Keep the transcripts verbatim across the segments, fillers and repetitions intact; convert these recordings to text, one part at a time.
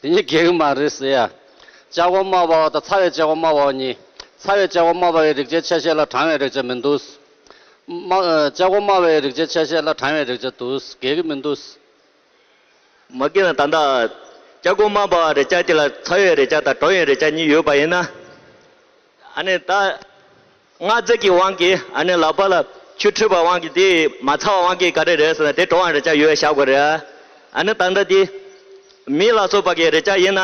དེ་གཉིས་འགལ་གྱི་མ་རེད་ཟེར་ཡ། ལྕགས་སྒོ་དམར་པོ་དང་ཚ་བའི་ལྕགས་སྒོ་དམར་པོ་གཉིས། ཚ་བའི་ལྕགས་སྒོ་དམར་པོའི་རེག་བྱའི་ཆ་ཤས་ལ་གྲང་བའི་རེག་བྱ་མི་འདུག་དམར། ལྕགས་སྒོ་དམར་པོའི་རེག་བྱའི་ཆ་ཤས་ལ་གྲང་བའི་རེག་བྱ་འདུག་འགལ་གྱི་མི་འདུག་མ་གི་ན་ད་ལྟ་ལྕགས་སྒོ་དམར་པོའི་རེག་བྱ་དེ་ལ་ཚ་བའི་རེག་བྱ་དང་གྲང་བའི་རེག་བྱ་གཉིས་ཡོད་པ་ཡིན་ན། ཨ་ནི་ད། སྔ་རྫས་ཀྱི་དབང་གིས་ཨ་ནི་ལག་པ་ལ་ཆུ་འཁྲུད་པའི་དབང་གིས་དེ་མ་ཚ་བའི་དབང་གིས་ག་རེ་རེད་ཟེར་ན་དེ་གྲང་བའི་རེག་བྱ་ཡོད་བཞག་དགོས་རེད། ཨ་ནི་ད་ལྟ་དེ་མེ་ལ་སོགས་པ་གི་རེག་བྱ་ཡིན་ན་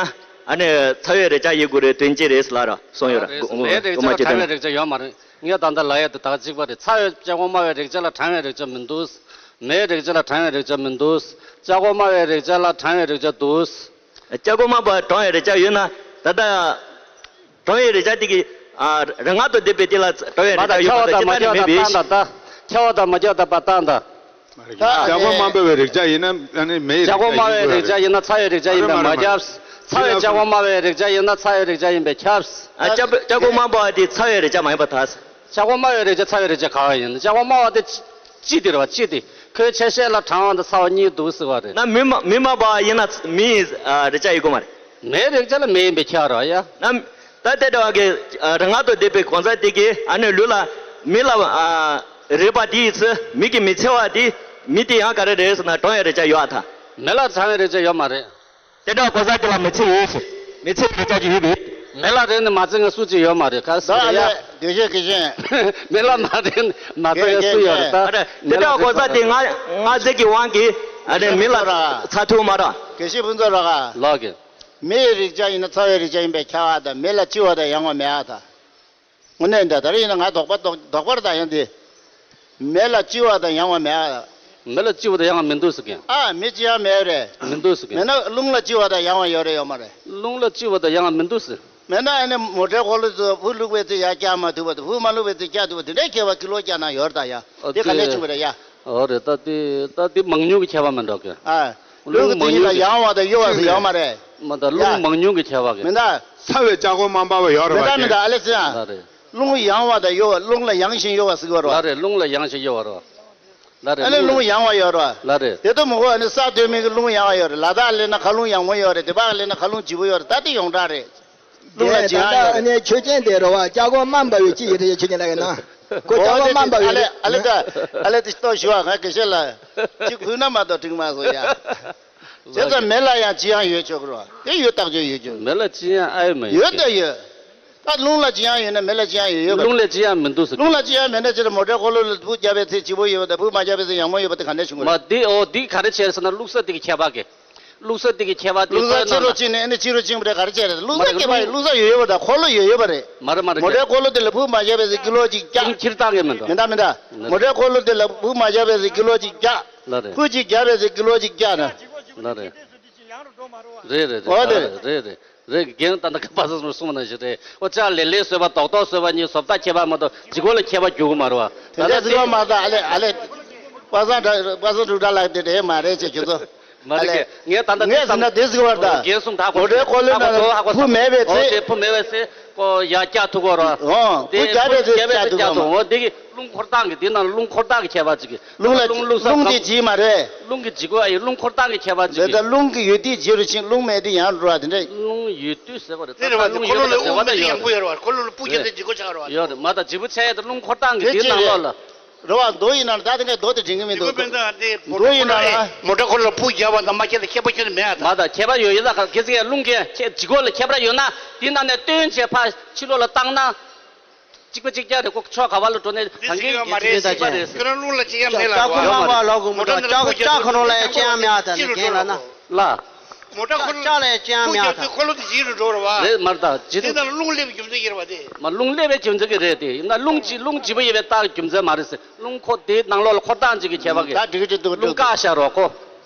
ཨ་ནི་ཚ་བའི་རེག་བྱ་ཡིན་དགོས་རེད་དོན་གཅིག་རེད་ལ་ར་གསུངས་ཡོད་ར། རེད། མེའི་རེག་བྱ་ལ་གྲང་བའི་རེག་བྱ་ཡོད་མ་རེད། ངས་ད་ལྟ་ལབ་ཡ་དེ་ད་གཅིག་པ་རེད། ཚ་བའི་ལྕགས་སྒོ་དམར་པོའི་རེག་བྱ་ལ་གྲང་བའི་རེག་བྱ་མི་འདུག་མེའི་རེག་བྱ་ལ་གྲང་བའི་རེག་བྱ་མི་འདུག་ལྕགས་སྒོ་དམར་པོའི་རེག་བྱ་ལ་གྲང་བའི་རེག་བྱ་འདུག་ལྕགས་སྒོ་དམར་པོ་གྲང་བའི་རེག་བྱ་ཡོད་ན་ད་ལྟ། གྲང་བའི་རེག་བྱ་དེ་གི་ཨ་རེག་བྱ་དང་ལྡན་པའི་དེ་ལ་གྲང་བའི་རེག་བྱ་ཡོད་པ་དང་ཅི་ལྟར་ནས་མེད་པས། ཁྱབ་པ་དང་མ་ཁྱབ་པ་དང་བཏང་དང་། ལྕགས་སྒོ་དམར་པོའི་རེག་བྱ་ཡིན་ན་ཨ་ནི་མེའི་རེག་བྱ་ཡིན་དགོས་རེད། ལྕགས་སྒོ་དམར་པོའི་རེག་བྱ་ཡིན་ན་ཚ་བའི་རེག་བྱ་ཡིན་པས་མ་ཁྱབ། ཚ་བའི་ལྕགས་སྒོ་དམར་པོའི་རེག་བྱ་ཡིན་ན་ཚ་བའི་རེག་བྱ་ཡིན་པས་ཁྱབ། ཨ་ལྕགས་ལྕགས་སྒོ་དམར་པོ་དེ་ཚ་བའི་རེག་བྱ་མ་ཡིན་པ་ད། ལྕགས་སྒོ་དམར་པོའི་རེག་བྱ་ཚ་བའི་རེག་བྱ་ག་བ་ཡིན། ལྕགས་སྒོ་དམར་པོ་དེ་ལྕི་དེ་རེད་བ། ལྕི་དེ་ཁོའི་ཆ་ཤས་ལ་གྲང་བ་དང་ཚ་བ་གཉིས་འདུག་ཟེར་བ་རེད། ན་མེ་མ་མེ་དམར་པོ་ཡིན་ན་མེའི་རེག་བྱ་ཡིན་དགོས་མ་རེད། མེའི་རེག་བྱ་ལ་མེ་ཡིན་པས་ཁྱབ་རོགས་ཡ། ན། ད་དེ་འདྲ་བ་གི་རེག་བྱ་དང་ལྡན་པའི་གང་ཟག་དེ་གིས་ཨ་ནི་ལུས་ལ་མེ་ལ་རེག་པ་དེ་ཡིན་ཚེ་མེ་གིས་མི་ཚིག་པ་དེ་མེ་དེ་ཡང་ག་རེ་རེད་ཟེར་ན་གྲང་བའི་རེག་བྱ་ཡོད་ཨ་ད། མེ་ལ་གྲང་བའི་རེག་བྱ་ཡོད་མ་རེད། དེ་འདྲ་གང་ཟག་དེ་ལ་མི་ཚིག་ཡོད་ཟེར། མི་ཚིག་རེག་བྱ་ཅིག་ཡོད་པས། མེ་ལ་རེག་ནས་མ་ཚིག་མཁན་སུ་ཅིག་ཡོད་མ་རེད་ག་ཟེར་ཡ། མེ་ལ་མ་རེག་ནས་མ་ཚིག་མཁན་སུ་ཡོད་རེད་ད། དེ་འདྲ་གང་ཟག་དེ་སྔ་སྔ་རྫས་ཀྱི་དབང་གིས་ཨ་ནི་མེ་ལ་ཚ་ཐུབ་མ་རེད། དགེ་བཤེས་ཕུན་ཚོགས་རོགས་ག་ལགས་ཀྱི། མེའི་རེག་བྱ་ཡིན་ན་ཚ་བའི་རེག་བྱ་ཡིན་པས་ཁྱབ་པ་དང་མེ་ལ་ལྕི་བ་དང་ཡང་བ་མེད་པ་དང་། དངོས་གནས་འདི་ལྟར་ཡིན་ན་ང་དོགས་པ་དོགས་དོགས་པར་དང་ཡང་དེ། མེ་ལ་ལྕི་བ་དང་ཡང་བ་མེད་པ། མེ་ལ་ལྕི་བ་དང་ཡང་བ་མི་འདུག་ཟེར་གྱི། ཨ་མེ་ལྕི་ཡང་མེད་རེད། མི་འདུག་ཟེར་གྱི། མེད་ན་རླུང་ལ་ལྕི་བ་དང་ཡང་བ་ཡོད་རེད་ཡོད་མ་རེད། རླུང་ལ་ལྕི་བ་དང་ཡང་བ་མི་འདུག་ཟེར། མེད་ན་ཨ་ནི་མོ་ཊའི་འཁོར་ལོ་ཚོ་བུ་བླུགས་པའི་ཚེ་ཡར་བཀྱག་མ་ཐུབ་པ་དང་བུ་མ་བླུགས་པའི་ཚེ་བཀྱག་ཐུབ་པ་དེ་འདྲའི་ཁྱད་པར་ཀི་ལོ་བཀྱག་ན་ཡོད་རེད་ད་ཡ། དེ་ག་ནས་བྱུང་བ་རེད་ཡ། འོ་རེད་ད་དེ་ད་དེ་མང་ཉུང་གི་ཁྱད་པར་མི་འདྲ་གི། ཨ། རླུང་གི་མང་ཉུང་གི་ཡང་བ་དང་གཡོ་བ་ཟེར་ཡོད་མ་རེད། མ་ད་རླུང་ཡ། མང་ཉུང་གི་ཁྱད་པར་གི། མི་འདྲ། ཚ་བའི་ལྕགས་སྒོ་དམར་པོ་ཡོད་རེད་མི་འདྲ་མི་འདྲ་ཨ་ལེ་ཟེར་ཡ། ལ་རེད། རླུང་ཡང་བ་དང་གཡོ་བ་རླུང་ལ་ཡང་ཞིང་གཡོ་བ་ཟེར་གི་རེད། ལ་རེད་རླུང་ལ་ཡང་ཞིང་གཡོ་བ་རེད། ལ་རེད་ཨ་ནི་རླུང་ཡང་བ་ཡོད་རེད། ལ་རེད། དེ་ལྟ་མོ་གོ་ཨ་ནི་ས་སྟོད་སྨད་ཀྱི་རླུང་ཡང་བ་ཡོད་རེད། ལ་དྭགས་སླེབས་ན་མཁའ་རླུང་ཡང་མོ་ཡོད་རེད། དེ་བ་སླེབས་ན་མཁའ་རླུང་ལྗིད་པོ་ཡོད་རེད། ད་དེ་ཡོངས་གྲགས་རེད། རླུང་ལ་ལྗིད་ཡང་ཡོད་རེད། ཨ་ནི་ཆོས་ཅན་དེ་རེད་བ། ལྕགས་སྒོ་དམར་པོ་ཡོད་ཅི་ཡོད་རེད་ཆོས་ཅན་ལ་ཡིན་ན། ཁོ་ལྕགས་སྒོ་དམར་པོ་ཡོད་ཨ་ལེ་ཨ་ལེ་ད་ཨ་ལེ་དེ་ལྟོ་ཞུ་བ་ང་དགེ་བཤེས་ལ་གཅིག་ཕུལ་ན་མ་གཏོགས་འགྲིག་མ་སོང་ཡ། བྱས་ཙང་མེ་ལ་ཡང་ལྗིད་ཡང་ཡོད་ཆོག་གི་རེད་བ། དེ་ཡོད་ཐག་ཆོད་ཡོད་ཆོག་མེ་ལ་ལྗིད་ཡང་ཨེ་མ་ཡོད་ཡོད་ད་ཡོད། ད་རླུང་ལ་ལྗིད་ཡང་ཡོད་ན་མེ་ལ་ལྗིད་ཡང་ཡོད་ཡོད་པ་རེད། རླུང་ལ་ལྗིད་ཡང་མི་འདུག་ཟེར། རླུང་ལ་ལྗིད་ཡང་མེད་ན་ཅི་རེད། མོ་ཊའི་འཁོར་ལོ་ལ་བུ་བརྒྱབ་པའི་ཚེ་ལྗིད་པོ་ཡོད་པ་དང་བུ་མ་བརྒྱབ་པའི་ཚེ་ཡང་མོ་ཡོད་པ་དེ་ག་ནས་བྱུང་གི་རེད། མ་འདི་འོ་འདི་ག་རེ་བྱས་ཟེར་ན་བླུགས་ས་དེ་གི་ཁྱད་པར་གི། བླུགས་ས་དེ་གི་ཁྱད་པར་དེ་བླུགས་ས་ལྟོས་ན་ཆེ་རུ་ཕྱིན་པ་རེད་ག་རེ་བྱས་རེད། བླུགས་ས་མ་རེད་ཁྱད་པར་ཡོད། རླུང་བླུགས་ས་ཡོད་ཡོད་པ་དང་འཁོར་ལོ་ཡོད་ཡོད་པ་རེད། མ་རེད་མ་རེད། མོ་ཊའི་འཁོར་ལོ་དེ་ལ་བུ་མ་བརྒྱབ་པའི་ཚེ་ཀི་ལོ་གཅིག་བརྒྱབ། རླུང་འཁྱེར་སྟངས་གི་མི་འདྲ། མི་འདྲ་མི་འདྲ། མོ་ཊའི་འཁོར་ལོ་དེ་ལ་བུ་མ་བརྒྱབ་པའི་ཚེ་ཀི་ལོ་གཅིག་བརྒྱབ། ལ་རེད། བུ་གཅིག་བརྒྱབ་པའི་ཚེ་ཀི་ལོ་གཅིག་བརྒྱབ་ན། ལ་རེད། རེད་རེད་འོ་དེ་རེད། རེད་རེད། རེད་རྒན་ད་ལྟ་ཁ་པ་སངས་གསུངས་ན་ཞིག་རེད། ཨོ་ལྕགས་ལེབ་ལེབ་བཟོས་པ་རྡོག་རྡོག་བཟོས་པ་གཉིས་བཟོ་ལྟ་ཁྱད་པར་མ་གཏོགས་ལྗིད་ཁོག་ལ་ཁྱད་པར་འགྱུར་གི་མ་རེད་བ། དེ་འདྲ་ཟེར་བ་མ་གཏོགས་ཨ་ལེ་ཨ་ལེ། པ་སངས་འདྲ་པ་སངས་འབྲུག་སྒྲ་ལགས་དེ་འདྲ་མ་རེད་ཅེས་ཁྱོད་ཚོ། མ་རེད་ཨ་ལེ། ངས་ད་ལྟ་ངས་ཟེར་ན་དེ་ཟེར་བ་ད། རྒན་གསུངས་ད་ཧ་གོ་མོ་ཊའི་འཁོར་ལོའི་ནང་ལ་བུ་མེད་པའི་ཚེ། ཨོ་དེ་བུ་མེད་པའི་ཚེ་ཀོ་ཡ་བཀྱག་ཐུབ་གོ་ར། ཨོ་བུ་རྒྱབ་པའི་ཚེ་བཀྱག་ཐུབ་གོ་མ། ཨོ་དེ་གི་རླུང་འཁོར་སྟངས་ཀྱི་དེ་ནང་རླུང་འཁོར་སྟངས་ཀྱི་ཁྱད་པར་ཅིག་གི། རླུང་ལ་རླུང་བླུགས་ས་རླུང་གི་ལྗིད་མ་རེད། རླུང་གི་ལྗིད་ཁོག་ཨ་ཡི་རླུང་འཁོར་སྟངས་ཀྱི་ཁྱད་པར་ཅིག་གི། རེད་ད་རླུང་གི་ཡོད་དུས་ལྗིད་རུ་ཕྱིན་རླུང་མེད་དུས་ཡང་འགྲོ་བ་དེ་འདྲ། རླུང་ཡོད་དུས་ཟེར་བ་རེད་ད་ལྟ་རླུང་ཡོད་པ་ཟེར་བ་ད་ཡོད་རེད། ཡང་པོ་ཡོད་རེད་བ་འཁོར་ལོ་ལ་སྤུ་རྒྱག་ཡོད་དུས་ལྗིད་ཁོག་ཆགས་རེད་བ། ཡོད་རེད་མ་ད་ལྗིད་པོ་ཆགས་ཡས་ད་རླུང་འཁོར་སྟངས་ཀྱི་དེ་དེ་ནང་ལོགས་ལ། རེད་བ་མདོ་ཡིན་ན་ད་དེ་ངས་མདོ་དེ་དྲན་གི་མི་འདུག་མདོ་ཡིན་ན་ལ། མོ་ཊ་འཁོར་ལོ་ལ་སྤུ་རྒྱག་པ་དང་མ་རྒྱག་ལ་ཁྱད་པར་ཁྱོན་ནས་མེད་ཨ་ད། མ་ད་ཁྱད་པར་ཡོད་ཡིན་ད་ག་གལ་སྲིད་ངས་རླུང་གི་ཁྱད་ལྗིད་ཁོག་ལ་ཁྱད་པར་ཡོད་ན་དེ་ནང་ནས་བཏོན་བྱས་ཕར་ཕྱི་ལོགས་ལ་བཏང་ན། གཅིག་པ་གཅིག་རྐྱང་རེད་ཁོ་ཕྱོགས་ག་བ་ལ་འགྲོ་ནས་འདི་གང་གིས་གཅིག་ཡོད་མ་རེད། གཅིག་པ་རེད། ཁྱོད་རང་རླུང་ལ་གཅིག་ཡང་མེད་ལ་ལྕགས་སྒོ་དམར་པོ་ལོག་གི་མོ་ཊ་ལ་ལྕགས་སྒོ་ལྕགས་ཁོ་རང་ལ་ཡང་ཅི་ཡང་མེད་ཨ་ད་ནི་རྒན་ལ་ན། ལ། མོ་ཊ་ཁོ་ལ་ལྕགས་ལ་ཡང་ཅི་ཡང་མེད་ཨ་ད། ཁོ་ལོ་དེ་ཇི་རུ་འགྲོ་ར་བ། རེད་མར་ད་ཇི་དེ་རུ། ནང་ལ་རླུང་སླེབས་རྒྱུ་མཚན་གྱི་རེད་བ་དེ། མ་རླུང་སླེབས་པའི་རྒྱུ་མཚན་གྱི་རེད་དེ་ཡིན་ན་རླུང་ཇི་རླུང་ཇི་པོ་ཡོད་པའི་རྟགས་རྒྱུ་མཚན་མ་རེད་ཟེར་རླུང་ཁོ་དེ་ནང་ལོགས་ལ་འཁོར་སྟངས་ཅིག་གི་ཁྱད་པར་གྱི། ད་འགྲིག་གི་འགྲིག་འདུག་རླུང་འགྲིག་བཀག་བཞག་རོགས་ཁོ།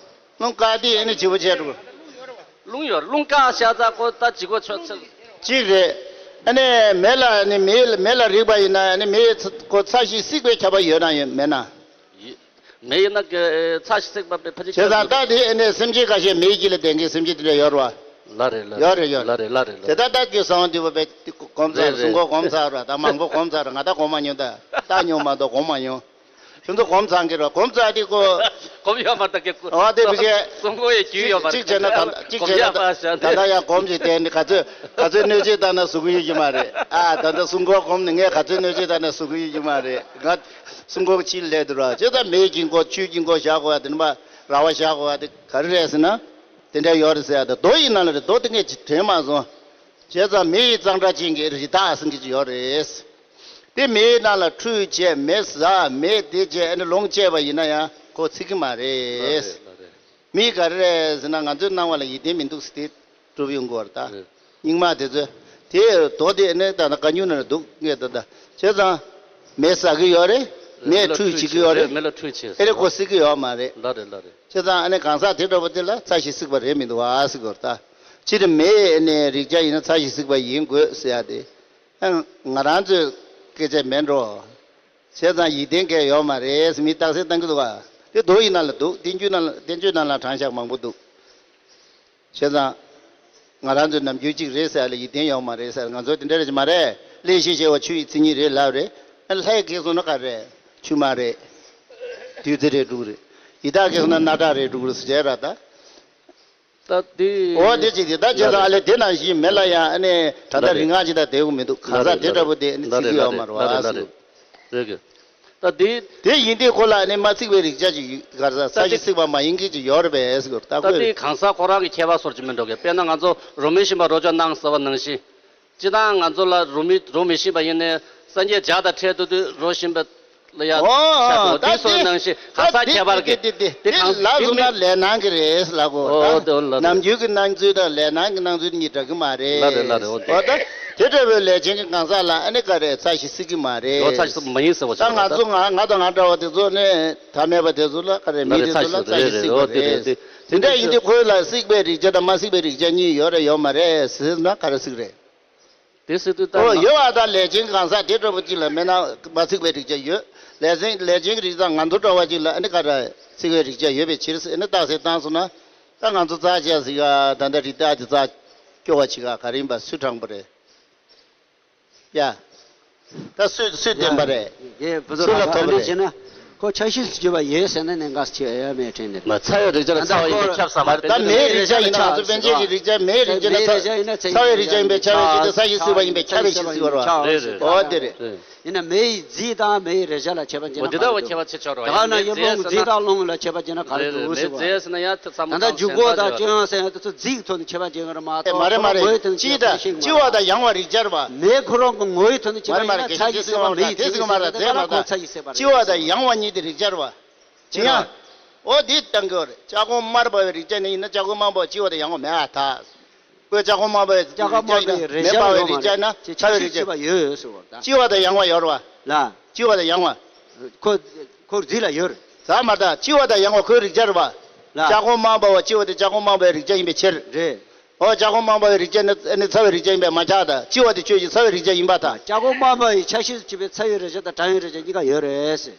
རླུང་བཀག་དེ་ཨ་ནི་ཇི་པོ་བྱས་འགྲོ། རླུང་ཡོད་རླུང་བཀག་བཞག་ཙང་ཁོ་ད་ཇི་གོ་ཆོད་ཚེ། གཅིག་རེད། ཨ་ནི་མེ་ལ་ནི་མེ་མེ་ལ་རེག་པ་ཡིན་ན་ཨ་ནི་མེ་ཁོ་ཚ་ཞིང་བསྲེག་པའི་ཁྱད་པར་ཡོད་ན་ཡོད་མེད་ན། ཡི། མེ་ཡིན་ན་གི་ཚ་ཞིང་བསྲེག་པ་པའི་ཕ་ཅིག་བྱས་ཙང་ད་དེ་ཨ་ནི་སེམས་ཅན་ཁ་ཤས་མེའི་དཀྱིལ་ལ་ལྡན་མཁན་སེམས་ཅན་དེ་འདྲ་ཡོད་རེད་བ། ལ་རེད་ལ་ཡོད་རེད་ཡོད་ལ་རེད་ལ་རེད་ལ་དེ་ལྟར་ད་ཁྱོད་གསང་བ་འདུས་པ་པའི་གོམས་ཚར་རེད་རེད་གསུང་གོ་གོམས་ཚར་ར་ད་མང་པོ་གོམས་ཚར་ར་ང་ད་གོམས་མ་མྱོང་ད་ད་མྱོང་མ་གཏོགས་གོམས་མ་མྱོང་། ཁྱོད་ཚོ་སྒོམ་ཚང་གི་རོ། སྒོམ་ཚང་དེ་ཀོ། སྒོམ་ཡོད་མ་ཐག་གི་ཀོ། ཨོ་དེ་བི་ཀེ། གསུང་གོ་ཡི་རྒྱུས་ཡོད་མ་རེད། གཅིག་བྱས་ན་ད་གཅིག་སྒོམ་བྱས་ན་ཡག་པ་ཤ་ད་ད་ད་ཡང་སྒོམ་ཞིག་དེ་ནི་ག་ཚོད་ག་ཚོད་གནོད་བྱེད་བཏང་ན་གཟུགས་ཡོད་ཀྱི་མ་རེད། ཨ་ད་ད་གསུང་གོ་སྒོམ་ནི་ངས་ག་ཚོད་གནོད་བྱེད་བཏང་ན་གཟུགས་ཡོད་ཀྱི་མ་རེད། ང་གསུང་གོ་ཕྱིར་སླེབས་འདུག་ར། ཅེ་ད་མེའི་དཀྱིལ་འཁོར་ཆུའི་དཀྱིལ་འཁོར་བཞག་དགོས་ཡ་དེ་ནི་མ་ར་བ་བཞག་དགོས་ཡ་དེ་ག་རེ་རེད་ཟེར་ན། དེ་འདྲ་ཡོད་རེད་ཟེར་ཡ་ད་རྡོ་ཡི་ནང་ལ་རེད། རྡོ་དེ་ངས་དྲན་མ་སོང་། བྱས་ཙང་མེ་ཡི་གཙང་སྦྲ་ཅན་གྱི་རི་དྭགས་ཟེར་མཁན་ཅིག་ཡོད་རེད། དེ་མེའི་ནང་ལ་ཁྲུས་བྱས། མེ་ཟ། མེ་དེ་བྱས་ཨ་ནི་ལོངས་སྤྱད་པ་ཡིན་ན་ཡང་ཁོ་ཚིག་གི་མ་རེད། ལགས་རེད། ལགས་རེད། མི་ག་རེ་རེད་ཟེར་ན་ང་ཚོའི་སྣང་བ་ལ་ཡིད་བརྟན་མི་འདུག་ཟེར་དེ་གྲུབ་ཡོང་གི་བར་ད། རེད། རྙིང་མ་དེ་ཚོས་དེ་རྡོ་དེ་ནི་ད་ནི་ག་ཉུང་ན་འདུག་ངས་ད་ད་བྱས་ཙང་མེ་ཟ་གི་ཡོད་རེད། མེ་ཁྲུས་བྱེད་ཀྱི་ཡོད་རེད། མེ་ལ་ཁྲུས་བྱེད། ཨེ་རེད་ཁོ་སྲིད་ཀྱི་ཡོད་མ་རེད། ལགས་རེད་ལགས་རེད། བྱས་ཙང་ཨ་ནི་གང་ཟག་དེ་འདྲ་པོ་དེ་ལ་ཚ་ཞིག་སྲིད་པ་རེད་མི་འདུག་ཨ་ཟེར་གི་བར་ད། སྤྱིར་མེ་ནས་རེག་བྱ་ཡིན་ན་ཚ་ཞིག་སྲིད་པ་ཡིན་དགོས་ཟེར་ཡ་དེ། ཨ་ང་རང་ཚོའི་སྐད་ཆ་མེད་འགྲོ། བྱས་ཙང་ཡིད་བརྟན་གལ་ཡོད་མ་རེད་ཟེར་མི་རྟགས་གསལ་བཏང་གི་འདུག་ག་དེ་མདོ་ཡི་ནང་ལ་འདུག་བསྟན་བཅོས་ནང་ལ་བསྟན་བཅོས་ནང་ལ་དྲངས་བཞག་མང་པོ་འདུག་བྱས་ཙང་། ང་རང་ཚོའི་ནམ་རྒྱུན་གཅིག་རེད་ཟེར་ལ་ཡིད་བརྟན་ཡོད་མ་རེད་ཟེར། ང་ཚོ་དེ་འདྲ་རེད་ཀྱི་མ་རེད། གླེང་གཞི་བྱས་པ་ཆུ་ཡི་མཚན་ཉིད་རེད་ལབ་རེད། ཨ་ལྷའི་སྐད་སོང་ན་ག་རེ། ཆུ་དམར་རེད། བདུད་རྩི་རེད་འབྲུག་རེད། ཡི་དྭགས་སྐད་སོང་ན་སྣ་ཁྲག་རེད་འབྲུག་རེད་ཟེར་ར་ད། ད་དེ། འོ་དེ་ཅིག་དེ་ད་བྱས་ཙང་ཨ་ལེ་དེ་ནང་བཞིན་མེད་ལ་ཡང་ཨ་ནི་ད་ལྟ་རིག་སྔགས་ཅིག་ད་བསྡད་དགོས་མི་འདུག་གང་ཟག་དེ་འདྲ་པོ་དེ་ཨ་ནི་ཚིག་གི་ཡོད་མ་རེད་བ་ཟེར། རེད་གི། ད་དེ། དེ་ཡིན་དུས་ཁོ་ལ་ཨ་ནི་མ་ཚིག་པའི་རིག་བྱ་ཅིག་ཡོད་ག་རེ་ཟ་ས་ཞིག་ཚིག་པ་མ་ཡིན་མཁན་ཅིག་ཡོད་རེད་པས་ཟེར་གི་ད་ད་ཁོས། དེ་གང་ཟག་ཁོ་རང་གི་ཁྱད་པར་སོར་ཅིག་མི་འགྲོ་གི། དཔེར་ན་ང་ཚོ་རོ་མའི་ཤིང་པ་རོ་ཅོ་གནང་ཟེར་བ་ནང་བཞིན། སྤྱིར་བཏང་ང་ཚོ་ལ་རོ་མི་རོ་མི་ཤིང་པ་ཡིན་ནའི་སངས་རྒྱས་བྱ་དང་འཕྲད་དུས་དུས་རོ་ཤིང་པ་ལ་ཡང་ཨོ་ཆགས་འདུག་ད་དེ་སོགས་དེ་ནང་བཞིན་གང་ཟག་ཁྱད་པར་གྱི་དེ་དེ་དེ་དེ་གང་ལ་དེ་བཟུང་མི་ན་ལས་སྣང་གི་རེད་ལ་གོ་ཨོ་ད་དེ་ལ་ནམ་རྒྱུན་གྱི་སྣང་ཚུལ་དང་ལས་སྣང་གི་སྣང་ཚུལ་གཉིས་འདྲ་གི་མ་རེད། ལ་རེད་ལ་རེད་ཨོ་དེ། ཨོ་ད་དེ་འདྲ་བའི་ལས་ཅན་གྱི་གང་ཟག་ལ་ཨ་ནི་ག་རེ་ཚ་ཞིག་སྲིད་ཀྱི་མ་རེད། ཨོ་ཚ་ཞིག་སྲིད་མ་ཡིན་ཟེར་བ་ད་ཞིག་ང་ད་ཚོ་ང་ང་དང་ང་འདྲ་བ་དེ་ཚོ་ནི་ཐ་མལ་པ་དེ་ཚོ་ལ་ག་རེ་མི་དེ་ཚོ་ལ་ཚ་ཞིག་སྲིད་པ་རེད། དེ་འདྲ་ཡིན་དུས་ཁོས་ལ་སྲིད་པའི་རིག་བྱ་དང་མ་སྲིད་པའི་རིག་བྱ་གཉིས་ཡོད་རེད་ཡོད་མ་རེད་ཟེར་ན་ག་རེ་སྲིད་རེད། དེ་སྲིད་དུས་ལྟར་ཨོ་ན། ཡོད་པ་དང་ལས་ཅན་གང་ཟག་དེ་འདྲ་པོ་གཅིག་ལ་མེད་ན་མ་ཚིག་པའི་རིག་བྱ་ཡོད། ལས་ཅན་ལས་ཅན་གྱི་རིག་ཙང་ང་ཚོ་འདྲ་བ་གཅིག་ལ་ཨ་ནི་ག་རེ་ཚིག་པའི་རིག་བྱ་ཡོད་པའི་ཕྱིར་ཨ་ནི་རྟགས་གསལ་བཏང་སོང་ན། ད་ང་ཚོ་རྩ་ཆེ་ཟིག་ག་ད་ལྟ་རི་དྭགས་དེ་རྩ་སྐྱོ་བ་ཆེ་ག་ག་རེ་ཡིན་པ་སུས་དྲངས་པ་རེད། ཡ། ད་སུས་སུས་བསྟན་པ་རེད། ཡ། ཡ། བུ་ཚོ་སུ་ལ་ལ་ཐོབ་པ་ཨ་ནི་རེད། བྱས་ན། ཁོ་ཆ་ཤས་སུ་གྱུར་པ་ཡོད་ཟེར་ན་ནི་འགའ་ཞིག་ཡོད་མེད་དྲན་ནས། མ་ཚ་བའི་རིག་བྱ་ལ་ཚ་བ་ཡིན་པས་ཁྱབ་བསམ་པ་ད་མེའི་རིག་བྱ་ཡིན་ན་ང་ཚོ་པཎ་ཆེན་གྱི་རིག་བྱ་མེའི་རིག་བྱ་ན་ཚ་བའི་རིག་བྱ་ཡིན་པས་ཁྱབ་པའི་ཕྱིར་དུ་ཚ་ཞིག་སྲིད་པ་ཡིན་པས་ཁྱབ་པའི་ཕྱིར་སྲིད་པ་རེད་བ། རེད་རེད། འོ་དེ་རེད། ཡིན་ན་མེ་ཡི་རྫས་དང་མེ་ཡི་རེག་བྱ་ལ་ཁྱད་པར་འབྱེད་ན་ག་རེ་འདུག་ཟེར་ན། ད་ག་ན་ཡུམ་ལོང་གི་རྫས་དང་ལོང་ལ་ཁྱད་པར་འབྱེད་ན་ག་རེ་འདུག་ཟེར་བ། ད་ལྟ་འཇུག་སྒོ་དང་སྤྱོད་ཡོན་ཟེར་ཡང་དེ་ཚོ་རྫས་ཀྱི་ཐོག་ནས་ཁྱད་པར་འབྱེད་ཀྱི་རེད་མ་གཏོགས་ཁོ་རང་ངོ་བོའི་ཐོག་ནས་ཁྱད་པར་ཤེས་ཀྱི་མ་རེད། ལྕི་བ་དང་ཡང་བ་རེག་བྱ་རེད་བ། མེ་ཁོ་རང་གི་ངོ་བོའི་ཐོག་ནས་ཁྱད་པར་འབྱེད་ན་ཚ་ཞིག་སྲིད་པ་མེ་ཡི་རྫས་ཟེར་ན་ད་ག་ལ་ཁོ་ཚ་ཞིག་སྲིད་པ་རེད། ལྕི་བ་དང་ཡང་བ་གཉིས་དེ་རེག་བྱ་རེད་བ། ཅི་ཡང་། འོ་དེ་བཏང་གི་རེད། ལྕགས་གོང་དམར་འབར་བའི་རེག་བྱ་ནི་ཡིན་ན་ལྕགས་གོང་དམར་འབར་བ་ལྕི་བ་དང་ཡང་བ་མེད་ཨ་ཐ། ཁོས་ལྕགས་གོང་དམར་འབར་བའི་ལྕགས་གོང་དམར་འབར་བའི་རེག་བྱ་ཡོད་མ་རེད། མེ་འབར་བའི་རེག་བྱ་ན་ཚ་བའི་རེག་བྱ་ཡོད་ཟེར་བ་ད། ལྕི་བ་དང་ཡང་བ་ཡོད་རེད་བ། ལ། ལྕི་བ་དང་ཡང་བ། ཁོ་ཁོ་རྫི་ལ་ཡོད་རེད། ཟ་མ་ད་ལྕི་བ་དང་ཡང་བ་ཁོའི་རེག་བྱ་རེད་བ། ལ། ལྕགས་གོང་དམར་འབར་བ་ལྕི་བ་དེ་ལྕགས་གོང་དམར་འབར་བའི་རེག་བྱ་ཡིན་པའི་ཕྱིར། རེད། འོ་ལྕགས་གོང་དམར་འབར་བའི་རེག་བྱ་ནི་ནི་ཚ་བའི་རེག་བྱ་ཡིན་པས་མ་ཆགས་ད་ལྕི་བ་དེ་ཁྱོད་ཀྱི་ཚ་བའི་རེག་བྱ་ཡིན་པ་ད། ལྕགས་གོང་དམར་འབར་བའི་ཆ་ཤས་སུ་གྱུར་པའི་ཚ་བའི་རེག་བྱ་དང་གྲང་བའི་རེག་བྱ་གཉིས་ཀ་ཡོད་རེད་ཟེར།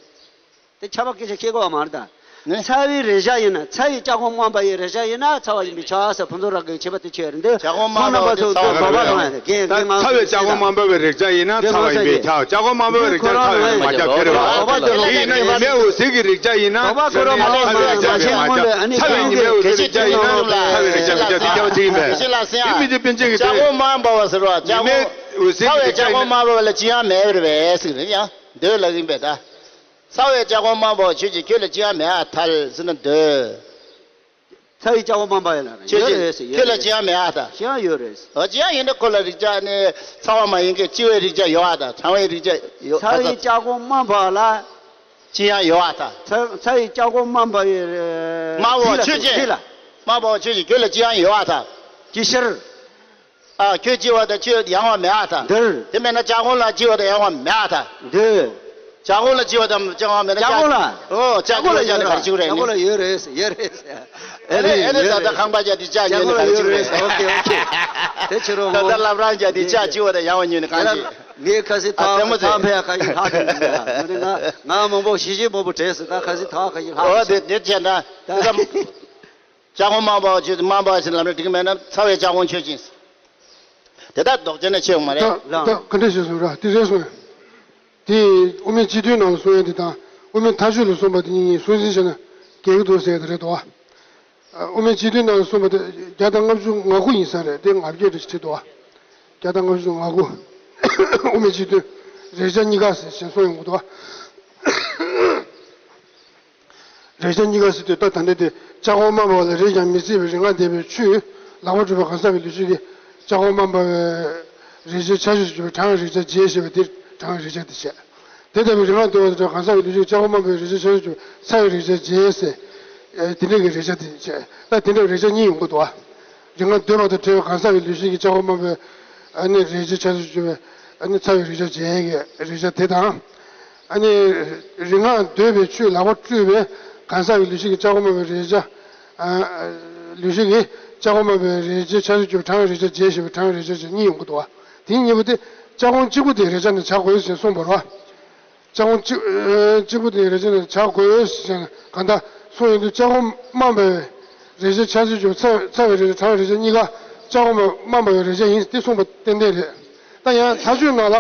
དེ་ཁྱབ་པ་སྐད་ཆ་བཤད་དགོས་པ་མ་རེད་ད། ནི། ཚ་བའི་རེག་བྱ་ཡིན་ན་ཚ་བའི་ལྕགས་གོང་དམར་འབར་བའི་རེག་བྱ་ཡིན་ན་ཚ་བ་ཡིན་པས་ཁྱབ་ཟེར་ཕུན་ཚོགས་རབ་རྒྱས་ཀྱི་མཆེད་པ་དེ་ཁྱོད་རེད་འདུག་ལྕགས་གོང་དམར་འབར་བ་ཚོ་ཚ་བ་རེད། ད་ཚ་བའི་ལྕགས་གོང་དམར་འབར་བའི་རེག་བྱ་ཡིན་ན་ཚ་བ་ཡིན་པས་ཁྱབ། ལྕགས་གོང་དམར་འབར་བའི་རེག་བྱ་ཚ་བ་ཡིན་པས་མ་ཁྱབ་ཁྱེད་རེད་བ། དེ་ཡིན་ན་ཉི་མའི་འོད་ཟེར་གྱི་རེག་བྱ་ཡིན་ན་ཚ་བའི་ཉི་མའི་འོད་ཟེར་གྱི་རེག་བྱ་ཡིན་པས་མ་ཁྱབ། ཚ་བའི་ཉི་མའི་འོད་ཟེར་གྱི་རེག་བྱ་ཡིན་ན་ཚ་བའི་རེག་བྱ་མི་ཁྱབ་དེ་ཁྱབ་པ་ཅིག་ཡིན་པས། དེ་མི་དེ་པཎ་ཆེན་གྱི་ལྕགས་གོང་དམར་འབར་བ་ཟེར་བ་ལྕགས་གོང་ཚ་བའི་ལྕགས་གོང་དམར་འབར་བ་ལ་ཅི་ཡང་མེད་པ་རེད་པས་ཟེར་གི་རེད་ཡ། འདོད་ལ་ཡིན་པས་ད། ཚ་བའི་ལྕགས་གོང་དམར་པོ་ཁྱོད་ཀྱིས་ཁྱོད་ལ་ཅི་ཡང་མེད་ཨ་ཐལ་ཟེར་ན་འདོད། ཚ་བའི་ལྕགས་གོང་དམར་པོ་ཡོད་ལ་ཁྱོད་ཡོད་ཀྱིས་རེད་ཟེར་ཡོད་ཁྱོད་ལ་རེད་ཅི་ཡང་མེད་ཨ་ཐལ། ཅི་ཡང་ཡོད་རེད། འོ་ཅི་ཡང་ཡིན་ན་ཁོ་ལ་རེག་བྱ་ནི་ཚ་བ་མ་ཡིན་གྱི་ལྕི་བའི་རེག་བྱ་ཡོད་ཨ་ཐལ། གྲང་བའི་རེག་བྱ་ཡོད་ཚ་ཨ་བའི་ཐལ། ལྕགས་གོང་དམར་པོ་ལ། ཅི་ཡང་ཡོད་ཨ་ཐལ། ཚ་ཚ་བའི་ལྕགས་གོང་དམར་པོ་ཡོད་རེད། དམར་པོ་ཁྱོད་ཀྱིས་ལ། དམར་པོ་ཁྱོད་ཀྱིས་ཁྱོད་ལ་ཅི་ཡང་ཡོད་ཨ་ཐལ། ཅི་ཕྱིར། ཨ། ཁྱོད་ལྕི་བ་དང་ཁྱོད་ཡང་བ་མེད་ཨ་ཐལ། འདིར། དེ་མེད་ན་ལྕགས་གོང་ལ་ལྕི་བ་དང་ཡང་བ་མེད་ཨ་ཐལ། འདིར། ལྕགས་གོང་ལ་ལྕི་བ་དང་ཡང་བ་མེད་ན་ལྕགས་གོང་ལ། ཨོ་ལྕགས་གོང་ལ་ཡོད་རེད། ལྕགས་གོང་ལ་ཡོད་རེད། ཡོད་རེད། ཨེ་རེད་ཨེ་རེད། ད་ལྟ་ཁང་པ་རྒྱག་དུས་ལྕགས་ཉོས་ནས་ག་རེ་བྱེད་རེད། ཨོ་ཁེ་ཨོ་ཁེ། དེ་ཕྱི་རོ་ད་ལྟ་ལབ་རང་རྒྱག་དུས་ལྕགས་ལྕི་བ་དང་ཡང་བ་ཉོས་ནས་གང་བྱེད། ངའི་ཁ་སེ་ཐག་ཐག་ཕ་ཕ་ཡ་ཁ་ཡི་ལྷག་ཐུབ་ཀྱི་འདུག་ང་ང་མང་པོ་ཞི་ཞི་མང་པོ་བྲེས་སོང་། ད་ཁ་སེ་ཐག་ཁ་ཡི་ལྷག་ཨོ་དེ་དེ་བྱས་ན་དེ་ཙམ། ལྕགས་གོང་དམར་པོ་ཆོས་ཀྱི་དམར་པོ་ཞེས་ལབ་ན་འགྲིག་གི་མེད་ན་ཚ་བའི་ལྕགས་གོང་ཆོས་ཅན། དེ་དག་ལྡོག་ཅན་ནས་ཆོས་ཡོང་མ་རེད། ད་ད་ག་འདྲ་ཞིག་གསུངས་ར་དེ་རེད་གསུངས། དེ་དབུ་མའི་སྤྱི་དོན་ནང་ལ་གསུང་ཡ་དེ་དང་ དབུ་མའི་མཐའ་དཔྱོད་ལ་གསུངས་པ་དེ་གཉིས་སུན་འབྱིན་བྱས་ན་འགལ་གྱི་འདུག་ཟེར་ཡ་དེ་རེད་དོ། དབུ་མའི་སྤྱི་དོན་ནང་ལ་གསུངས་པ་དེ་བརྒྱ་དང་ལྔ་བཅུ་ང་དགུ་ཡིན་ས་རེད། དེ་ང་བརྒྱད་རེད་ཅེས་བྲིས་འདུག་བརྒྱ་དང་ལྔ་བཅུ་ང་དགུ། དབུ་མའི་སྤྱི་དོན། རེག་བྱ་གཉིས་ཀ་ཟེར་བྱས་གསུངས་ཡོང་གི་འདུག་རེག་བྱ་གཉིས་ཀ་ཟེར་དུས་ད་ད་འདི་དེ་ལྕགས་འོག་མ་འབབ་པ་ལ་རེག་ཀྱང་མི་སྲིད་པའི་རིག་སྔགས་བཟླས་པའི་ཆུས་ལག་པ་བྲུས་པ་གང་ཟག་གི་ལུས་ཤེས་ཀྱིས་ལྕགས་འོག་མ་འབབ་པའི་རེག་བྱའི་ཆ་ཤས་སུ་གྱུར་པའི་གྲང་བའི་རེག་བྱ་བརྗེད་ཞེས་པ་འདིར་གྲང་བའི་རེག་བྱ་དེ་བྱས། དེ་ལྟ་བུའི་རིག་སྔགས་བཟླས་པ་དང་གང་ཟག་གི་ལུས་ཤེས་ཀྱིས་ལྕགས་འོག་མ་འབབ་པའི་རེག་བྱའི་ཆ་ཤས་སུ་གྱུར་པའི་ཚ་བའི་རེག་བྱ་བརྗེད་ཟེར། ཨེ་དེ་འདྲ་གི་རེག་བྱ་དེ་བྱས། ད་དེ་འདྲ་བའི་རེག་བྱ་གཉིས་ཡོང་གི་འདུག་བ། རིག་སྔགས་བཟླས་པ་དང་བྲལ་བའི་གང་ཟག་གི་ལུས་ཤེས་ཀྱིས་ལྕགས་འོག་མ་འབབ་པའི་ཨ་ནི་རེག་བྱའི་ཆ་ཤས་སུ་གྱུར་པའི་ཨ་ནི་ཚ་བའི་རེག་བྱ་བརྗེད་ཀྱི་རེག་བྱ་དེ་དང་། ཨ་ནི་རིག་སྔགས་བཟླས་པའི་ཆུས་ལག་པ་བཀྲུས་པས་གང་ཟག་གི་ལུས་ཤེས་ཀྱིས་ལྕགས་འོག་མ་འབབ་པའི་རེག་བྱ། ཨ་ལུས་ཤེས་ཀྱིས་ལྕགས་འོག་མ་འབབ་པའི་རེག་བྱའི་ཆ་ཤས་སུ་གྱུར་པའི་གྲང་བའི་རེག་བྱ་བརྗེད་ཞེས་པའི་གྲང་བའི་རེག་བྱ་བརྗེད་གཉིས་ཡོང་གི་འདུག་བ། དེ་གཉིས་པོ་དེ་ལྕགས་འོག་གཅིག་པུ་དེའི་རེག་བྱ་ནི་བྱ་དགོས་ཟེར་གསུངས་པ་རེད་བ། ལྕགས་འོག་གཅིག་ཨ་གཅིག་པུ་དེའི་རེག་བྱ་ནི་བྱ་དགོས་ཟེར་ན་གང་ལྟར་གསུངས་ཡོང་དུས་ལྕགས་འོག་མ་འབབ་པའི་རེག་བྱའི་ཆ་ཤས་སུ་གྱུར་པའི་ཚ་ཚ་བའི་རེག་བྱ་གྲང་བའི་རེག་བྱ་གཉིས་ཀ་ལྕགས་འོག་མ་མ་འབབ་པའི་རེག་བྱ་ཡིན་དེ་གསུངས་པ་ཏན་ཏན་རེད། ད་ཡང་མཐའ་དཔྱོད་ནང་ལ།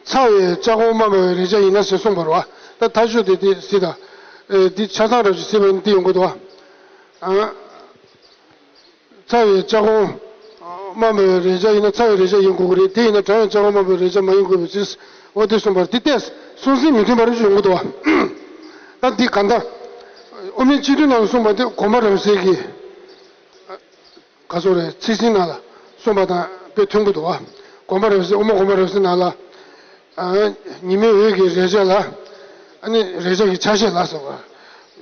ཚ་བའི་ལྕགས་འོག་མ་འབབ་པའི་རེག་བྱ་ཡིན་ན་ཞེས་གསུངས་པ་རེད་བ། ད་མཐའ་དཔྱོད་དེ་དེ་གཟིགས་དང་། ཨེ་འདི་ཆ་ཚང་རབ་ཅིག་གཟིགས་པ་ཡིན་ན་འདི་ཡོང་གི་འདུག་བ། ཨ། ཚ་བའི་ལྕགས་འོག་མ་འབབ་པའི་རེག་བྱ་ཡིན་ན་ཚ་བའི་རེག་བྱ་ཡིན་དགོས་ཀྱི་རེད། དེ་ཡིན་ན་གྲང་བའི་ལྕགས་འོག་མ་འབབ་པའི་རེག་བྱ་མ་ཡིན་དགོས་པའི་ཕྱིར། འོ་དེ་གསུངས་པ་རེད། དེ་ལྟས་སུན་འབྱིན་མི་མཐུན་པ་རེད་ཅེས་ཡོང་གི་འདུག་བ། ད་འདི་གང་ལྟར་དབུ་མའི་སྤྱི་དོན་ནང་ལ་གསུངས་པ་དེ་དགོངས་པ་རབ་གསལ་གྱི། ག་སོགས་རེད། ཚིག་ཟིན་ནང་ལ་གསུངས་པ་དང་དཔེ་མཐུན་གྱི་འདུག་བ། དགོངས་པ་རབ་གསལ། དབུ་མ་དགོངས་པ་རབ་གསལ་ནང་ལ། ཨ། ཉི་མའི་འོད་ཀྱི་རེག་བྱ་ལ། ཨ་ནི་རེག་བྱ་གི་ཆ་ཤས་ལ་ཟེར་བ།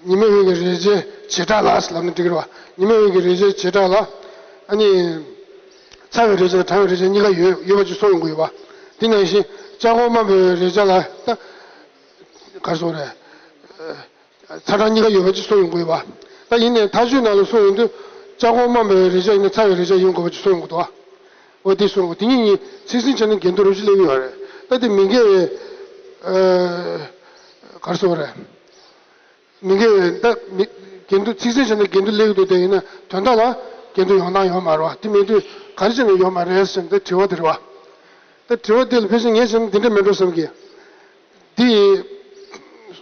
ཉི་མའི་འོད་ཀྱི་རེག་བྱའི་བྱེ་བྲག་ལ་ཟེར་ལབ་ན་འགྲིག་གི་རེད་བ། ཉི་མའི་འོད་ཀྱི་རེག་བྱའི་བྱེ་བྲག་ལ། ཨ་ནི། ཚ་བའི་རེག་བྱ་དང་གྲང་བའི་རེག་བྱ་གཉིས་ཀ་ཡོད་ཡོད་པ་ཅིག་གསུངས་ཡོང་གི་ཡོད་བ། དེ་ནང་བཞིན་ལྕགས་འོག་མ་འབབ་པའི་རེག་བྱ་ལ་ད། ག་རེ་ཟེར་དགོས་རེད། ཚ་གྲང་གཉིས་ཀ་ཡོད་པ་ཅིག་གསུངས་ཡོང་གི་ཡོད་པ། ད་ཡིན་ནའི་མཐའ་དཔྱོད་ནང་ལ་གསུངས་ཡོང་དུས་ལྕགས་འོག་མ་འབབ་པའི་རེག་བྱ་ཡིན་ན་ཚ་བའི་རེག་བྱ་ཡིན་དགོས་པ་ཅིག་གསུངས་ཡོང་གི་འདུག་བ། འོ་དེ་གསུངས་འདུག་དེ་གཉིས་གཉིས་ཚིག་ཟིན་བྱས་ན་འགལ་འདུ་རུ་ཞིག་སླེབས་ཀྱི་ཡོད་རེད། ད་དེ་མི་འགལ་བའི། ཨ། ག་རེ་ཟེར་དགོས་རེད། མི་འགལ་བའི་ད་མི། འགལ་འདུ་ཚིག་ཟིན་བྱས་ན་འགལ་འདུ་སླེབས་ཀྱི་འདུག་དེ་ཡིན་ན་དོན་དག་ལ་འགལ་འདུ་ཡོང་སྟངས་ཡོད་མ་རེད་བ། དེ་མེད་དུས་ག་རེ་བྱས་ནས་ཡོད་མ་རེད་ཟེར་ན་དེ་དྲི་བ་དེ་རེད་བ། ད་དྲི་བ་དེ་ལ་ཕལ་ཆེར་ངས་བྱས་ན་འདི་འདྲ་མེད་འགྲོ་བསམ་གི། འདི།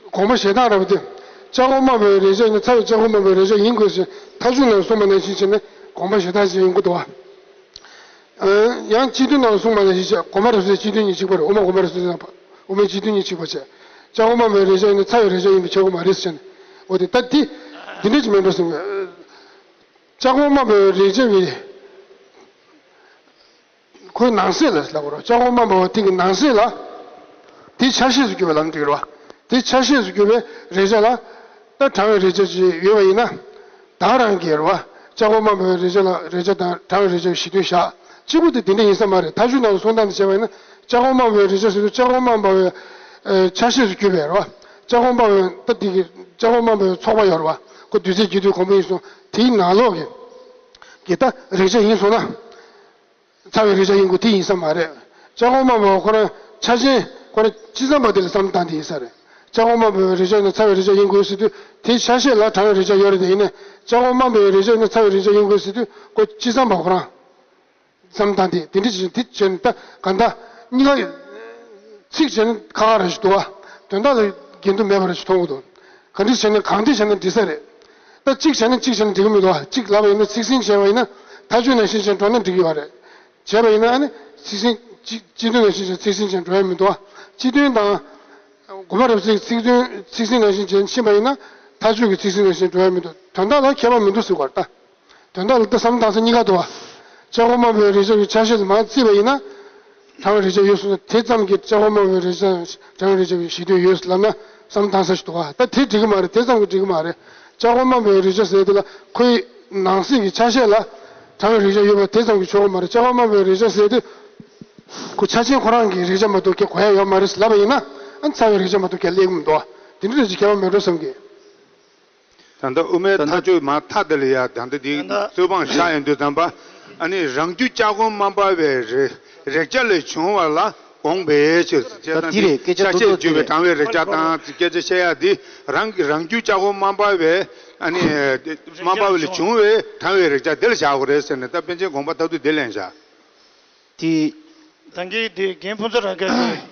དགོངས་པ་བཞེས་སྟངས་རེད་བ་དེ། ལྕགས་འོག་མ་འབབ་པའི་རེག་བྱ་ཡིན་ན་ཚ་བའི་ལྕགས་འོག་མ་འབབ་པའི་རེག་བྱ་ཡིན་དགོས་ཞེས་མཐའ་དཔྱོད་ནང་གསུངས་པ་ནང་བཞིན་བྱས་ནས་དགོངས་པ་བཞེས་སྟངས་ཤིག་ཡོང་གི་འདུག་བ། ཡང་སྤྱི་དོན་ནང་གསུངས་པ་ནང་བཞིན་བྱས་དགོངས་པ་རབ་གསལ་སྤྱི་དོན་གཉིས་གཅིག་པ་རེད། དབུ་མ་དགོངས་པ་རབ་གསལ་ནང་དབུ་མའི་སྤྱི་དོན་གཉིས་གཅིག་པ་བྱས། ལྕགས་འོག་མ་འབབ་པའི་རེག་བྱ་ཡིན་ན་ཚ་བའི་རེག་བྱ་ཡིན་པས་ཁྱབ་ཀྱི་མ་རེད་ཟེར་ནས། འོ་དེ་ད་འདི། འདི་འདྲ་ཅིག་མེད་འགྲོ་བསམ་གི། ལྕགས་འོག་མ་འབབ་པའི་རེག་བྱ་བའི། ཁོའི་ནང་གསེས་ལ་ལབ་དགོས་རེད། ལྕགས་འོག་མ་འབབ་པ་དེ་གི་ནང་གསེས་ལ། དེའི་ཆ་ཤས་སུ་གྱུར་པ་ལབ་ན་འགྲིག་གི་རེད་བ། དེའི་ཆ་ཤས་སུ་གྱུར་པའི་རེག་བྱ་ལ། ད་གྲང་བའི་རེག་བྱ་ཅིག་ཡོད་པ་ཡིན་ན། ད་ག་རང་གི་རེད་བ། ལྕགས་འོག་མ་འབབ་པའི་རེག་བྱ་ལ་རེག་བྱ་དང་གྲང་བའི་རེག་བྱ་གི་གཞི་མཐུན་བཞག་གཅིག་པུ་དེ་དེ་འདྲ་ཡིན་ས་མ་རེད། མཐའ་དཔྱོད་ནང་ལ་གསུང་སྟངས་དེ་བྱས་པ་ཡིན་ན་ལྕགས་འོག་མ་འབབ་པའི་རེག་བྱ་ཟེར་དུས་ལྕགས་འོག་མ་འབབ་པའི། ཨེ། ཆ་ཤས་སུ་གྱུར་པའི་རེད་བ། ལྕགས་འོག་མ་འབབ་པའི་ད་དེ་གི་ལྕགས་འོག་མ་འབབ་པའི་ཚོགས་པ་ཡོད་རེད་བ། ཁོ་རྡུལ་རྫས་རྒྱུ་དུས་གོང་བུ་ཡིན་གསུངས། དེའི་ནང་ལོགས་ཀྱི། གི་ད་རེག་བྱ་ཡིན་སོང་ན། ཚ་བའི་རེག་བྱ་ཡིན་དགོས་དེ་ཡིན་ས་མ་རེད། ལྕགས་འོག་མ་འབབ་པ་ཁོ་རང་ཆ་ཅན་ཁོ་རང་ཅི་ཙམ་པ་དེ་ལ་བསམ་བློ་བཏང་དེ་ཡིན་ས་རེད། ལྕགས་འོག་མ་འབབ་པའི་རེག་བྱ་ཡིན་ན་ཚ་བའི་རེག་བྱ་ཡིན་དགོས་ཟེར་དུས་དེའི་ཆ་ཤས་ལ་གྲང་བའི་རེག་བྱ་ཡོད་རེད། དེ་ཡིན་ན་ལྕགས་འོག་མ་འབབ་པའི་རེག་བྱ་ཡིན་ན་ཚ་བའི་རེག་བྱ་ཡིན་དགོས་ཟེར་དུས་ཁོ་ཅི་ཙམ་པ་ཁོ་རང་བསམ་བློ་བཏང་དེ་དེ་འདྲ་ཅིག་དེ་བྱས་ནས་ད་ག་འདྲ་གཉིས་ཀ་ཚིག་བྱས་ན་ཁ་ཁ་ར་ཞིག་འདུག་བ། དོན་དག་ལ་འགལ་འདུ་མེད་པ་ར་ཞིག་མཐོང་གི་འདུག་ག་འདྲ་བྱས་ན་གང་འདྲ་བྱས་ན་འགྲིག་ས་རེད། ད་གཅིག་བྱས་ན་གཅིག་བྱས་ན་འགྲིག་གི་མི་འདུག་བ། གཅིག་ལབ་པ་ཡིན་ན་ཚིག་ཟིན་བྱས་པ་ཡིན་ན་མཐའ་དཔྱོད་ནང་བཞིན་བྱས་འགྲོ་ན་འགྲིག་གི་ཡོད་རེད། བྱས་པ་ཡིན་ན་ཨ་ནི་ཚིག་ཟིན་སྤྱི་སྤྱི་དོན་ནང་བཞིན་བྱས་ཚིག་ཟིན་བྱས་འགྲོ་ཡ་མི་འདུག་བ། སྤྱི་དོན་དང་། དགོངས་པ་རབ་གསལ་གྱི་ཚིག་དོན་ཚིག་ཟིན་ནང་བཞིན་བྱས་ཕྱིན་པ་ཡིན་ན་མཐའ་དཔྱོད་ཀྱི་ཚིག་ཟིན་ནང་བཞིན་འགྲོ་ཡ་མི་འདུག་དོན་དག་ལ་ཁྱད་པར་མི་འདུག་ཟེར་བ་རེད་ད། དོན་དག་ལ་ད་བསམ་བློ་བཏང་ས་གཉིས་ཀ་འདུག་བ། ལྕགས་འོག་མ་འབབ་པའི་རེག་བྱ་གི་ཆ་ཤས་ལ་མར་བརྩིས་པ་ཡིན་ན། གྲང་བའི་རེག་བྱ་ཡོད་སོང་ན་དེ་ཙམ་གྱིས་ལྕགས་འོག་མ་འབབ་པའི་རེག་བྱ་གྲང་བའི་རེག་བྱ་བའི་གཞི་མཐུན་ཡོད་ལབ་ན་བསམ་བློ་བཏང་ས་ཞིག་འདུག་བ། ད་དེ་འགྲིག་གི་མ་རེད། དེ་ཙམ་གྱིས་འགྲིག་གི་མ་རེད། ལྕགས་འོག་མ་འབབ་པའི་རེག་བྱ་ཟེར་དེ་ལ་ཁོའི་ནང་གསེས་ཀྱི་ཆ་ཤས་ལ་གྲང་བའི་རེག་བྱ་ཡོད་པ་དེ་ཙམ་གྱིས་ཆོག་གི་མ་རེད། ལྕགས་འོག་མ་འབབ་པའི་རེག་བྱ་ཟེར་དེ་ཁོ་ཆ་ཅན་ཁོ་རང་གི་རེག་བྱ་མ་གཏོགས་ཁྱད་གོ་ཡ་ཡོད་མ་རེད་ལབ་པ་ཡིན་ན། ཨ་ཚ་བའི་རེག་བྱ་མ་གཏོགས་ཁྱད་སླེབས་ཀྱི་མི་འདུག་བ། དེ་འདྲ་རེ་ཅིག་ཁྱད་པར་མེད་འགྲོ་བསམ་གི། ད་ལྟ་དབུ་མའི་ད་ལྟ་མཐའ་དཔྱོད་མ་མཐའ་དེ་ལ་ཡ་ད་ལྟ་འདི་ད་ལྟ་རྩོད་སྤང་བཞག་ཡོང་དུས་ཙམ་པ། ཨ་ནི་རང་རྒྱུད་ལྕགས་འོག་མ་འབབ་པའི་རེ་རེག་བྱ་ལས་བྱུང་བ་ལ་དགོངས་པའི་ཕྱིར། ད་འདི་རེད། སྐད་ཆ་ཆ་ཤས་ཐུང་ཐུང་བརྗོད་པའི་དེ་རེད། གྲང་བའི་རེག་བྱ་དང་སྐད་ཆ་བཤད་ཡ་འདི་རང་གི་རང་རྒྱུད་ལྕགས་འོག་མ་འབབ་པའི་ཨ་ནི་མ་འབབ་པ་ལས་བྱུང་བའི་གྲང་བའི་རེག་བྱ་འདི་ལ་བཞག་དགོས་རེད་ཟེར་ནས་ད་པཎ་ཆེན་དགོངས་པ་མཐར་ཐུག་འདི་ལེན་བཞག་དེ། ད་གིན་དེ་རྒན་ཕུན་ཚོགས་རང་སྐད་དེ།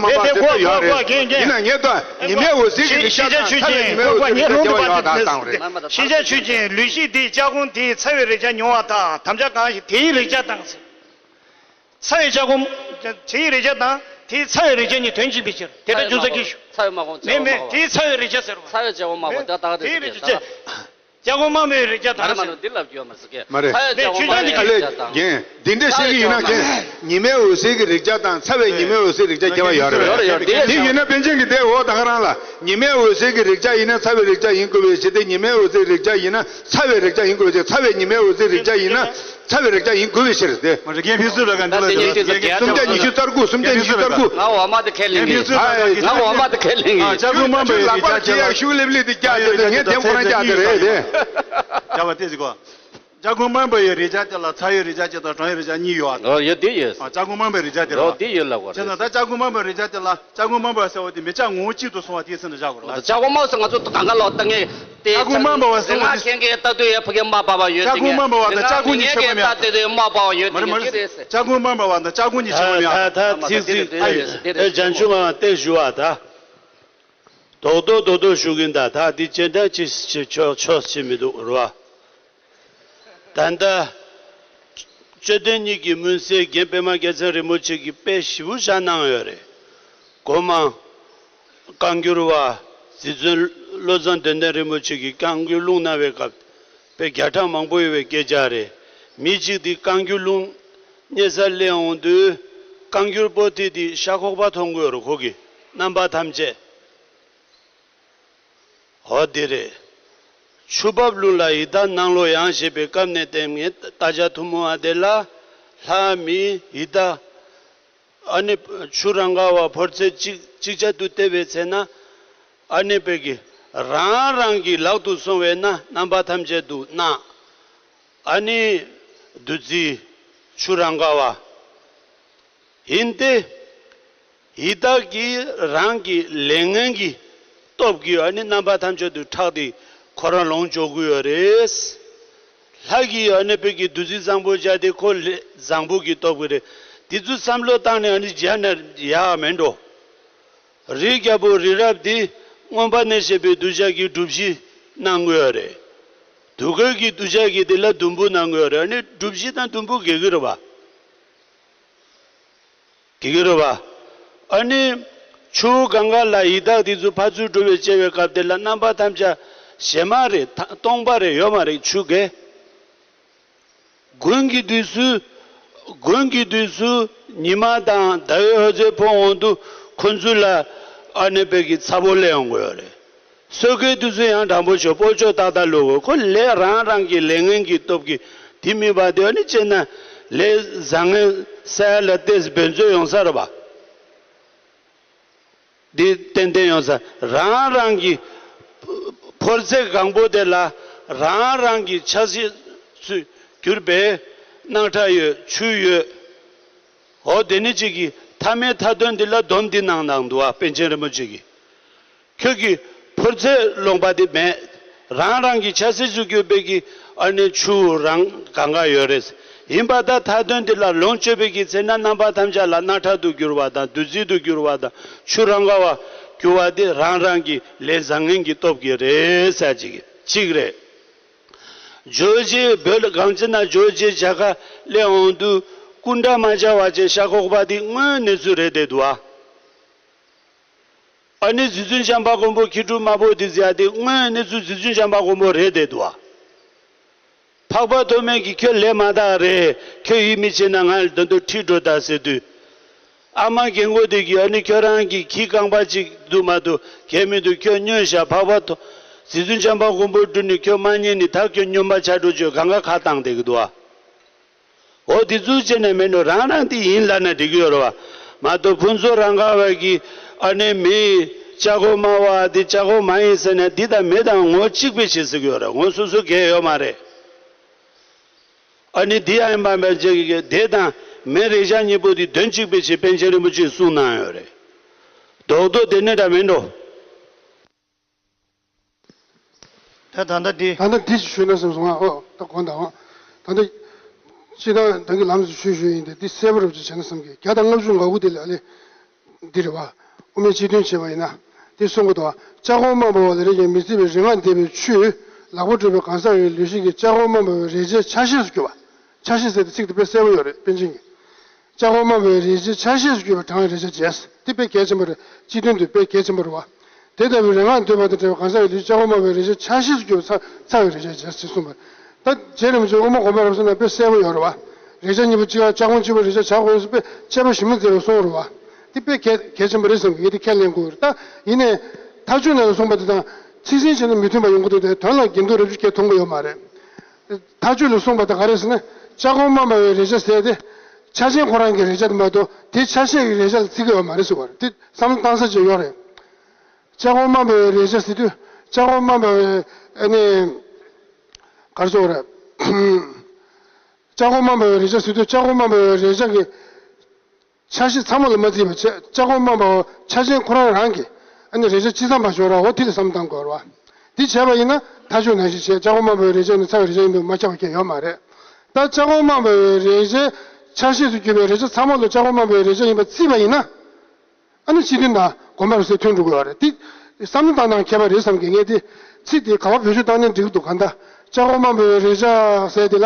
མ་པ་དེ་ལྟ་ཡོད་རེད། ཡིན་ན་ངས་ད་ཉི་མའི་འོད་ཟེར་གྱི་རེག་བྱ་དང་ཚ་བའི་ཉི་མའི་འོད་ཟེར་རེག་བྱ་སྐྱེ་བ་ཡོད་པ་དང་བཏང་རེད། ཤེས་བྱ་ཆོས་ཅན། ལུས་ཤེས་དེས་ལྕགས་གོང་དེའི་ཚ་བའི་རེག་བྱ་མྱོང་བ་དང་དམ་བཅའ་གང་ཞིག་དེའི་རེག་བྱ་དང་ཟེར། ཚ་བའི་ལྕགས་གོང་། དེའི་རེག་བྱ་དང་དེའི་ཚ་བའི་རེག་བྱ་གཉིས་དོན་གཅིག་པའི་ཕྱིར། དེ་ལྟར་ཅུང་ཟད་སྐད་ཞུ། ཚ་བའི་དམག་དཔུང་། མེད་མེད། དེའི་ཚ་བའི་རེག་བྱ་ཟེར་བ། ཚ་བའི་ལྕགས་གོང་དམག་དཔུང་དེ་ལྟ་ག་དེ་དེའི་རེག་བྱ། ལྕགས་གོང་དམར་པོའི་རེག་བྱ་དང་ཟེར། འདི་ལབ་རྒྱུ་ཡོད་མ་རེད་ཟེར་གི། མ་རེད། ཚ་བའི་ལྕགས་གོང་དམར་པོའི་རེག་བྱ་དང་། རྒན། འདི་འདྲ་བཤད་ཀྱི་ཡིན་ན་རྒན། ཉི་མའི་འོད་ཟེར་གྱི་རེག་བྱ་དང་ཚ་བའི་ཉི་མའི་འོད་ཟེར་རེག་བྱ་སྐྱེ་བ་ཡོད་རེད། ཡོད་རེད། དེ་ཡིན་ན་པཎ་ཆེན་གྱི་དེ་འོ་ད་ག་རང་ལ་ཉི་མའི་འོད་ཟེར་གྱི་རེག་བྱ་ཡིན་ན་ཚ་བའི་རེག་བྱ་ཡིན་དགོས་པའི་ཕྱིར་ཏེ། ཉི་མའི་འོད་ཟེར་རེག་བྱ་ཡིན་ན་ཚ་བའི་རེག་བྱ་ཡིན་དགོས་པའི་ཕྱིར། ཚ་བའི་ཉི་མའི་འོད་ཟེར་རེག་བྱ་ཡིན་ན་ཚ་བའི་རེག་བྱ་ཡིན་དགོས་པའི་ཕྱིར་ཏེ། མ་རེད། རྒན་ཕན་ཚུན་ལ་ག་འདི་ལ་ད་དེ་ཉིད་དུས་སུ་རྒྱལ་སུམ་བརྒྱ་ཉི་ཤུ་རྩ་དགུ། སུམ་བརྒྱ་ཉི་ཤུ་རྩ་དགུ། ང་འོ་མ་དེ་ཁས་ལེན་གྱི། ང་འོ་མ་དེ་ཁས་ལེན་གྱི། ལྕགས་གོང་དམར་པོའི་རེག་བྱ་ལག་པ་ལ་ཁྱེད་ཡ་ཤུགས་ལེབ་ལེབ་དེ་རྒྱག་དེ་ངས་དེ་ཁོ་རང་རྒྱག་དེ་རེད་དེ། རྒྱག་པ་ཏོག་ཙམ་གོ། ལྕགས་གོང་དམར་པོ་ཡི་རེག་བྱ་དེ་ལ་ཚ་བའི་རེག་བྱ་གཅིག་དང་གྲང་བའི་རེག་བྱ་གཉིས་ཡོད་ཨ། ཨོ་ཡོད་དེ་ཡོད། ཨ། ལྕགས་གོང་དམར་པོའི་རེག་བྱ་དེ་རེད་བ། ཨོ་དེ་ཡོད་ལ་གོ་རེད། བྱས་ན་ད་ལྕགས་གོང་དམར་པོའི་རེག་བྱ་དེ་ལ་ལྕགས་གོང་དམར་པོ་ཟེར་བ་དེ་མི་ཆགས་ངོ་བོ་གཅིག་ཏུ་སོང་བ་དེའི་ཚེ་ན་བཞག་དགོས་རེད་བ། ལྕགས་གོང་དམར་པོ་ཟེར་ང་ཚོ་གང་ག་ལོག་ལྟ་ངེས་ཏེ། ལྕགས་གོང་དམར་པོ་བ་ཟེར་ང་མཁན་གྱི་ལྟ་དུས་ཡ་ཕ་གི་དམར་པ་བ་ཡོད་ལྕགས་གོང་དམར་པོ་བ་དང་ལྕགས་གོང་གཉིས་ཁྱད་པར་མེད་ཨ། ལྟ་དུས་དམར་པ་བ་ཡོད་དེ་ངས་ཅི་རེད་ཟེར། ལྕགས་གོང་དམར་པོ་བ་དང་ལྕགས་གོང་གཉིས་ཁྱད་པར་མེད་ཨ། ད་ད་ཚིག་ཚིག་ཨ་ཡོད་དེ་རེད། ལྗང་ཆུ་མ་བ་ཏེ་ཞུ་བ་ད། རྡོག་རྡོག་རྡོག་རྡོག་ཞུ་གིན་ད་ད་འདི་ཅེ་འདྲ་ཅི་ཅི་ཆོག་ཆོག་ཅི་མི་འདུག་རོ། ད་ལྟ་དཔྱོད་ལྡན་གཉིས་ཀྱི་སྨོན་སྲས་རྒན་པད་མ་རྒྱལ་མཚན་རིན་པོ་ཆེ་གིས་དཔེ་ཞིབ་པོ་བཞག་གནང་ཡོད་རེད། གོང་མ་བཀའ་འགྱུར་བ་རྗེ་བཙུན་བློ་བཟང་དོན་ལྡན་རིན་པོ་ཆེ་གིས་བཀའ་འགྱུར་ལུང་གནང་བའི་སྐབས་དཔེ་བརྒྱ་ཕྲག་མང་པོ་ཡོད་པའི་སྐད་ཆ་རེད། མི་གཅིག་འདི་བཀའ་འགྱུར་ལུང་གནས་ས་སླེབས་འོང་དུས་བཀའ་འགྱུར་པོ་ཏི་འདི་ཤ་ཁོག་པ་མཐོང་གི་ཡོད་རེད་ཁོ་གི་རྣམ་པ་ཐམས་ཅད། འོ་དེ་རེད། ཆུ་འབབ་ཀླུང་ལ་ཡི་དྭགས་ནང་ལོགས་ཡང་ཞེས་པའི་སྐབས་ནས་བསྟན་ངེས་རྟ་ལྕག་ཐུན་མོང་བ་དེ་ལ་ལྷ་མི་ཡི་དྭགས་ཨ་ནི་ཆུ་རང་ག་བ་ཕོ་རྩལ་གཅིག་གཅིག་ཆར་དུ་བལྟས་པའི་ཚེ་ན་ཨ་ནི་དཔེ་གི་རང་རང་གི་ལག་ཏུ་སོང་བས་ན་རྣམ་པ་ཐམས་ཅད་དུ་སྣང་། ཨ་ནི་བདུད་རྩི་ཆུ་རང་ག་བ། ཡིན་ཏེ། ཡི་དྭགས་ཀྱིས་རང་གི་ལས་ངན་གྱི་སྟོབས་ཀྱིས་ཨ་ནི་རྣམ་པ་ཐམས་ཅད་དུ་ཁྲག་དེ་ཁོ་རང་ལོངས་སྤྱོད་ཀྱི་ཡོད་རེད། ལྷ་གིས་ཨ་ནི་དཔེ་གི་བདུད་རྩི་བཟང་པོ་བྱས་ཏེ་ཁོ་ལས་བཟང་པོ་གི་སྟོབས་ཀྱིས་རེད། དེ་ཚོ་བསམ་བློ་བཏང་ནས་ཨ་ནི་བརྒྱ་ནས་ཡག་མེད་འགྲོ། རི་རྒྱལ་པོ་རི་རབ་དེ་མངོན་པ་མནལ་བྱེད་པའི་གདུལ་བྱ་གི་སྒྲུབ་གཞི་གནང་དགོས་ཡོད་རེད། དུས་འཁོར་གྱི་གདུལ་བྱ་གི་དེ་ལ་དུམ་བུ་གནང་དགོས་ཡོད་རེད། ཨ་ནི་སྒྲུབ་གཞི་དང་དུམ་བུ་དགེ་གི་རེད་བ། དེ་གི་རེད་བ། ཨ་ནི། ཆུ་གང་ག་ལ་ཡི་དྭགས་དེ་ཚོ་ཕར་ཚུར་འགྲོ་བའི་སྐྱེ་བའི་སྐབས་དེ་ལ་རྣམ་པ་ཐམས་ཅད་བྱེ་མ་རེད་ད་སྟོང་པ་རེད་ཡོད་མ་རེད་ཆུ་གེ། དགུན་གྱི་དུས་སུ། དགུན་གྱི་དུས་སུ་ཉི་མ་དང་ཟླ་བའི་འོད་ཟེར་ཕོག་འོང་དུས་ཁོ་ཚོ་ལ་ཨ་ནི་དཔེ་གི་ཚ་པོ་སླེབས་ཡོང་གི་ཡོད་རེད། སོས་ཀའི་དུས་སུ་ཡང་དྲང་པོ་ཆོག་སྤོ་ཆོག་ཏག་ཏག་ལུས་དགོས་ཁོ་ལས་རང་རང་གི་ལས་ངན་གྱི་སྟོབས་ཀྱིས་ དེ་མིན་པ་དེ་ཨ་ནི་བྱས་ན་ལས་བཟང་ངན་ས་ཡ་ལ་ཏེས་འབད་རྩོལ་ཡོང་ས་རེད་པ། འདི་ཏན་ཏན་ཡོང་ས་རང་རང་གི་ཕོར་རྩེ་གང་པོ་དེ་ལ་རང་རང་གི་ཆ་ཤས་སུ་གྱུར་པའི་སྣག་ཁྲག་ཡོད་ཆུ་ཡོད། འོ་དེ་ནི་གཅིག་གིས་ཐ་མའི་མཐའ་དོན་འདི་ལ་སྡོམ་འདི་གནང་གནང་འདུག་བ། པཎ་ཆེན་རིན་པོ་ཆེ་གིས། ཁྱོད་ཀྱི་ཕོར་རྩེ་ལོངས་པ་དེ་མེད། རང་རང་གི་ཆ་ཤས་སུ་གྱུར་པའི་གི་ཨ་ནི་ཆུ་རང་གང་ག་ཡོད་རེད། ཡིན་པ་ད་མཐའ་དོན་འདི་ལ་ལོངས་སྤྱོད་པའི་གི་ཚེ་ན་རྣམ་པ་ཐམས་ཅད་ལ་སྣག་ཁྲག་ཏུ་གྱུར་བ་དང་བདུད་རྩི་དུ་གྱུར་བ་དང་ཆུ་རང་ག་བ་གྱུར་བ་དེ་རང་རང་གི་ལས་བཟང་ངན་གྱི་སྟོབས་ཀྱིས་རེད་ཟེར་གཅིག་གཅིག་རེད། ཇོ་རྗེ་བོད་གངས་ཅན་ན་ཇོ་རྗེ་རྒྱ་གར་སླེབས་འོང་དུས་སྐུ་འདྲ་མ་བྱ་བ་ཅན་ཤ་ཁོག་པ་དེ་དངོས་གནས་ཚུལ་རེད་བསྡད་འདུག་ཨ། ཨ་ནི་རྗེ་བཙུན་བྱམས་པ་མགོན་པོ་ཁྱི་ཕྲུག་དམར་པོ་འདི་ཟེར་ཡ་དེ་དངོས་གནས་ཚུལ་རྗེ་བཙུན་བྱམས་པ་མགོན་པོ་རེད་བསྡད་འདུག་ཨ། འཕགས་པ་ཐོགས་མེད་ཀྱིས་ཁྱོད་ལས་མ་དག་རེད། ཁྱོད་ཡིད་མི་ཆེས་ན་ང་ལ་ད་དུང་ཁྲིད་འགྲོ་དང་ཟེར་དུས། ཨ་མ་རྒན་གོག་དེ་གིས་ཨ་ནི་ཁྱོད་རང་གི་ཁྱི་རྐང་པ་གཅིག་འདུག་མ་འདུག་གལ་མི་འདུག་ཁྱོད་སྨྱོས་ཤག་འཕགས་པ་ཐོགས་རྗེ་བཙུན་བྱམས་པ་མགོན་པོ་སྒྲུབ་ནས་ཁྱོད་མ་ཉན་ནས་ད་ཁྱོད་སྨྱོན་པ་ཆགས་འགྲོ་ཆོག་གང་ག་ཁ་བཏང་བསྡད་ཀྱི་འདུག་ཨ། འོ་དེ་ཚུལ་བྱས་ནས་མེད་ནོ་རང་རང་དེ་ཡིན་ལབ་ན་འགྲིག་གི་ཡོད་རེད་བ། མ་གཏོགས་ཕུན་ཚོགས་རང་ག་བ་གི་ཨ་ནི་མི་ལྕགས་སྒོ་དམར་བ་དེ་ལྕགས་སྒོ་མ་ཡིན་ཟེར་ནས་འདི་དང་མི་དང་ངོ་གཅིག་པའི་བྱེད་ཟེར་གི་ཡོད་རེད། ངོ་སོ་སོ་འགལ་ཡོད་མ་རེད། ཨ་ནི་འདི་ཡང་ཡིན་པ་མེད་ཅེས་ཀྱི་དེ་དང་མི་རེག་བྱ་གཉིས་པོ་དེ་དོན་གཅིག་པའི་ཕྱིར་པཎ་ཆེན་རིན་པོ་ཆེས་གསུངས་གནང་ཡོད་རེད། རྡོག་རྡོག་དེ་ནི་འདྲ་མིན་འགྲོ། ད་ད་ལྟ་འདི། ད་ལྟ་འདི་ཞུས་ན་བསམ་སོང་ང་། ཨོ་ད་དགོངས་དག་ད་ལྟ་སྤྱི་བཏང་ད་གི་ལམ་སུ་ཞུས་ཞུས་ཡིན་ཏེ་འདི་གསལ་པོ་རུ་ཅིག་བྱས་ན་བསམ་གི། བརྒྱ་དང་ལྔ་བཅུ་ང་དགུ་དེ་ལ་ལས་འདི་རེད་བ། དབུ་མའི་སྤྱི་དོན་བྱས་པ་ཡིན་ན་དེ་གསུང་གི་འདུག་བ། ལྕགས་སྒོ་དམར་པོ་ལ་རེག་ཀྱང་མི་བརྫི་བའི་རིག་སྔགས་བཟླས་པའི་ཆུས་ལག་པ་བཀྲུས་པའི་གང་ཟག་གི་ལུས་ཤེས་ཀྱི་ལྕགས་སྒོ་དམར་པོའི་རེག་བྱའི་ཆ་ཤས་སུ་གྱུར་པ། ཆ་ཤས་ཟེར་ཏེ་ཚིག་དེ་དཔེ་གསལ་པོ་ཡོད་རེད་པཎ་ཆེན་གྱི། ལྕགས་སྒོ་དམར་པོའི་རེག་བྱའི་ཆ་ཤས་སུ་གྱུར་པའི་གྲང་བའི་རེག་བྱ་བྱས། དེ་དཔེ་གལ་ཆེན་པོ་རེད། སྤྱི་དོན་དུ་དཔེ་གལ་ཆེན་པོ་རེད་བ། དེ་ལྟ་བུའི་རིག་སྔགས་ཟློས་པ་དང་བྲལ་བའི་གང་ཟག་གི་ལུས་ལྕགས་སྒོ་དམར་པོའི་རེག་བྱའི་ཆ་ཤས་སུ་གྱུར་པའི་ཚ་ཚ་བའི་རེག་བྱ་བྱས་ཞེས་གསུངས་པ་རེད། ད་རྗེ་རིན་པོ་ཆེས་དབུ་མ་དགོངས་པ་རབ་གསལ་ན་དཔེ་གསལ་པོ་ཡོད་རེད་བ། རེག་བྱ་གཉིས་པོ་གཅིག་ལ་ལྕགས་སྒོ་གཅིག་པོ་རེག་བྱ་བྱ་དགོས་ཟེར་དཔེ་དཔྱད་པ་ཞིབ་མོ་མཛད་པའི་གསུང་རེད་བ། དེ་དཔེ་གལ་གལ་ཆེན་པོ་རེད་བསམ་གི། ངས་དེ་ཁས་ལེན་དགོས་རེད། ད་ཡིན་ནའི་མཐའ་དཔྱོད་ནང་ལ་གསུངས་པ་དེ་དང་ཚིག་ཟིན་བྱས་ན་མི་མཐུན་པ་ཡོང་གི་འདུག་དེ་དོན་ལ་འགལ་འདུ་རབ་ཅིག་སྐྱེ་ཐུབ་ཀྱི་ཡོད་མ་རེད། མཐའ་དཔྱོད་ལ་གསུངས་པ་དེ་ག་རེ་ཟེར་ན། ལྕགས་སྒོ་དམར་པོའི་རེག་བྱ་ཟེར་དེ། ཆ་ཅན་ཁོ་རང་གི་རེག་བྱ་དེ་མ་གཏོགས་དེ་ཆ་ཤས་ཀྱི་རེག་བྱ་ལ་བརྩི་གི་ཡོད་མ་རེད་ཟེར་བ་རེད། དེ་བསམ་བློ་བཏང་ས་ཅིག་ཡོད་རེད། ལྕགས་སྒོ་དམར་པོའི་རེག་བྱ་ཟེར་དུས་ལྕགས་སྒོ་དམར་པོའི་ཨ་ནི་ག་རེ་ཟེར་བ་རེད། ལྕགས་སྒོ་དམར་པོའི་རེག་བྱ་ཟེར་དུས་ལྕགས་སྒོ་དམར་པོའི་རེག་བྱ་གི་ཆ་ཤས་ཚང་མ་ལ་མ་བརྩིས་པ་བྱས། ལྕགས་སྒོ་དམར་པོ་ཆ་ཅན་ཁོ་རང་རང་གི་ཨ་ནི་རེག་བྱ་ཅི་ཙམ་པ་ཤོར་ར་འོ་དེ་ལ་བསམ་བཏང་དགོས་ར་བ། འདི་བྱས་པ་ཡིན་ན་མཐའ་དཔྱོད་ནང་བཞིན་བྱས། ལྕགས་སྒོ་དམར་པོའི་རེག་བྱ་ནི་ཚ་བའི་རེག་བྱ་ཡིན་པས་མ་ཁྱབ་པ་གང་ཡང་ཡོད་མ་རེད། ད་ལྕགས་སྒོ་དམར་པོའི་རེག་བྱའི་ཆ་ཤས་སུ་གྱུར་པའི་རེག་བྱ་ཚང་མ་ལ་ལྕགས་སྒོ་དམར་པོའི་རེག་བྱ་ཡིན་པ་བརྩིས་པ་ཡིན་ན། ཨ་ནི་སྤྱི་དོན་དང་དགོངས་པ་རབ་གསལ་མཐུན་འགྲོ་གི་ཡོད་རེད། འདི་བསམ་བློ་བཏང་སྟངས་ཁྱད་པར་རེད་བསམ་གི། ངས་དེ་ཚིག་དེ་ག་པར་བེད་སྤྱོད་བཏང་ནའི་འགྲིག་གི་འདུག་གང་ལྟར་ལྕགས་སྒོ་དམར་པོའི་རེག་བྱ་ཟེར་དེ་ལ་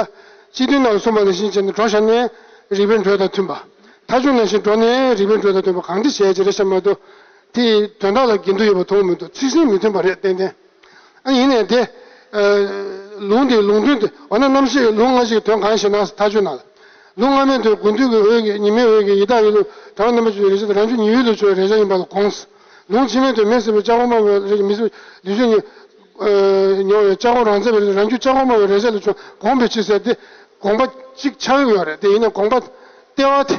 སྤྱི་དོན་ནང་གསུངས་པ་ནང་བཞིན་བྱས་ནས་འགྲོ་བཞག་ནའི་རིགས་པའི་འགྲོས་དང་མཐུན་པ། མཐའ་དཔྱོད་ནང་བཞིན་འགྲོ་ནའི་རིགས་པའི་འགྲོས་དང་མཐུན་པ་གང་འདྲ་བྱས་ཀྱི་རེད་བཤད་མ་གཏོགས། དེའི་དོན་དག་ལ་འགལ་འདུ་ཡོད་པ་མཐོང་མི་འདུག་ཚིག་ཟིན་མི་མཐུན་པ་རེད་ཏན་ཏན། ཨ་ཡིན་ནའི་དེ། ཨ། ལུང་དེ་ལུང་དོན་དེ་འོ་ན་རྣམ་བཤད་ལུང་ལྔ་ཞིག་དོན་གང་ཞེ་ན་མཐའ་དཔྱོད་ནང་ལ། ལུང་སྔ་མའི་དོན་ཀུན་བཏུས་ཀྱི་འོད་ཀྱིས་ཉི་མའི་འོད་ཀྱིས་ཡི་དྭགས་ཡུལ་དུ་གྲང་བའི་རྣམ་པར་སྤྱོད་པའི་རེག་བྱ་དེ་རང་རྒྱུད་ཉི་འོད་ལ་སྤྱོད་པའི་རེག་བྱ་ཡིན་པ་ལ་དགོངས། ལུང་ཕྱི་མའི་དོན་མེ་བསྲེགས་པའི་ལྕགས་སྒོ་དམར་པོའི་རེག་བྱ་མི་བསྲེགས་ལུས་སྲོག་ཉིད་མྱོང་བའི་ལྕགས་སྒོ་རང་མཚན་པའི་རང་རྒྱུད་ལྕགས་སྒོ་དམར་པོའི་རེག་བྱ་ལ་སྤྱོད་དགོངས་པའི་ཕྱིར་ཟེར་ཏེ། དགོངས་པ་གཅིག་ཆགས་ཡོད་རེད། དེ་ཡིན་ན་དགོངས་པ་ལྟེ་བ་དེ།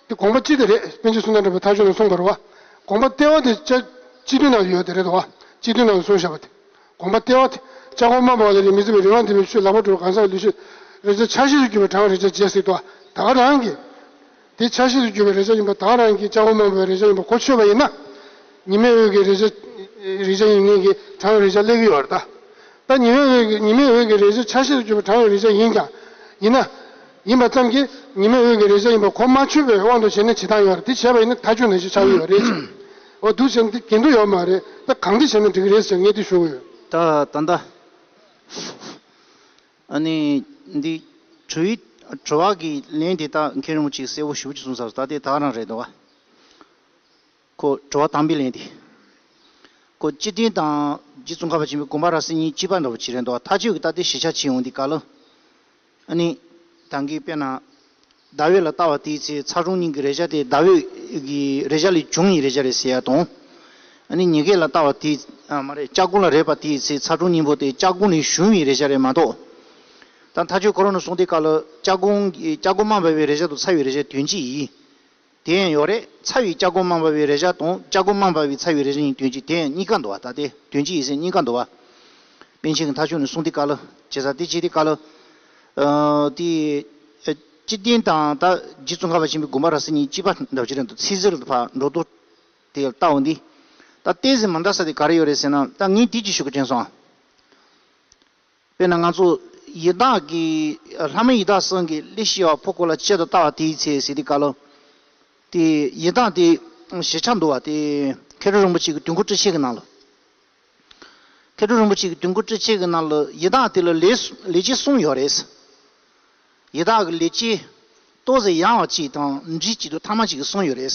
དེ་དགོངས་པ་གཅིག་དེ་རེད། པཎ་ཆེན་བསོད་ནམས་གྲགས་པས་མཐའ་དཔྱོད་ནང་གསུངས་པ་རེད་བ། དགོངས་པ་ལྟེ་བ་དེ་ལྕགས་སྤྱི་དོན་ནང་ཡོད་དེ་རེད་བ། སྤྱི་དོན་ནང་གསུངས་བཞག་པ་དེ། དགོངས་པ་ལྟེ་བ་དེ་ལྕགས་སྒོ་དམར་པོ་ལ་རེག་མི་བརྫི་བའི་རིག་སྔགས་བཟླས་པའི་ཆུས་ལག་པ་བཀྲུས་པའི་གང་ཟག་གི་ལུས་ཤེས་རེག་བྱའི་ཆ་ཤས་སུ་གྱུར་པའི་གྲང་བའི་རེག་བྱ་བྱས་ཟེར་དུས། ད་ག་རང་གི་དེ་ཆ་ཤས་སུ་གྱུར་པའི་རེག་བྱ་ཡིན་པ། ད་ག་རང་གི་ལྕགས་སྒོ་དམར་པོའི་རེག་བྱ་ཡིན་པ་གོ་ཆོད་པ་ཡིན་ན། ཉི་མའི་འོད་ཀྱི་རེག་བྱ་རེག་བྱ་ཡིན་མཁན་གྱི་གྲང་བའི་རེག་བྱ་སླེབས་ཀྱི་ཡོད་རེད་ད། ད་ཉི་མའི་འོད་ཀྱི་ཉི་མའི་འོད་ཀྱི་རེག་བྱ་ཆ་ཤས་སུ་གྱུར་པའི་གྲང་བའི་རེག་བྱ་ཡིན་ཀྱང་། ཡིན་ན། ཡིན་པ་ཙམ་གྱིས་ཉི་མའི་འོད་ཀྱི་རེག་བྱ་ཡིན་པ་གོ་མ་ཆོད་པའི་དབང་དུ་བྱས་ནས་བྱེད་སྟངས་ཡོད་རེད། དེ་བྱས་པ་ཡིན་ན་མཐའ་དཔྱོད་ནང་བཞིན་ཆགས་ཀྱི་ཡོད་རེད་ཅེས། འོ་འདུག་བྱས་ན་འདི་འགལ་འདུ་ཡོད་མ་རེད། ད་གང་འདི་བྱས་ན་འགྲིག་གི་རེད་ཟེར་ངས་འདི་ཞུ་གི་ཡོད། ད་ད་ད། ཨ་ནི་འདི་དྲི་བའི་དྲི་བ་གི་ལན་དེ་ད་མཁན་རིན་པོ་ཆེས་གསལ་པོ་ཞེ་པོ་ཅིག་གསུངས་ཚར་སོང་། ད་དེ་ད་ག་རང་རེད་འདུག་ག་ཁོ་དྲི་བ་དང་པོའི་ལན་དེ། ཁོ་སྤྱི་དོན་དང་རྗེ་ཙོང་ཁ་པ་ཆེན་པོའི་དགོངས་པ་རབ་གསལ་གཉིས་གཅིག་པ་འདྲ་པོ་ཅིག་རེད་འདུག་ད་ཁྱོད་ཀྱིས་ད་ལྟའི་ཞིབ་ཆ་བྱེད་ཡོང་འདི་ག་ལ། ཨ་ནི། ད་གིན་དཔེར་ན། ཟླ་འོད་ལ་ལྟ་བ་དེའི་ཚེ་ཚ་གྲང་གཉིས་ཀྱི་རེག་བྱ་དེ་ཟླ་འོད་ཀྱི་རེག་བྱ་ལས་བྱུང་བའི་རེག་བྱ་རེད་ཟེར་ཡ་དང་། ཨ་ནི་ཉི་གེ་ལ་ལྟ་བ་དེ། ཨ་མ་རེད། ལྕགས་ཀོང་ལ་རེག་པ་དེའི་ཚེ་ཚ་གྲང་གཉིས་པོ་དེ་ལྕགས་ཀོང་ནས་བྱུང་བའི་རེག་བྱ་རེད་མ་གཏོགས། ད་མཐའ་དཔྱོད་ཁོ་རང་ནས་གསུངས་དེ་ག་ལ་སྐྱབས་མགོན་གྱི་སྐྱབས་མགོན་དམའ་བ་བའི་རེག་བྱ་དང་ཚ་བའི་རེག་བྱ་དོན་གཅིག་ཡིན། དེ་ཡང་ཡོད་རེད། ཚ་བའི་སྐྱབས་མགོན་དམའ་བ་བའི་རེག་བྱ་དང་སྐྱབས་མགོན་དམའ་བ་བའི་ཚ་བའི་རེག་བྱ་གཉིས་དོན་གཅིག་དེ་ཡང་གཉིས་ཀ་འདུག་བ། ད་དེ་དོན་གཅིག་ཡིན་ཟེར་གཉིས་ཀ་འདུག་བ། པཎ་ཆེན་གྱི་མཐའ་དཔྱོད་ནས་གསུངས་དེ་ག་ལ་བྱེད་ས་དེ་བྱེད་དེ་ག་ལ། ཨ་དེ་ཨ་སྤྱི་དོན་དང་ད་རྗེ་ཙོང་ཁ་པ་ཆེན་པོའི་དགོངས་པ་ར་སྲིད་གཉིས་གཅིག་པ་འདྲ་བ་ཅིག་རེད་འདུག་ཚིག་ཟུར་དུ་ཕར་འགྲོ་དུས་དེ་ལྟ་བ་འདི། ད་ཏོག་ཙམ་མི་འདྲ་ས་དེ་ག་རེ་ཡོད་རེད་ཟེར་ན། ད་ངས་དེ་ཅིག་ཞུ་གི་དྲན་སོང་། དཔེར་ན་ང་ཚོ་ཡི་དྭགས་ཀྱི་ལྷ་མི་ཡི་དྭགས་གསུམ་གྱི་གླེགས་བྱེད་པ་ཕོ་རྒོད་ལ་ཆེད་དུ་ལྟ་བ་དེའི་ཚེ་ཟེར་དུས་སྐབས་ལ། དེ་ཡི་དྭགས་དེ་ཞིབ་ཆ་འདུག་བ། དེ་མཁས་གྲུབ་རིན་པོ་ཆེ་གི་དུས་འཁོར་སྤྲུལ་ཆེན་གྱི་ནང་ལ། མཁས་གྲུབ་རིན་པོ་ཆེ་གི་དུས་འཁོར་སྤྲུལ་ཆེན་གྱི་ནང་ལ་ཡི་དྭགས་དེ་ལ་ལས་ལས་བྱེད་གསུམ་ཡོད་རེད། ཡི་དྭགས་ཀྱི་ལས་བྱེད་ཏོག་ཙམ་ཡང་བ་གཅིག་དང་འབྲིང་གཅིག་དང་ཐ་མ་གཅིག་གི་གསུམ་ཡོད་རེད།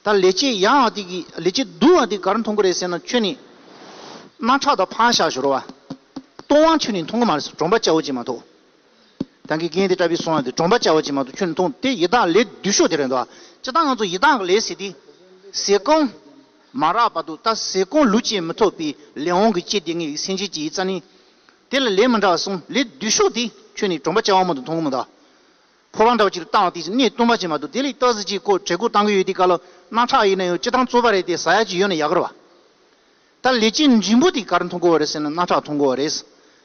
ད་ལས་བྱེད་ཡང་བ་དེ་གི་ལས་བྱེད་སྡུག་བ་དེ་ག་རེ་མཐོང་གི་རེད་ཟེར་ན། ཁྱོན་ནས་སྣ་ཁྲག་དང་ཕར་བཞག་ཞོར་བ། སྟོང་བ་ཁྱོན་ནས་མཐོང་གི་མ་རེད། གྲོང་པ་སྐྱ་བོ་གཅིག་མ་གཏོགས། ད་གིན་རྒན་དེ་ལྟ་བུའི་གསུང་བ་དེ་གྲོང་པ་སྐྱ་བོ་གཅིག་མ་གཏོགས་ཁྱོན་ནས་མཐོང་། དེ་ཡི་དྭགས་ལས་སྡུག་ཤོས་དེ་རེད་འདུག་སྤྱིར་བཏང་ང་ཚོ་ཡི་དྭགས་ཀྱི་ལས་ཟེར་དུས་ཟས་སྐོམ་མ་རག་བར་དུ། ད་ཟས་སྐོམ་ལུས་ཀྱིས་མི་ཐོབ་པའི་ལས་དབང་གིས་སྐྱེས་དེ་ངེད་ཀྱི་སེམས་ཅན་གྱི་ཡིད་རྩ་ནི། དེ་ལ་ལས་མི་འདྲ་བ་གསུམ། ལས་སྡུག་ཤོས་དེ་ཁྱོན་ནས་གྲོང་པ་སྐྱ་བོ་མ་གཏོགས་མཐོང་གི་མི་འདུག་ཕོ་བྲང་འདྲ་བ་ཅིག་ལ་བཏང་བ་དེ་གནས་སྟོང་པ་ཅིག་མ་གཏོགས། དེ་ལས་ཏོག་ཙམ་ཅིག་ཁོ་བྲེལ་འཁོར་བཏང་གི་ཡོད་དུས་སྐབས་ལ། སྣ་ཁྲག་ཡིན་ན་ཡང་སྤྱིར་བཏང་བཙོག་པ་རེད་དེ། ཟ་ཡ་ཅིག་ཡོད་ན་ཡག་གི་རེད་བ། ད་ལས་བྱེད་འབྲིང་པོ་དེ་ག་རེ་མཐོང་གི་ཡོད་རེད་ཟེར་ན། སྣ་ཁྲག་མཐོང་གི་ཡོད་རེད། ལས་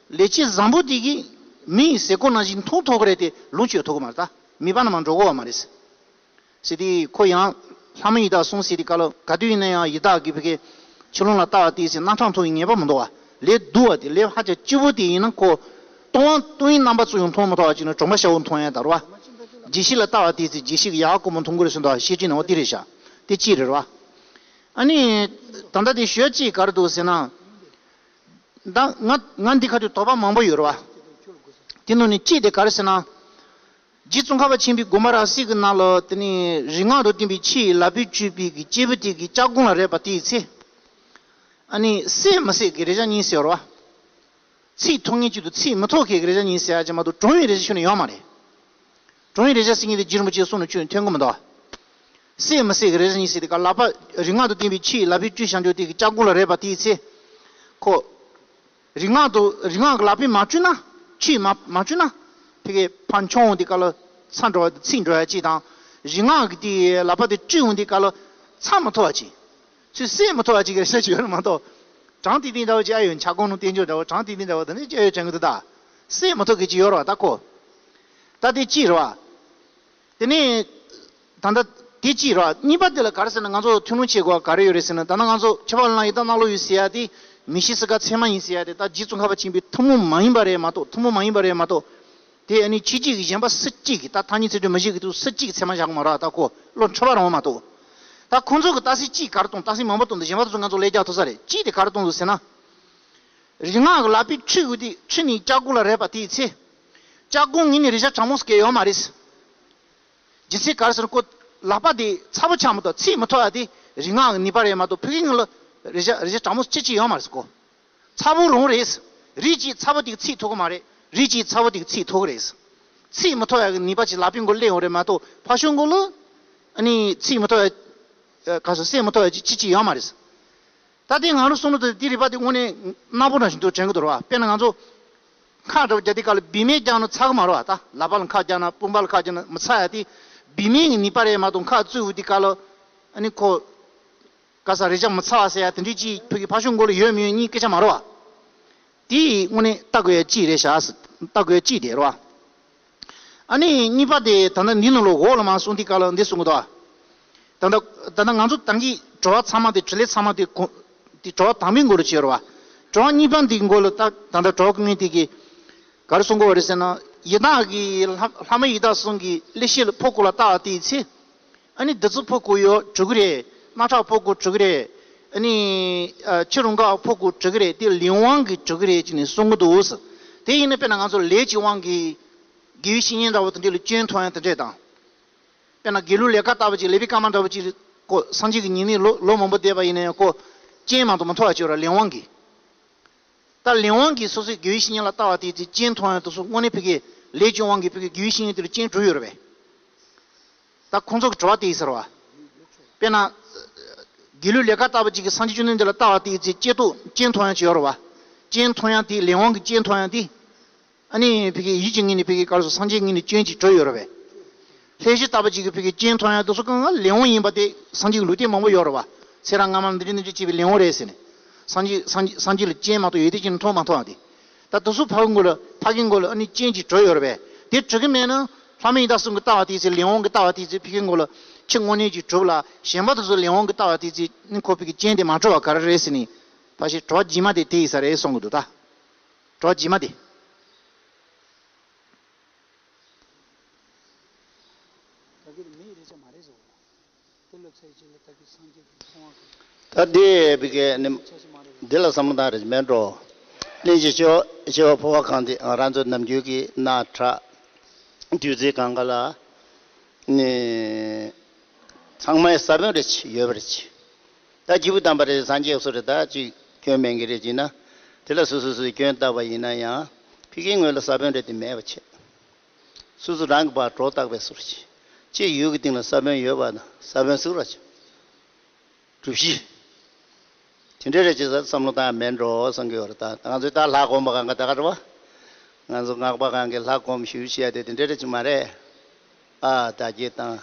བྱེད་བཟང་པོ་དེ་གིས་མི་ཡི་ཟས་སྐོམ་ནང་བཞིན་མཐོང་ཐུབ་ཀྱི་རེད་དེ། ལོངས་སྤྱོད་ཐུབ་ཀྱི་མ་རེད། ད་མིད་པ་ནང་མར་འགྲོ་གི་ཡོད་མ་རེད། ཟེར་དུས་ཁོ་ཡང་ལྷ་མི་ཡི་དྭགས་གསུམ་ཟེར་དུས་སྐབས་ལ། ག་དུས་ཡིན་ན་ཡང་ཡི་དྭགས་ཀྱི་ཕ་གི་ཆུ་ཀླུང་ལ་ལྟ་བ་དེའི་ཚེ་སྣ་ཁྲག་མཐོང་བའི་ངེས་པ་མི་འདུག་བ། ལས་སྡུག་བ་དེ། ལས་ཧ་ཅང་སྐྱིད་པོ་དེ་ཡིན་ན་ཁོ་སྟོང་བ་སྟོང་ཉིད་རྣམ་པ་ཙམ་ཡང་མཐོང་མི་ཐུབ་པ་ཅིག་ན་གྲོང་པ་སྐྱ་བོ་མཐོང་ཡ་ད་རེད་བ། རྗེས་ཤུལ་ལ་ལྟ་བ་དེའི་ཚེ་རྗེས་ཤུལ་གྱི་ཡག་སྐོར་མོ་མཐོང་གི་རེད་ཟེར་འདུག་བ། ཤེར་ཕྱིན་ནང་བ་དེ་རེད་ཤག་དེ་གཅིག་རེད་བ། ཨ་ནི་ད་ལྟ་དེ་ཞུ་ཡ་གཅིག་ག་རེ་འདུག་ཟེར་ན། ད་ང་ང་འདི་ཁ་ཐུག་དོགས་པ་མང་པོ་ཡོད་རེད་བ། དེ་ནང་ནས་གཅིག་དེ་ག་རེ་ཟེར་ན། རྗེ་ཙོང་ཁ་པ་ཆེན་པོའི་དགོངས་པ་རབ་གསལ་གྱི་ནང་ལ། དེ་ནས་རིག་སྔགས་དང་ལྡན་པའི་ཆོས་ལག་པས་བཅུག་པའི་གི་སྐྱེས་བུ་དེ་གི་སྐྱབས་མགོན་ལ་རེག་པ་དེའི་ཚེ། ཨ་ནི་སྲེད་མི་སྲེད་ཀྱི་རེག་བྱ་གཉིས་ཟེར་བ། ཚིག་ཐོབ་མཁན་གཅིག་དང་ཚིག་མི་ཐོབ་མཁན་གྱི་རེག་བྱ་གཉིས་ཟེར་ཡ་ཅིག་མ་གཏོགས། གྲུང་བའི་རེག་བྱ་ཁྱོན་ནས་ཡོད་མ་རེད། གྲུང་བའི་རེག་བྱ་ཟེར་མཁན་དེ་རྗེ་རིན་པོ་ཆེའི་གསུང་ནང་ཁྱོན་ནས་ཐོན་གྱི་མི་འདུག་སྲེད་མི་སྲེད་ཀྱི་རེག་བྱ་གཉིས་ཟེར་དེ་ག་ལག་པ། རིག་སྔགས་དང་ལྡན་པའི་ཆོས་ལག་པས་བཅུག་བཞག་རྒྱུ་དེ་གི་སྐྱབས་མགོན་ལ་རེག་པ་དེའི་ཚེ། ཁོ། རིག་སྔགས་དང་རིག་སྔགས་ཀྱི་ལག་པས་མ་བཅུག་ན། ཆོས་མ་མ་བཅུག་ན། ཕ་གི་ཕར་མཆོང་འོང་དུས་སྐབས་ལ་ཚ་འགྲོ་བ་དང་ཚིག་འགྲོ་ཡ་གཅིག་དང་། རིག་སྔགས་ཀྱི་དེ་ལག་པ་དེ་བཅུག་འོང་དུས་སྐབས་ལ་ཚ་མི་ཐོབ་པ་གཅིག་ཚུར་སྲེད་མི་ཐུབ་པ་གཅིག་གི་རེག་བྱ་ཅིག་ཡོད་རེད་མ་གཏོགས། གྲངས་ཏིང་ཏིང་འདྲ་བོ་ཅིག་ཨ་ཡོད། འཆར་སྒོ་ནང་བསྟན་འགྱུར་འདྲ་བོ་གྲངས་ཏིང་ཏིང་འདྲ་བོ་དེ་འདྲ་ཅིག་ཨ་ཡོད་དྲན་གྱི་འདུག་ད་སྲེད་མི་ཐུབ་མཁན་ཅིག་ཡོད་རེད་བ། ད་ཁོ། ད་དེ་གཅིག་རེད་བ། དེ་ནས། ད་ལྟ་དེ་གཅིག་རེད་བ། གཉིས་པ་དེ་ལ་ག་རེ་ཟེར་ན། ང་ཚོ་ཐུགས་སྣང་བྱེད་དགོས་པ་ག་རེ་ཡོད་རེད་ཟེར་ན། ད་ལྟ་ང་ཚོ་ཁྱད་པར་ལ་ཡི་དྭགས་གནག་ལོ་ཡོད་ཟེར་ཡ་དེ། མི་ཤི་སྲི་ཀ་ཚད་མ་ཡིན་ཟེར་ཡ་དེ། ད་རྗེ་ཙོང་ཁ་པ་ཆེན་པོའི་ཐུན་མོང་མ་ཡིན་པ་རེད་མ་གཏོགས། ཐུན་མོང་མ་ཡིན་པ་རེད་མ་གཏོགས། དེ་ཨ་ནི་ཆོས་བརྒྱུད་ཀྱི་གཞན་པ་སུ་གཅིག་གིས། ད་ཐ་སྙད་ཚིག་གྲོགས་མི་བཞི་གི་ཐོག་སུ་གཅིག་གིས་ཚད་མ་བཞག་གི་མ་རེད་བ། ད་ཁོ་བློ་འཁྲུལ་པ་རང་མ་གཏོགས། ད་ཁོང་ཚོ་གི་རྟགས་གསལ་གཅིག་ག་རེ་མཐོང་། རྟགས་གསལ་མང་པོ་མཐོང་དུས་གཞན་པ་དེ་ཚོ་ང་ཚོ་ལས་རྒྱག་ཐུབ་ས་རེད། གཅིག་དེ་ག་རེ་མཐོང་འདུག་ཟེར་ན། རིག་སྔགས་ཀྱི་ལག་པས་འཁྲུད་དགོས་དུས། འཁྲུད་ནས་སྐྱབས་མགོན་ལ་རེག་པ་དེའི་ཚེ། སྐྱབས་མགོན་ངོས་ནས་རེག་བྱ་གྲངས་མང་སྐྱེ་ཡོད་མ་རེད། རྒྱུ་མཚན་ག་རེ་ཟེར་ན། ཁོ་ལག་པ་དེ་ཚ་པོ་ཆགས་མ་གཏོགས་ཚིག་མི་ཐོབ་ཡ་དེ་རིག་སྔགས་ཀྱི་ནུས་པ་རེད་མ་གཏོགས། ཕ་གི་ངོས་ལ་རེག་བྱ་རེག་བྱ་གྲངས་མང་སྐྱེ་ཅིག་ཡོད་མ་རེད་ཟེར་ཁོ། ཚ་པོ་རང་རེད། རིགས་གཅིག་ཚ་པོ་དེ་གི་ཚིག་ཐོབ་གི་མ་རེད། རིགས་གཅིག་ཚ་པོ་དེ་གི་ཚིག་ཐོབ་གི་རེད། ཚིག་མི་ཐོབ་ཡ་གི་ནུས་པ་ཅིག་ལག་པའི་མགོ་སླེབས་ཡོང་རེད་མ་གཏོགས། ཕར་ཕྱོགས་མགོ་ལ་ཨ་ནི་ཚིག་མི་ཐོབ་ཡ། ཨ། ག་ཟེར། སྲེད་མི་ཐུབ་ཡ་ཅིག་ཅིག་ཅིག་ཡོད་མ་རེད། ད་དེ་ང་རང་གསུང་ནོ་དེ། དེ་རིག་པ་དེ་དངོས་གནས་གནག་པོ་ནང་བཞིན་དུ་དྲན་གྱི་འདུག་ར་བ། དཔེར་ན་ང་ཚོ་འཁར་འདྲ་བོ་རྒྱག་དུས་སྐབས་ལ་བེད་མེད་རྒྱག་ན་ཚ་གི་མ་རེད་བ། ད་ལག་པ་ལ་འཁར་རྒྱག་ན། དཔུང་པ་ལ་འཁར་རྒྱག་ན་མི་ཚ་ཡ་དེ། བེད་མེད་ཀྱི་ནུས་པ་རེད་མ་གཏོགས། འཁར་བཙུགས་ཡོང་དུས་སྐབས་ལ་ཨ་ནི་ཁོ་ག་ཟེར། རེག་བྱ་མི་ཚ་བ་ཟེར་ཡ་དེ་འདྲའི་ཅིག་ཕ་གི་ཕར་ཕྱོགས་མགོ་ལ་ཡོད་མི་ཡོད་གཉིས་སྐད་ཆ་མ་རེད་བ། དེ་དངོས་གནས་ལྟ་དགོས་ཡ་གཅིག་རེད་ཤག་ལྟ་དགོས་ཡ་གཅིག་དེ་རེད་བ། ཨ་ནི་གཉིས་པ་དེ་ད་ལྟ་འདི་ནང་ལོགས་འོག་ལ་མར་གསུངས་དུས་སྐབས་ལ་འདི་གསུང་གི་འདུག་བ། ད་ལྟ་ད་ལྟ་ང་ཚོ་ད་གིན་དྲི་བ་ཚང་མ་དེ། དྲི་ལན་ཚང་མ་དེ་གོ། དེ་དྲི་བ་དང་པོའི་མགོ་ལ་བྱས་རེད་བ། དྲི་བ་གཉིས་པ་འདིའི་མགོ་ལ་ད་ད་ལྟ་དྲི་བ་སྐུ་ངོ་དེ་གིས་ག་རེ་གསུང་གི་ཡོད་རེད་ཟེར་ན། ཡི་དྭགས་ཀྱི་ལྷ་ལྷ་མི་ཡི་དྭགས་གསུམ་གྱི་གླེགས་བྱེད་ལ་ཕོ་རྒོད་ལ་ལྟ་བ་དེའི་ཚེ། ཨ་ནི་བདུད་རྩི་ཕོ་རྒོད་ཡོད་གྲུབ་ཀྱི་རེད། རྣག་ཁྲག་ཕོ་རྒོད་གྲུབ་ཀྱི་རེད། ཨ་ནི་ཨ་ཕྱི་རོལ་མཁར་ཕོ་རྒོད་གྲུབ་ཀྱི་རེད། དེ་ལས་དབང་གིས་གྲུབ་ཀྱི་རེད་ཅེས་ནས་གསུང་གི་འདུག་ཟེར། དེ་ཡིན་ན་དཔེར་ན་ང་ཚོ་ལས་ཀྱི་དབང་གིས་དགེ་བའི་བཤེས་གཉེན་འདྲ་བོ་དེ་འདྲ་ལ་སྐྱོན་མཐོང་ཡ་དེ་འདྲས་དང་། དཔེར་ན་དགེ་ལུགས་ལས་ཀ་ལྟ་བུ་ཅིག་ལས་པའི་སྐར་མ་འདྲ་བོ་ཅིག་ཁོ་སངས་རྒྱས་ཀྱི་ཉེ་གནས་ལོ་ལོ་མང་པོ་བསྡད་པ་ཡིན་ན་ཡང་ཁོ་སྐྱོན་མ་གཏོགས་མི་མཐོང་བ་ཅིག་ཡོད་རེད། ལས་དབང་གིས། ད་ལས་དབང་གིས་སོ་སོའི་དགེ་བའི་བཤེས་གཉེན་ལ་ལྟ་བ་དེའི་ཚེ་སྐྱོན་མཐོང་ཡ་དེ་ཚོ་དངོས་གནས་ཕ་གིའི་ལས་ཀྱི་དབང་གིས་ཕ་གིའི་དགེ་བའི་བཤེས་གཉེན་དེ་ལ་སྐྱོན་གྲུབ་ཡོད་རེད་པས། ད་ཁོང་ཚོ་གི་དྲི་བ་དེ་ཡིན་ཟེར་བ། དཔེར་ན། དགེ་ལུགས་ལས་ཀ་ལྟ་བུ་ཅིག་གིས་སངས་རྒྱས་བཅོམ་ལྡན་འདས་ལ་ལྟ་བ་དེའི་ཚེ་སྐྱོན་ཐོ་སྐྱོན་མཐོང་ཡ་ཅིག་ཡོད་རེད་བ། སྐྱོན་མཐོང་ཡ་དེ། ལས་དབང་གིས་སྐྱོན་མཐོང་ཡ་དེ། ཨ་ནི་ཕ་གི་ཡིད་ཀྱི་ངོས་ནས་ཕ་གི་ག་རེ་ཟེར། སངས་རྒྱས་ངོས་ནས་སྐྱོན་ཅིག་གྲུབ་ཡོད་རེད་པས། ལྷས་བྱིན་ལྟ་བུ་ཅིག་གིས་ཕ་གི་སྐྱོན་མཐོང་ཡག་དེ་ཚོ་གང་ག་ལེགས་དབང་ཡིན་པ་དེ་སངས་རྒྱས་ཀྱི་ལུང་བསྟན་མང་པོ་ཡོད་རེད་པ། ཚེ་རབས་སྔ་མ་ལ་འདི་འདྲ་འདི་འདྲ་བྱས་པའི་ལེགས་དབང་རེད་ཟེར་ནས། སངས་རྒྱས་སངས་རྒྱས་སངས་རྒྱས་ལ་སྐྱོན་མ་གཏོགས་ཡོད་དེ་ཅིག་མཐོང་མ་མཐོང་བ་དེ། ད་དེ་ཚོ་ཕ་གི་མགོ་ལ་ཕ་གི་མགོ་ལ་ཨ་ནི་སྐྱོན་ཅིག་གྲུབ་ཡོད་རེད་པས། དེ་གྲུབ་ཀྱི་མེད་ན་ལྷ་མིའི་ཡི་དྭགས་གསུམ་གྱི་ལྟ་བ་དེ་ཚོ་ལེགས་དབང་གི་ལྟ་བ་དེ་ཚོ་ཕ་གི་མགོ་ལ་ཕྱིར་དངོས་གནས་ཅིག་གྲུབ་ལ། གཞན་པ་དེ་ཚོ་ལེགས་དབང་གི་ལྟ་བ་དེ་ཚོ་ནི་ཁོ་ཕ་གི་སྐྱོན་དེ་མ་གྲུབ་པ་ག་རེ་རེད་ཟེར་ནས། ཕལ་ཆེར་གྲོགས་རྗེས་མ་དེ་དེ་ཡིན་ས་རེད་གསུང་གི་འདུག་ད། གྲོགས་རྗེས་མ་དེ། ད་དེ་བི་ཀའི་ནི་འདི་ལ་བསམ་བློ་བཏང་རེ་མེད་འགྲོ། གླེང་གཞི་ཆེ་བ་ཆེ་བ་འཕོ་བ་གང་དེ་ང་རང་ཚོ་ནམ་རྒྱུན་གྱི་རྣག་ཁྲག་བདུད་རྩི་གང་ག་ལ་ནི། ཚང་མའི་ས་བོན་རེ་ཡོད་པ་རེད། ད་སྐྱེས་བུ་དམ་པ་རེ་སངས་རྒྱས་སུ་རེ་ད་ཅིག་སྐྱོན་མེད་མཁན་རེ་ཅིག་ན། དེ་ལ་སོ་སོ་སོའི་སྐྱོན་བཏབ་པ་ཡིན་ན་ཡང་ཕ་གིའི་ངོས་ལ་ས་བོན་རེ་དེ་མེད་པ་བྱས། སོ་སོ་རང་གི་བར་གྲོགས་བཏགས་པའི་སུ་རེ་ཅིག་ཅེས་ཡུལ་གྱི་སྟེང་ལ་ས་བོན་ཡོད་པ་ན་ས་བོན་སུ་ར་ཅིག་སྒྲུབ་གཞི། དེ་འདྲའི་རེ་ཅིག་བསམ་བློ་བཏང་མེད་འགྲོ་བསམ་གྱི་ཡོད་རེད། ད་ང་ཚོས་ད་ལྷ་སྒོམ་པ་གང་ག་ད་ག་རེད་བ། ང་ཚོ་སྔགས་པ་གང་གིས་ལྷ་སྒོམ་ཞུ་བྱས་ཏེ་དེ་འདྲ་རེ་ཅིག་མ་རེད། ཨ་བདག་བསྐྱེད་བཏང་།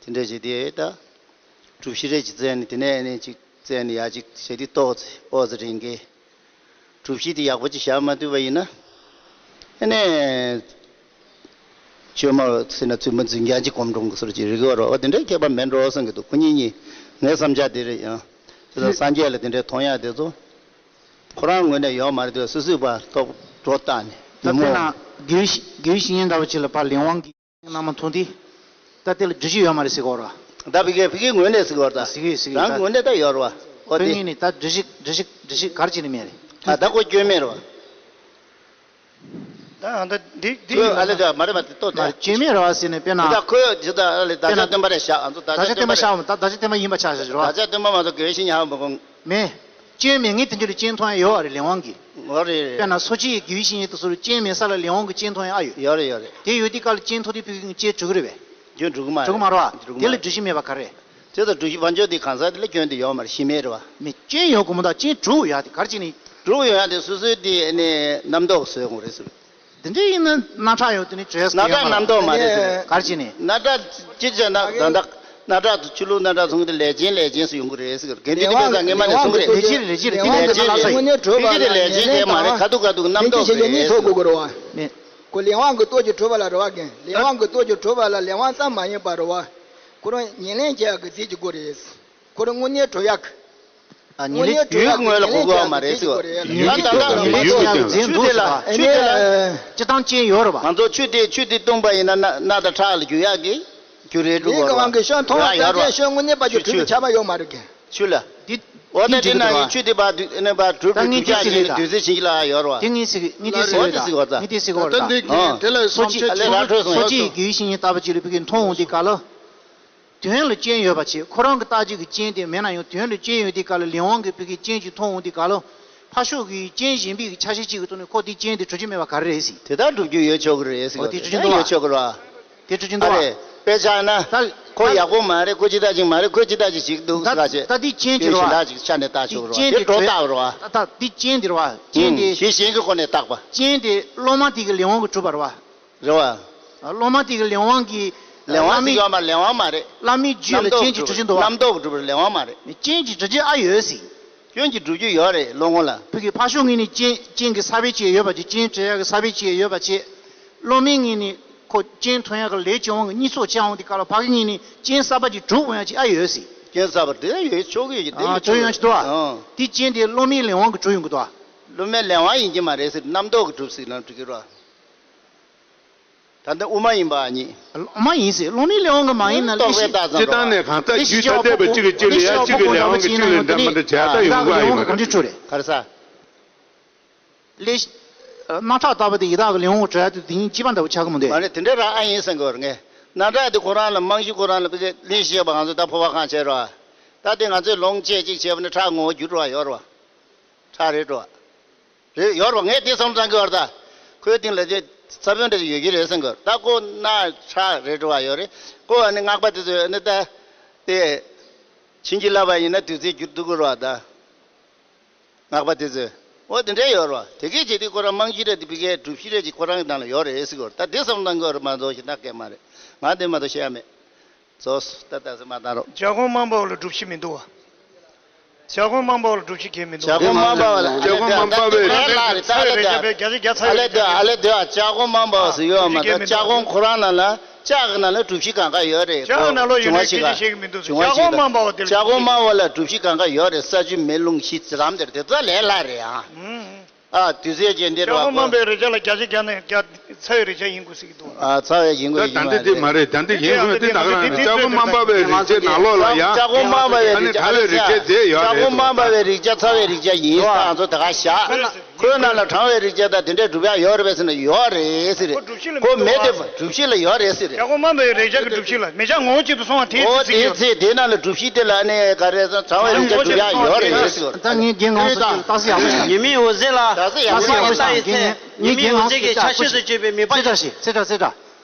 དེ་འདྲ་བྱས་ཏེ་ད་སྒྲུབ་གཞི་རེ་ཅིག་བཙལ་ནས་དེ་ནས་ཨ་ནི་ཅིག་བཙལ་ནས་ཡར་ཅིག་བྱས་ཏེ་ཏོག་ཙེ་ཨོ་ཙེ་རིང་གི་སྒྲུབ་གཞི་དེ་ཡག་པོ་ཅིག་བཞག་མ་ཐུབ་པ་ཡིན་ན། ཨ་ནི། བཅོས་མ་ཟེར་ན་བཙུན་མ་འཛིན་རྐྱང་གཅིག་སྒོམ་འགྲོ་གི་སོར་གྱི་རིག་པ་རོ་བ་དེ་འདྲའི་ཁྱད་པར་མེད་འགྲོ་བསམ་གྱི་འདུག་ཁོ་གཉིས་གཉིས་ངའི་བསམ་འཆར་དེ་རེད་ཡང་། དེ་ལ་སངས་རྒྱས་ལ་དེ་འདྲའི་མཐོང་ཡག་དེ་ཚོ་ཁོ་རང་ངོས་ནས་ཡོད་མ་རེད་དུས་སོ་སོའི་བར་ཐོག་སྒྲོ་བཏགས་ནས་ད་དེ་མོ། དཔེར་ན་དགེ་བའི་དགེ་བའི་བཤེས་གཉེན་འདྲ་བ་ཅིག་ལ་ཕར་ལས་དབང་གི་རྣམ་པ་མཐོང་དུས། ད་དེ་ལ་སྒྲུབ་གཞི་ཡོད་མ་རེད་ཟེར་གོ་ར། ད་ཕ་གི་ཕ་གི་ངོས་ནས་ཟེར་གོ་ར་ད། ཟེར་གི་ཟེར་གི་རང་ད། ངོས་ནས་ད་ཡོད་ར་བ། ཨོ་ཕ་དེ། གི་ནི་ད་སྒྲུབ་གཞི་སྒྲུབ་གཞི་སྒྲུབ་གཞི་གར་ཅིག་ནི་མེད་རེད། ད་ད་ཁོ་སྐྱོན་མེད་ར་བ། ད་ད་འདི་འདི་ཁོས་ཨ་ལེ་ད་མ་རེད་མ་རེད་ལྟོས་ད། མ་རེད་སྐྱོན་མེད་ར་བ་ཟེར་ནས་དཔེར་ན། ད་ཁོས་ཇི་ལྟ་ཨ་ལེ་བདག་ཅག་སྟོན་པ་རེད་བཞག་ཨ་ཚོ་བདག་ཅག་སྟོན་པ་རེད། བདག་ཅག་སྟོན་པ་ཡིན་པ་ཆགས་ཤག་ར་བ། བདག་ཅག་སྟོན་པ་མ་གཏོགས་དགེ་བའི་བཤེས་གཉེན་ཧ་མ་གོ། མེད། སྐྱོན་མེད་ངས་དེ་འདྲ་ལ་སྐྱོན་མཐོང་ཡ་ཡོད་ཨ་རེད་ལས་དབང་གི། འོ་རེད་རེད། དཔེར་ན་སོ་སྐྱེའི་དགེ་བའི་བཤེས་གཉེན་དུ་སོར་སྐྱོན་མེད་ས་ལ་ལས་དབང་གི་སྐྱོན་མཐོང་ཡ་ཨ་ཡོད། ཡོད་རེད་ཡོད་རེད། དེ་ཡོད་དུས་སྐབས་ལ་སྐྱོན་མཐོང་དུས་ཕ་གི་སྐྱོན་གྲུབ་ཀྱི་རེད་པས། སྐྱོན་གྲུབ་ཀྱི་མ་རེད། གྲུབ་ཀྱི་མ་རེད། དེ་ལ་སྒྲུབ་གཞི་མེད་པ་ག་རེ། དེ་ལྟར་སྒྲུབ་གཞི་བང་མཛོད་འདི་གང་ཟག་དེ་ལ་སྐྱོན་དེ་ཡོད་མ་རེད་གཞི་མེད་རེད་བ། མི་སྐྱོན་ཡོད་དགོས་མ་གཏོགས་སྐྱོན་གྲུབ་ཡོད་དེ་གར་ཅིག་ནི། གྲུབ་ཡོད་དེ་སོ་སོའི་དེ་ནི་རྣམ་རྟོག་བཟོས་དགོས་རེད་ཟེར། འདི་འདྲ་ཡིན་ན་རྣག་ཁྲག་ཡོད་དེ་ནི་བཅོས་ས་རྣག་ཁྲག་རྣམ་རྟོག་མ་རེད་ཟེར། གར་ཅིག་ནི། རྣག་ཁྲག་ཅི་བྱས་ན་ད་ལྟ་རྣག་ཁྲག་ཏུ་ཆུ་ལུག་རྣག་ཁྲག་ཚོང་གི་ལས་ཅན་ལས་ཅན་སུ་ཡོང་གི་རེད་ཟེར་གི་རེད། དགེ་འདུན་དེ་དཔེ་ས་ངེས་མ་ནས་གསུང་གི་རེད། ལས་ཅན་རེད་ཅི་རེད་དེ་ལས་ཅན་རེད། དེ་གི་དེ་ལས་ཅན་དེ་མ་རེད་ཁ་ཐུག་ཁ་ཐུག་རྣམ་རྟོག་རེད་ཟེར། ལས་དབང་གི་སྟོབས་ཀྱིས་གྲུབ་པ་ལ་རེད་བ་རྒན། ལས་དབང་གི་སྟོབས་ཀྱིས་གྲུབ་པ་ལ་ལས་དབང་ཙམ་མ་ཡིན་པར་རེད་བ། ཁོ་རང་ཉེར་ལེན་བྱེད་ཡག་གི་རྫས་ཀྱི་སྒོ་རེད། ཁོ་རང་དངོས་གནས་གྲུབ་ཡག་གི། ཨ་ཉེར་ལེན་ཡུལ་ངོས་ལ་གོ་དགོས་པ་མ་རེད་ཟེར་བ། ཡུལ་ད་ལྟ་ཡུལ་ཡུལ་ཡུལ་ཆུ་དེ་ལ་ཆུ་དེ་ལ་སྤྱི་བཏང་ཅན་ཡོད་རེད་བ། ང་ཚོ་ཆུ་དེ་ཆུ་དེ་བཏུངས་པ་ཡིན་ན་རྣག་རྣག་དང་ཁྲག་ལ་འགྱུར་ཡག་གི་རྒྱུ་རེད་འགྲོ་གི་རེད་བ། ཡོད་རེད་བ། ཆུ་ཆུ་ཆུ་ལ། འོ་ད་དེ་ན་ཡུལ་ཆུ་དེ་བ་དུས་ནས་བ་གྲུབ་ད་ངས་དེ་ཟེར་གི་རེད་ད། དུས་ཚོད་ཕྱིན་གྱི་ལ་ཡོད་རེད་བ། དེ་ངས་ཟེར་གི་ངས་དེ་ཟེར་གི་རེད་ད། ངས་དེ་ཟེར་གི་རེད་ད། ད་འདི་དེ་ལ་སོ་སྐྱེ་ཨ་ལས་ར་འཕྲོད་སོང་སོ་སྐྱེ་ཡི་དགེ་བའི་བཤེས་གཉེན་ལྟ་བུ་ཅིག་ལ་ཕ་གི་མཐོང་འོང་དེ་ག་ལ། དོན་ལ་རྐྱེན་ཡོད་པ་བྱས་ཁོ་རང་གི་རྟགས་གཅིག་གི་རྐྱེན་དེ་མེད་ན་ཡང་དོན་ལ་རྐྱེན་ཡོད་དུས་སྐབས་ལ་ལས་དབང་གིས་ཕ་གི་རྐྱེན་གཅིག་མཐོང་འོང་དུས་སྐབས་ལ། ཕར་ཕྱོགས་ཀྱི་རྐྱེན་གཞན་པའི་གི་ཆ་ཤས་གཅིག་གི་ཐོག་ནས་ཁོ་དེ་རྐྱེན་དེ་གྲུབ་ཀྱི་མེད་པ་ག་རེ་རེད་ཟེར། དེ་ལྟར་སྒྲུབ་རྒྱུ་ཡོད་ཆོག་གི་རེད་ཟེར། འོ་དེ་གྲུབ་ཀྱི་འདུག་ཡོད་ཆོག་གི་རེད། དེ་གྲུབ་ཀྱི་འདུག་ཨ་རེད། དཔེ་ཆ་ན། ད་ཁོ་ད་ཡག་པོ་མ་རེད་ཁོ་ཅི་ལྟ་ཅིག་མ་རེད་ཁོ་ཅི་ལྟ་ཅིག་ཞིག་འདུག་ཟེར་ད་ཅིག་ད་དེ་རྐྱེན་གྱི་རེད་བ། ཞིག་ལ་ཅིག་ཆ་ནས་ལྟ་ཆོག་གི་རེད་བ། རྐྱེན་དེ་དེ་སྒྲོ་བཏགས་རེད་བ། ད་ད་དེ་རྐྱེན་དེ་རེད་བ། རྐྱེན་དེ་གཞི་གཞན་གྱི་སྒོ་ནས་བཏགས་པ། རྐྱེན་དེ་སློབ་མ་དེ་གི་ལས་དབང་གིས་གྲུབ་པ་རེད་བ། རེད་བ། སློབ་མ་དེ་གི་ལས་དབང་གིས། ལས་དབང་ཟེར་ཡོད་མ་ལས་དབང་མ་རེད། བླ་མའི་རྒྱུད་ལ་རྐྱེན་གྱིས་གྲུབ་ཀྱི་འདུག་བ། རྣམ་རྟོག་གིས་གྲུབ་པ་ལས་དབང་མ་རེད། རྐྱེན་གྱིས་གྲུབ་ཀྱི་ཨ་ཡོད་ཟེར། རྐྱེན་གྱིས་གྲུབ་ཀྱི་ཡོད་རེད་བློ་ངོ་ལ། ཕ་གི་ཕར་ཕྱོགས་ངོས་ནས་རྐྱེན་རྐྱེན་གྱི་ས་བོན་ཅིག་ཡོད་པ་ཅིག་རྐྱེན་སྤྲད་ཡག་གི་ས་བོན་ཅིག་ཡོད་པ་ཅིག་སློབ་མའི་ངོས་ནས་ཁོ་རྐྱེན་མཐོང་ཡག་གི་ལས་ཀྱི་དབང་གིས་གཉིས་ཚོགས་བྱ་འོང་དུས་སྐབས་ལ་ཕ་གི་ངོས་ནས་རྐྱེན་གསར་པ་ཅིག་གྲུབ་འོང་ཡག་ཅིག་ཨ་ཡོད་ཟེར། རྐྱེན་གསར་པ་དེ་ཡོད་ཆོག་གི་ཡོད་དེ་ཨ་ཡོད་ཆོག་གི་ཡོད་ཡོད་ཆོག་གི་འདུག་ཨ། དེ་རྐྱེན་དེ་སློབ་མའི་ལས་དབང་གིས་གྲུབ་ཡོང་གི་འདུག་ཨ། སློབ་མའི་ལས་དབང་ཡིན་གྱི་མ་རེད་ཟེར་རྣམ་རྟོག་གིས་གྲུབ་ཟེར་ན་འགྲིག་གི་རེད། ད་ལྟ་དབུ་མ་ཡིན་པ་ཨ་ནི། སློབ་མ་ཡིན་ཟེར་སློབ་མའི་ལས་དབང་གིས་མ་ཡིན་ན་རྟོག་པས་བཏགས་ཙམ་སྤྱིར་བཏང་ནས་གང་ལྟར་རྒྱུད་ཐ་དད་པ་གཅིག་གི་རྗེས་ལ་ཡང་གཅིག་གི་ལས་དབང་གིས་གཅིག་ལས་འདྲ་མི་འདྲ་བྱས་ད་ཡོང་གི་ཨ་ཡིན་པ་རེད། ག་རེ་ཟ། ལས་རྣག་ཁྲག་ལྟ་བུ་དེ་ཡི་དྭགས་ཀྱི་ལས་དབང་གིས་གྲུབ་ཡག་དེ་དེ་གཉིས་གཅིག་པ་འདྲ་བོ་ཆགས་ཀྱི་མི་འདུག་མ་རེད་དེ་འདྲ་རང་ཨ་ཡིན་བསམ་གྱི་ཡོད་རེད་ངས། རྣག་ཁྲག་དེ་ཁོ་རང་ལ་རྨང་གཞི་ཁོ་རང་ལ་དཔེ་ཆ་གླེང་གཞི་བྱས་པ་ང་ཚོས་ད་འཕོ་བ་གང་བྱས་རོགས། ད་དེ་ང་ཚོས་ལོངས་སྤྱོད་ཅིག་བྱས་པ་ནི་ཁྲག་ངོ་བོ་འགྱུར་འགྲོ་བ་ཡོད་རེད་བ། ཁྲག་རེད་འགྲོ་བ། རེད་ཡོད་རེད་བ་ངས་དེ་བསམ་བློ་བཏང་གི་ཡོད་རེད་ད། ཁོའི་སྟེང་ལ་དེ་ས་བོན་འདྲ་ཞིག་ཡོད་ཀྱི་རེད་བསམ་གི་ཡོད་རེད་ད་ཁོ་རྣག་ཁྲག་རེད་འགྲོ་བ་ཡོད་རེད་ཁོ་ཨ་ནི་སྔགས་པ་དེ་ཚོས་ཨ་ནི་ད། དེ། བྱིན་གྱིས་བརླབས་པ་ཡིན་ན་བདུད་རྩིར་འགྱུར་འདུག་གི་རེད་བ་ད། སྔགས་པ་དེ་ཚོས། འོ་དེ་འདྲ་ཡོད་རེད་བ། དེ་གས་བྱེད་དུས་ཁོ་རང་རྨང་གཞི་རེད་དེ་བི་གའི་སྒྲུབ་གཞི་རེད་ཅིག་ཁོ་རང་གི་ནང་ལ་ཡོད་རེད་ཟེར་གི་རེད། ད་དེ་བསམ་བློ་གཏོང་གི་ཡོད་རེད་མ་གཏོགས་ཞེ་དྲག་སྐད་མ་རེད། ང་དེ་མ་གཏོགས་བཤད་ཡ་མེད། རྫོགས་སོ། ད་ད་སེ་མ་བཏང་རོགས། བྱ་སྒོང་དམར་པོ་ལ་སྒྲུབ་གཞི་མི་འདུག་བ། བྱ་སྒོང་དམར་པོ་ལ་སྒྲུབ་གཞི་གང་ཡང་མི་འདུག་བྱ་སྒོང་དམར་པོ་ལ་བྱ་སྒོང་དམར་པོ་བའི་ལས་སླ་རེད། ད་ཚ་བའི་རེ་ཅག་བས་བརྒྱ་ཆ་བརྒྱ་ཚ་བའི་ཨ་ལེ་དེ་ཨ་ལེ་དེ་ཨ་བྱ་སྒོང་དམར་པོ་ཟེར་ཡོད་མ་ད་བྱ་སྒོང་ཁོ་རང་ནང་ལ་ལྕགས་ཀྱི་ནང་ལ་གྲུ་བཞི་གང་ག་ཡོད་རེད། བྱ་ཀྱི་ནང་ལོགས་ཡོད་ན་སྐད་ཆ་བཤད་ཀྱི་མི་འདུག་བྱ་སྒོང་དམར་པོ་དེ་ལ་བྱ་སྒོང་དམར་པོ་ལ་གྲུ་བཞི་གང་ག་ཡོད་རེད། ས་ཆུ་མེ་རླུང་གཞི་ཟེར་ལམ་དེར་དེ་ཚོ་ལས་སླ་རེད་ཨ། ཨ་དུས་ཚོད་ཅན་འདི་རེད་བ། ལྕགས་སྒོང་དམར་པོའི་རེ་ཅག་ལ་བརྒྱ་ཆ་བརྒྱ་ནས་བརྒྱ་ཚ་བའི་རེ་ཅག་ཡིན་དགོས་ཟེར་གྱི་འདུག་ཨ་ཚ་བའི་ཡིན་དགོས་ཡིན་ད་ལྟ་དེ་མ་རེད། ད་ལྟ་ཡིན་དགོས་དེ་ད་ག་རང་རེད། ལྕགས་སྒོང་དམར་པོ་བའི་རེ་ཅག་ནང་ལོགས་ལ་ཡ། ལྕགས་སྒོང་དམར་པོ་བའི་རེ་ཅག་ཨ་ལེ་ལྕགས་སྒོང་དམར་པོ་བའི་རེ་ཅག་ཚ་བའི་རེ་ཅག་ཡིན་ད་ང་ཚོ་ད་ག་བཞག་ཁོའི་ནང་ལ་གྲང་བའི་རིགས་ཅན་དང་དེ་འདྲའི་གྲུབ་ཡག་ཡོད་རེད་པས་ཟེར་ན་ཡོད་རེད་ཟེར་རེད། ཁོ་མེད་དེ་གྲུབ་གཞི་ལ་ཡོད་རེད་ཟེར་རེད། ཡག་པོ་མ་འདུག་རེག་བྱ་གི་གྲུབ་གཞི་ལ་མེ་བྱ་ངོ་བོ་གཅིག་ཏུ་སོང་བ་དེའི་འོ་ཚིག་དེའི་ཡོད། ཚེ་དེ་ནང་ལ་གྲུབ་གཞི་དེ་ལ་ནི་ག་རེ་ཟེར་གྲང་བའི་རིགས་ཅན་གྲུབ་ཡག་ཡོད་རེད་ཟེར། ད་ངས་རྒན་ངོ་སོ་ཅིག་ལ་ཏག་སེ་ཡག་པོ་ཞིག་ཉི་མའི་འོད་ཟེར་ལ་ཏག་སེ་ཡག་པོ་ཞིག་ལྟ་ཡི་ཚེ་ཉི་མའི་འོད་ཟེར་གྱི་ཆ་ཤས་སུ་གྱུར་པའི་མེ་འབར་ཚེ་དྲག་ཞིག་ཚེ་དྲག་ཚེ་དྲག་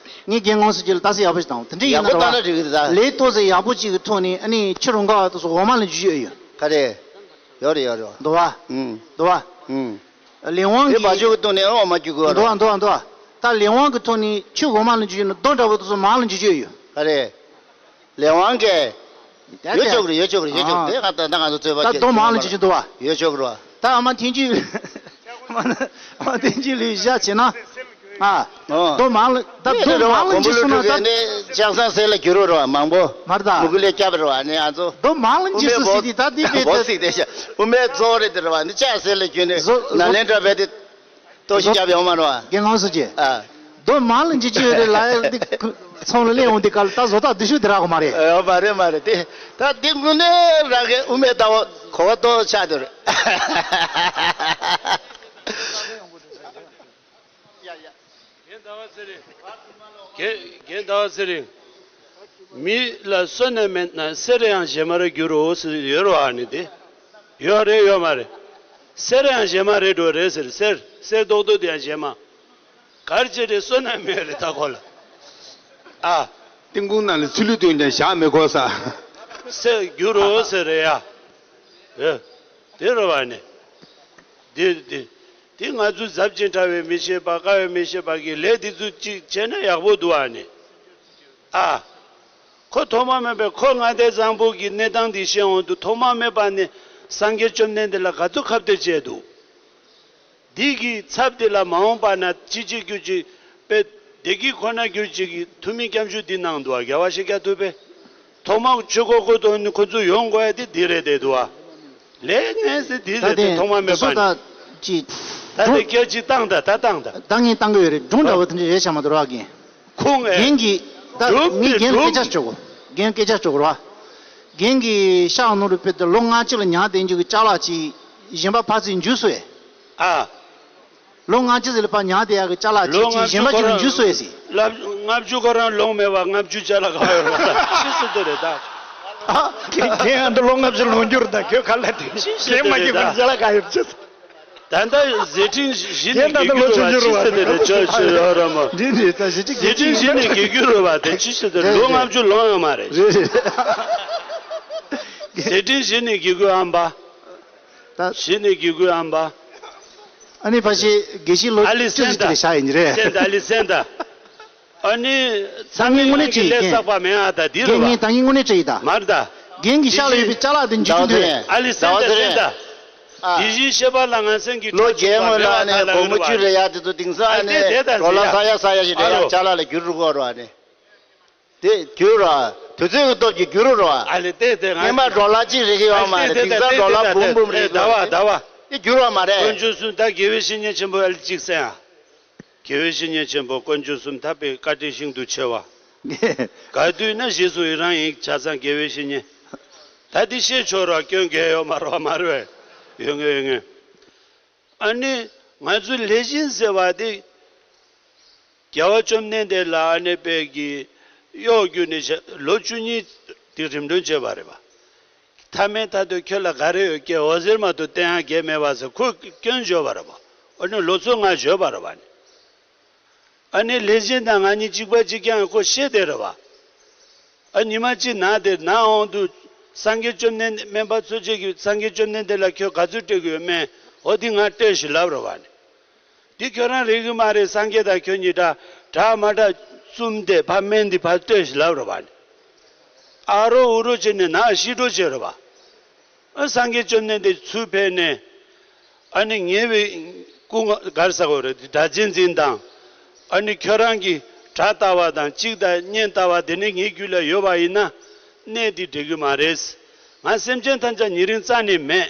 ངས་རྒན་ངོ་སོ་ཅིག་ལ་ཏག་སེ་ཡག་པོ་ཞིག་དང་དེ་འདྲ་ཡིན་ཡག་པོ་ན་ལྟ་ན་འགྲིག་གི་རེད་ད། ལས་ཏོག་ཙམ་ཡག་པོ་ཅིག་གི་ཐོག་ནས་ཨ་ནི་ཕྱི་རུ་འགག་པ་དེ་ཚོ་འོ་མ་ལ་འཇུ་ཡོད་ཡོད། ག་རེ། ཡོད་རེད་ཡོད་རེད་བ། འདུག་བ། ཨུམ། འདུག་བ། ཨུམ། ལས་དབང་གི། དེ་བ་ཕྱུགས་ཀྱི་སྟེང་ནས་འོ་མ་རྒྱུག་དགོས་རེད། འདུག་བ་འདུག་བ་འདུག་བ། ད་ལས་དབང་གི་ཐོག་ནས་ཆུ་འོ་མ་ལ་འཇུ་ཡོད་ན་རྡོ་འདྲ་པོ་དེ་ཚོ་མར་ལ་འཇུ་ཡོད་ཡོད། ག་རེ། ལས་དབང་གི། ཡོད་ཆོག་གི་རེད་ཡོད་ཆོག་གི་རེད་ཡོད་ཆོག་གི་རེད། དེ་ང་ད་ད་ང་ཚོ་རྩོད་པ་ད་རྡོ་མར་ལ་འཇུ་ཆོག་འདུག་བ། ཡོད་ཆོག་གི་རེད་བ། ད་ཨ་མ་ཐེངས་གཅིག་ཨ་མ་ཐེངས་གཅིག་ལུས་བཞག་བྱས་ན། ཨ། ཨོ། རྡོ་མང་ལ་ད་རྡོ་མང་ལ་འཇིགས་སོང་ན་ད། ནི་ལྕགས་ཟངས་གསེར་ལ་འགྱུར་རོ་རོ་མང་པོ། མར་ད། མུ་གུ་ལས་སྐྱབས་རོ་ཨ་ནི་ཨ་ཚོ། རྡོ་མང་ལ་འཇིགས་སོང་ཟེར་དེ་ད་དེ་བོ་བེད་བོ་ད། སིག་དེ་ཤ་དབུ་མའི་གཙོ་བོ་རེད་དེ་རོ་ཨ་ནི་ལྕགས་གསེར་ལ་འགྱུར་ནི། བཟོ་ན་ལེན་འདྲ་བས་དེ། ལྟོ་ཞིག་སྐྱབས་ཡོང་མ་རོ་ཨ། རྒན་ངོ་སོ་ཅེ། ཨ། རྡོ་མང་ལ་འཇིགས་ཀྱི་ཡོད་རེད་ལ་ཡ་འདི་ཚོང་ལ་ལེན་འོང་དེ་ག་ལ་ད་བཟོ་ལྟ་བསྡུ་ཤུགས་དེ་རག་གོ་མ་རེད། ཨ་མ་རེད་མ་རེད་དེ། ད་དེ་དངོས་གནས་རང་གི་དབུ་མའི་ལྟ་བ་གོ་བ་ཏོ་ཆགས་དེ་རེད། རྒན་ཟླ་བ་ཚེ་རིང་། རྒན་རྒན་ཟླ་བ་ཚེ་རིང་། མི་ལ་བསོད་ནམས་མེད་ན་གསེར་ཡང་གཞན་མར་འགྱུར་རོ་ཟེར་ཡོད་རོ་ཨ་ནི་དེ། ཡོད་རེད་ཡོད་མ་རེད། གསེར་ཡང་གཞན་མ་རེད་འགྲོ་རེད་ཟེར་གསེར་གསེར་རྡོག་རྡོག་དེ་ཡང་གཞན་མ། གར་ཅི་རེད་བསོད་ནམས་མེད་རེད་ད་ཁོ་ལ། ཨ། ཏིང་ཀུང་ནང་ལ་ཚུལ་ལུས་སྟོན་ཀྱང་བཞག་མི་དགོས་ས། གསེར་འགྱུར་རོ་ཟེར་རེད་ཡ། ཨེ། དེ་རོ་བ་ནི། དེ་དེ། དེ་ང་ཚོ་ཟབ་ཅིང་ཕྲ་བའི་མི་ཤེས་པ་དཀའ་བའི་མི་ཤེས་པ་གི་ལས་དེ་ཚོ་གཅིག་བྱས་ན་ཡག་པོ་འདུག་ཨ་ནི། ཨ། ཁོ་ཐོག་མ་མེད་པའི་ཁོ་ལྔ་སྡེ་བཟང་པོ་གི་གནས་སྟངས་འདི་ཤེས་འོང་དུས་ཐོག་མ་མེད་པ་ནི་སངས་རྒྱས་བཅོམ་ལྡན་འདས་ལ་ག་ཚོད་ཁ་གཏད་བྱས་འདུག་འདི་གི་ཚབ་དེ་ལ་མ་འོངས་པ་ན་ཅི་བྱེད་རྒྱུ་ཅི་དཔེ་བདེ་སྐྱིད་ཁོ་ན་གྱུར་ཅིག་གི་ཐུ་མི་སྐྱབས་འཇུག་འདི་གནང་འདུག་ཨ། རྒྱལ་བ་ཤཱཀྱ་ཐུབ་པས་ཐོག་མ་ཆོས་འཁོར་བསྐོར་དོན་ནི་ཁོ་ཚོ་ཡོང་དགོས་ཡ་དེ་འདི་རེད་དེ་འདུག་ཨ། ལས་ངན་ཟེར་འདི་ད་རེད་དེ་དེ་ཐོག་མ་མེད་པ་ནི། ད་དེ་སྐད་ཅིག་བཏང་ད་ད་བཏང་ད། ད་ངས་བཏང་གི་ཡོད་རེད། སྒྲུང་འདྲ་བོ་དེ་འདྲ་རེད་བྱ་མ་དོར་བ་རྒན། ཁོང་ཨེ། རྒན་གྱིས་ད་སྒྲུབ་ངས་དེ་རྒན་སྒྲུབ། སྐད་ཆ་ཆོག་གོ་རྒན་སྐད་ཆ་ཆོག་གོ་ར། རྒན་གྱིས་ཤག་ནོར་བུ་དཔེ་དེ་ལོ་ལྔ་བཅུ་ལ་ཉར་བསྡད་རྒྱུ་གི་ཅ་ལག་ཅིག་གཞན་པ་ཕར་ཚུར་འཇུས་སོང་ཨེ། ཨ། ལོ་ལྔ་བཅུ་ཟིན་ལ་ཕར་ཉར་བསྡད་ཡག་གི་ཅ་ལག་ཅིག་ཅིག་གཞན་པ་ཅིག་ལ་འཇུས་སོང་ཨེ་ཟེར། ལབ་ལྔ་བཅུ་ཁོ་རང་ལོང་མེད་པ་ལྔ་བཅུ་ཅ་ལག་ག་ཡོད་རེད་པ་ད་ཅི་སུ་དེ་རེད་ད། ཨ། རྒན་ཨ་འདྲ་ལོ་ལྔ་བཅུ་ལོང་རྒྱུ་རེད་ད་ཁྱོད་ག་ལ་དེ་རྒན་མ་རྒྱུ་ག་ཅ་ལག་ག་ཡོད་ཅི། ད་ལྟ་ཟི་ཁྲིན་བཞི་ནས་དགེ་རྒྱུ་རུ་བ་ཅི་ཟེར་དེ་རེད་ཅོ་ཅོ་ཡོད་ར་མ། འདི་འདི་ད་ཟི་ཁྲིན་ཟི་ཁྲིན་བཞི་ནས་དགེ་རྒྱུ་རུ་བ་དེ་ཅི་ཟེར་དེ་ལོ་ལྔ་བཅུ་ལོང་ཡོད་མ་རེད། རེད་རེད། ཟི་ཁྲིན་བཞི་ནས་དགེ་རྒྱུ་ཨམ་པ། ད་བཞི་ནས་དགེ་རྒྱུ་ཨམ་པ། ཨ་ནི་ཕ་ཤི་དགེ་བཤེས་ལོ་ཨ་ལི་བཅུ་ཟེར་སན་ད། དེ་ཤ་ཡིན་རེད། སན་ད་ཨ་ལི་སན་ད། ཨ་ནི་ཚང་མས་དངོས་གནས་ཅི་ལས་བསགས་པ་མེད་ཨ་ད་འདི་རེད་བ། རྒན་ངས་ད་ངས་དངོས་གནས་ཅི་ཡིན་ད། མར་ད། རྒན་གྱི་ཤག་ལ་ཡོད་པའི་ཅ་ལག་དེ་འཇུ་གི་འདུག་ཨ་ལི་སན་ད་སན་ད། དེ་བཞིན་གཤེགས་པ་ལྷ་ངན་སེམས་ཀྱི་ལོ་རྒྱལ་ངོ་ལ་ནས་སྒོར་མོ་བཅུ་རེ་ཡ་དེ་ཚོ་དེང་སང་ཨ་ནི་ཌོ་ལར་ས་ཡ་ས་ཡ་ཞིག་རེ་ཡ་ཅ་ལག་ལ་བསྒྱུར་རུ་གོ་རོ་ཨ་ནི། དེ་བསྒྱུར་རོ། དུས་ཚོད་ཀྱི་སྟོབས་ཀྱིས་བསྒྱུར་རོ། ཨ་ལེ་དེ་དེ་ང་སྔོན་མ་ཌོ་ལར་གཅིག་རེ་གི་ཡོད་མ་རེད། དེང་སང་ཌོ་ལར་འབུམ་འབུམ་རེ་གི་ཡོད་རེད། ཟླ་བ་ཟླ་བ། དེ་བསྒྱུར་བ་མ་རེད། དཀོན་མཆོག་གསུམ་ད་དགེ་བའི་བཤེས་གཉེན་ཆེན་པོ་ཨ་ལི་གཅིག་སེང་ཨ། དགེ་བའི་བཤེས་གཉེན་ཆེན་པོ་དཀོན་མཆོག་གསུམ་ད་དཔེ་བཀའ་དྲིན་ཤིན་ཏུ་ཆེ་བ། ག་དུས་ན་རྗེས་སུ་ཡི་རང་ཡིན་ཆ་ཚང་དགེ་བའི་བཤེས་གཉེན། ད་འདི་བཤད་ཆོག་ར་སྐྱོན་འགལ་ཡོད་མ་རེད་བ་མ་རེད་བས། ཡོད་ངེས་ཡོད་ངེས། ཨ་ནི་ང་ཚོའི་ལས་གཞི་ཟེར་བ་དེ་རྒྱལ་བ་བཅོམ་ལྡན་འདས་ལ་ཨ་ནེ་པའི་གི་གཡོག་བརྒྱུད་ནས་ལོ་བཅུ་གཉིས་དེ་རིམ་གྲོ་བྱས་པ་རེད་བ། མཐའ་མའི་མཐའ་དུ་ཁྱོད་ལ་ག་རེ་ཡོད་ཀྱེ་འོད་ཟེར་མ་གཏོགས་བསྟན་ཡག་གང་མེད་པ་ཟེར་ཁོས་སྐྱོན་བརྗོད་པ་རེད་བ། ཨ་ནི་ལོ་ཚོད་ལྔ་བརྗོད་པ་རེད་བ་ནི། ཨ་ནི་ལས་གཞི་དང་ང་གཉིས་གཅིག་པ་གཅིག་རྐྱང་ཁོ་ཤེས་བསྡད་རེད་བ། ཨ་ཉི་མ་གཅིག་ན་དེ་ན་འོང་དུས་སངས་རྒྱས་བཅོམ་ལྡན་སྨན་པ་འཚོ་བྱེད་ཀྱི་སངས་རྒྱས་བཅོམ་ལྡན་འདས་ལ་ཁྱོད་ག་ཚོད་སྤྲད་དགོས་སྨན་ ཨོ་འདི་ང་སྤྲད་ཞིག་ལབ་རོགས་པ་ནི། འདི་ཁྱོད་རང་རིག་གི་མ་རེད། སངས་རྒྱས་དང་ཁྱོད་གཉིས་འདྲ་འདྲ་མ་འདྲ་བཙུམ་དེ་ཕ་སྨན་འདི་ཕ་སྤྲད་ཞིག་ལབ་རོགས་པ་ནི། ཨ་རོ་ཨུ་རོ་བྱས་ནས་ནག་ཤི་འགྲོ་བྱས་རོགས་པ། ཨ་སངས་རྒྱས་བཅོམ་ལྡན་འདས་ཚུར་ཕེབས་ནས། ཨ་ནི་ཉེ་བའི་སྐུ་ངོ་གར་ས་གོ་རེད་སྒྲ་གཅན་འཛིན་དང་། ཨ་ནི་ཁྱོད་རང་གིས་སྒྲ་ལྟ་བ་དང་གཅིག་དང་བརྙན་ལྟ་བ་དེ་ནི་ངའི་རྒྱུད་ལ་ཡོད་པ་ཡིན་ན། གནས་འདི་འགྲིག་གི་མ་རེད། ང་སེམས་ཅན་ཐམས་ཅད་ཉེ་རིང་རྩ་ནས་མེད།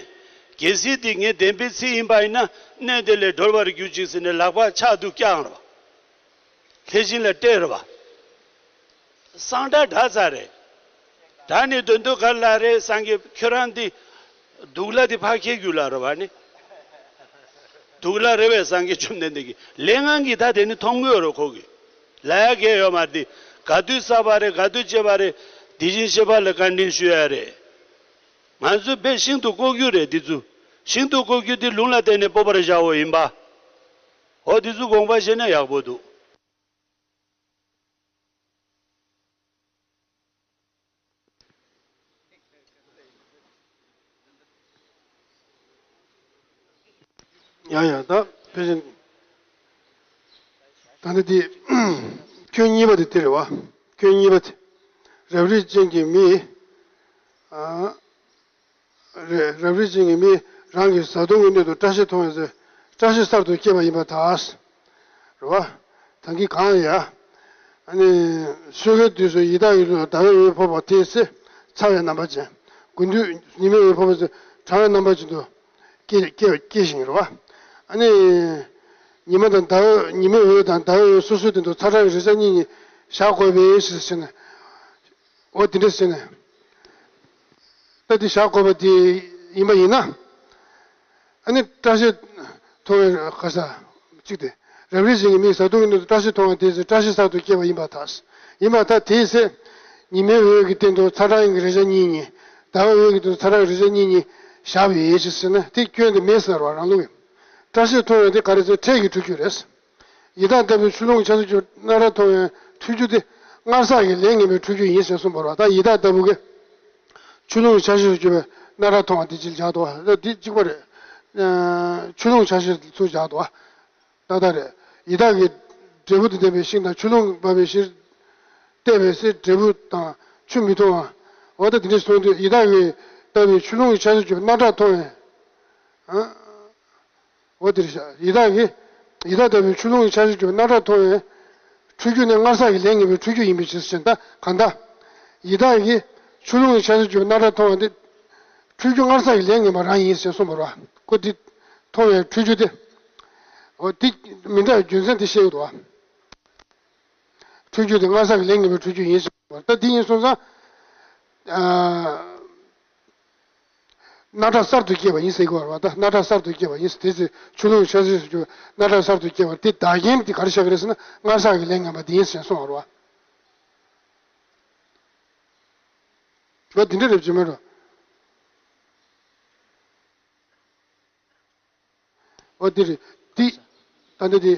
གལ་སྲིད་དེ་ངའི་བདེན་པའི་ཚིག་ཡིན་པ་ཡིན་ན་གནས་དེ་ལས་སྒྲོལ་བར་གྱུར་ཅིག་ཟེར་ནས་ལག་པ་ཕྱག་ཏུ་བརྐྱངས་རོགས། ལྷས་བྱིན་ལ་སྤྲད་རོགས། སང་སྒྲ་བསྒྲགས་ཚར་རེད། ད་ནི་དོན་དུ་ག་ལ་རེད། སངས་རྒྱས་ཁྱོད་རང་འདི་སྡུག་ལ་འདི་ཕ་ཁྱེད་རྒྱུ་ལ་རོ་བ་ནི། སྡུག་ལ་རེ་བའི་སངས་རྒྱས་བཅོམ་ལྡན་འདས་ཀྱི་ལས་ངན་གྱི་ད་དེ་ནི་མཐོང་དགོས་རོ་ཁོ་གི། ལ་ཡ་གས་ཡོད་མ་འདི་ག་དུས་བསགས་པ་རེད། ག་དུས་བྱས་པ་རེད། དེ་བཞིན་གཤེགས་པ་ལ་བཀའ་དྲིན་ཞུ་ཡ་རེད། ང་ཚོས་དཔེ་ཤིན་ཏུ་ལྐོག་གྱུར་རེད་འདི་ཚོ། ཤིན་ཏུ་ལྐོག་གྱུར་འདི་ལུང་ལ་བརྟེན་ནས་སྤོབས་པར་བྱའོ་ཡིན་པ། འོ་འདི་ཚོ་དགོངས་པ་བཞེས་ན་ཡག་པོ་འདུག་ཡ་ཡ་ད་ཕལ་ཆེར་ད་ནི་དེ་ཁྱོན་གཉིས་པ་དེ་དེ་རེད་བ། ཁྱོན་གཉིས་པ་དེ་རབ་རིབ་ཅན་གྱི་མི། ཨ། རེད། རབ་རིབ་ཅན་གྱི་མིས་རང་གི་བཟའ་བཏུང་གི་སྣོད་དུ་བཀྲ་ཤིས་མཐོང་བའི་ཚེ། བཀྲ་ཤིས་གསར་དུ་སྐྱེས་པ་ཡིན་པར་ཐལ། རེད་བ། ད་གིན་གང་ཡ། ཨ་ནི། སོས་ཀའི་དུས་སུ་ཡི་དྭགས་ཀྱི་ལུས་ལ་ཟླ་བའི་འོད་ཕོག་པ་དེའི་ཚེ། ཚ་བའི་རྣམ་པ་ཅན། དགུན་དུས་ཉི་མའི་འོད་ཕོག་པའི་ཚེ། གྲང་བའི་རྣམ་པ་ཅན་དུ། སྐྱེ་སྐྱེ་སྐྱེ་ཞིང་རེད་བ། ཨ་ནི། ཉི་མ་དང་ཟླ་བའི་ཉི་མའི་འོད་དང་ཟླ་བའི་འོད་སོ་སོའི་སྟེང་དུ་ཚ་གྲང་གི་རེག་བྱ་གཉིས་གཉིས་བཞག་དགོས་པའི་ཕྱིར་ཟེར་ནས། འོ་དེ་འདྲ་ཟེར་ནས། ད་འདི་བཞག་དགོས་པ་དེ་ཡིན་པ་ཡིན་ན། ཨ་ནི་བཀྲ་ཤིས་མཐོང་བའི་ག་ས་གཅིག་སྟེ། རབ་རིབ་ཅན་གྱི་མིས་བཟའ་བཏུང་གི་སྣོད་དུ་བཀྲ་ཤིས་མཐོང་བ་དེའི་ཚེ་བཀྲ་ཤིས་གསར་དུ་སྐྱེས་པ་ཡིན་པར་ཐལ། ཡིན་པར་ཐལ། དེའི་ཚེ། ཉི་མའི་འོད་ཀྱི་སྟེང་དུ་ཚ་གྲང་གི་རེག་བྱ་གཉིས་གཉིས། ཟླ་བའི་འོད་ཀྱི་སྟེང་དུ་ཚ་གྲང་གི་རེག་བྱ་གཉིས་གཉིས་བཞག་པའི་ཕྱིར་ཟེར་ན་དེ་སྐྱོན་དེ་མེད་ཟེར་བ་རང་ལུགས་ཡིན། བཀྲ་ཤིས་མཐོང་བ་དེ་ག་རེ་ཟེར། འཕྲལ་གྱི་འཁྲུལ་རྒྱུ་རེད། ཡི་དྭགས་ལྟ་བུའི་ཆུ་ཀླུང་ཆར་ཆུ་རྒྱུ་སྣ་ཁྲ་མཐོང་བའི་འཁྲུལ་རྒྱུ་དེ། སྔར་བསགས་ཀྱི་ལས་ངན་པའི་འཁྲུལ་རྒྱུ་ཡིན་ཞེས་གསུངས་པ་རེད་བ། ད་ཡི་དྭགས་ལྟ་བུ་གིས་ཆུ་ཀླུང་ཆར་ཆུ་རྒྱུ་སྣ་ཁྲ་མཐོང་བ་དེ་ཅིག་བཞག་འདུག་བ། ད་འདི་གཅིག་པ་རེད། ཆུ་ཀླུང་ཆར་ཆུ་ཚུར་བཞག་འདུག་བ། ཏག་ཏག་རེད། ཡི་དྭགས་ཀྱི་འབྲས་བུ་དང་ལྡན་པའི་ཤིང་དང་ཆུ་ཀླུང་འབབ་པའི་ཕྱིར་བལྟས་པའི་ཚེ་འབྲས་བུ་དང་ཆུ་མི་མཐོང་བ། འོ་ད་དེ་འདྲ་སོང་དུས་ཡི་དྭགས་ཀྱི་ལྟ་བུའི་ཆུ་ཀླུང་ཆར་ཆུ་རྒྱུ་སྣ་ཁྲ་མཐོང་བས། འོ་དེ་རེད་ཤག་ཡི་དྭགས་ཀྱིས། ཡི་དྭགས་ལྟ་བུའི་ཆུ་ཀླུང་གི་ཆར་ཆུ་རྒྱུ་སྣ་ཁྲ་མཐོང་བས། འཁྲུལ་རྒྱུ་ནི་སྔར་བསགས་ཀྱི་ལས་ངན་པའི་འཁྲུལ་རྒྱུ་ཡིན་པའི་ཕྱིར་ཞེ་ན། ད་གང་ལྟར། ཡི་དྭགས་ཀྱིས་ཆུ་ཀླུང་གི་ཆར་ཆུ་རྒྱུ་སྣ་ཁྲ་མཐོང་བ་འདི། འཁྲུལ་རྒྱུ་སྔར་བསགས་ཀྱི་ལས་ངན་པ་རང་ཡིན་ཞེས་གསུངས་པ་རེད་བ། ཁོ་འདི་མཐོང་བའི་འཁྲུལ་རྒྱུ་དེ། འོ་འདི་མི་འདྲ་བའི་རྒྱུ་མཚན་དེ་བཤད་ཡོད་དོ། འཁྲུལ་རྒྱུ་དེ་སྔར་བསགས་ཀྱི་ལས་ངན་པའི་འཁྲུལ་རྒྱུ་ཡིན་ཞེས་གསུངས་པ་རེད། ད་འདི་ཡིན་སོང་ཙང་། ཨ། སྣ་ཁྲ་གསར་དུ་སྐྱེས་པ་ཡིན་ཟེར་གྱི་ཡོད་རེད་བ། ད་སྣ་ཁྲ་གསར་དུ་སྐྱེས་པ་ཡིན་ཟེར། དེ་ཚེ་ཆུ་ཀླུང་ཆར་ཆུ་རྒྱུ་སྣ་ཁྲ་གསར་དུ་སྐྱེས་པ་དེ་བདག་རྐྱེན་དེ་ག་རེ་བཞག་གི་རེད་ཟེར་ན། སྔར་བསགས་ཀྱི་ལས་ངན་པ་དེ་ཡིན་ཟེར་གསུངས་པ་རེད་བ། འོ་དེ་འདྲ་རེད་ཅེས་མ་རེད། འོ་དེ་རེད། དེ། ད་ལྟ་དེ།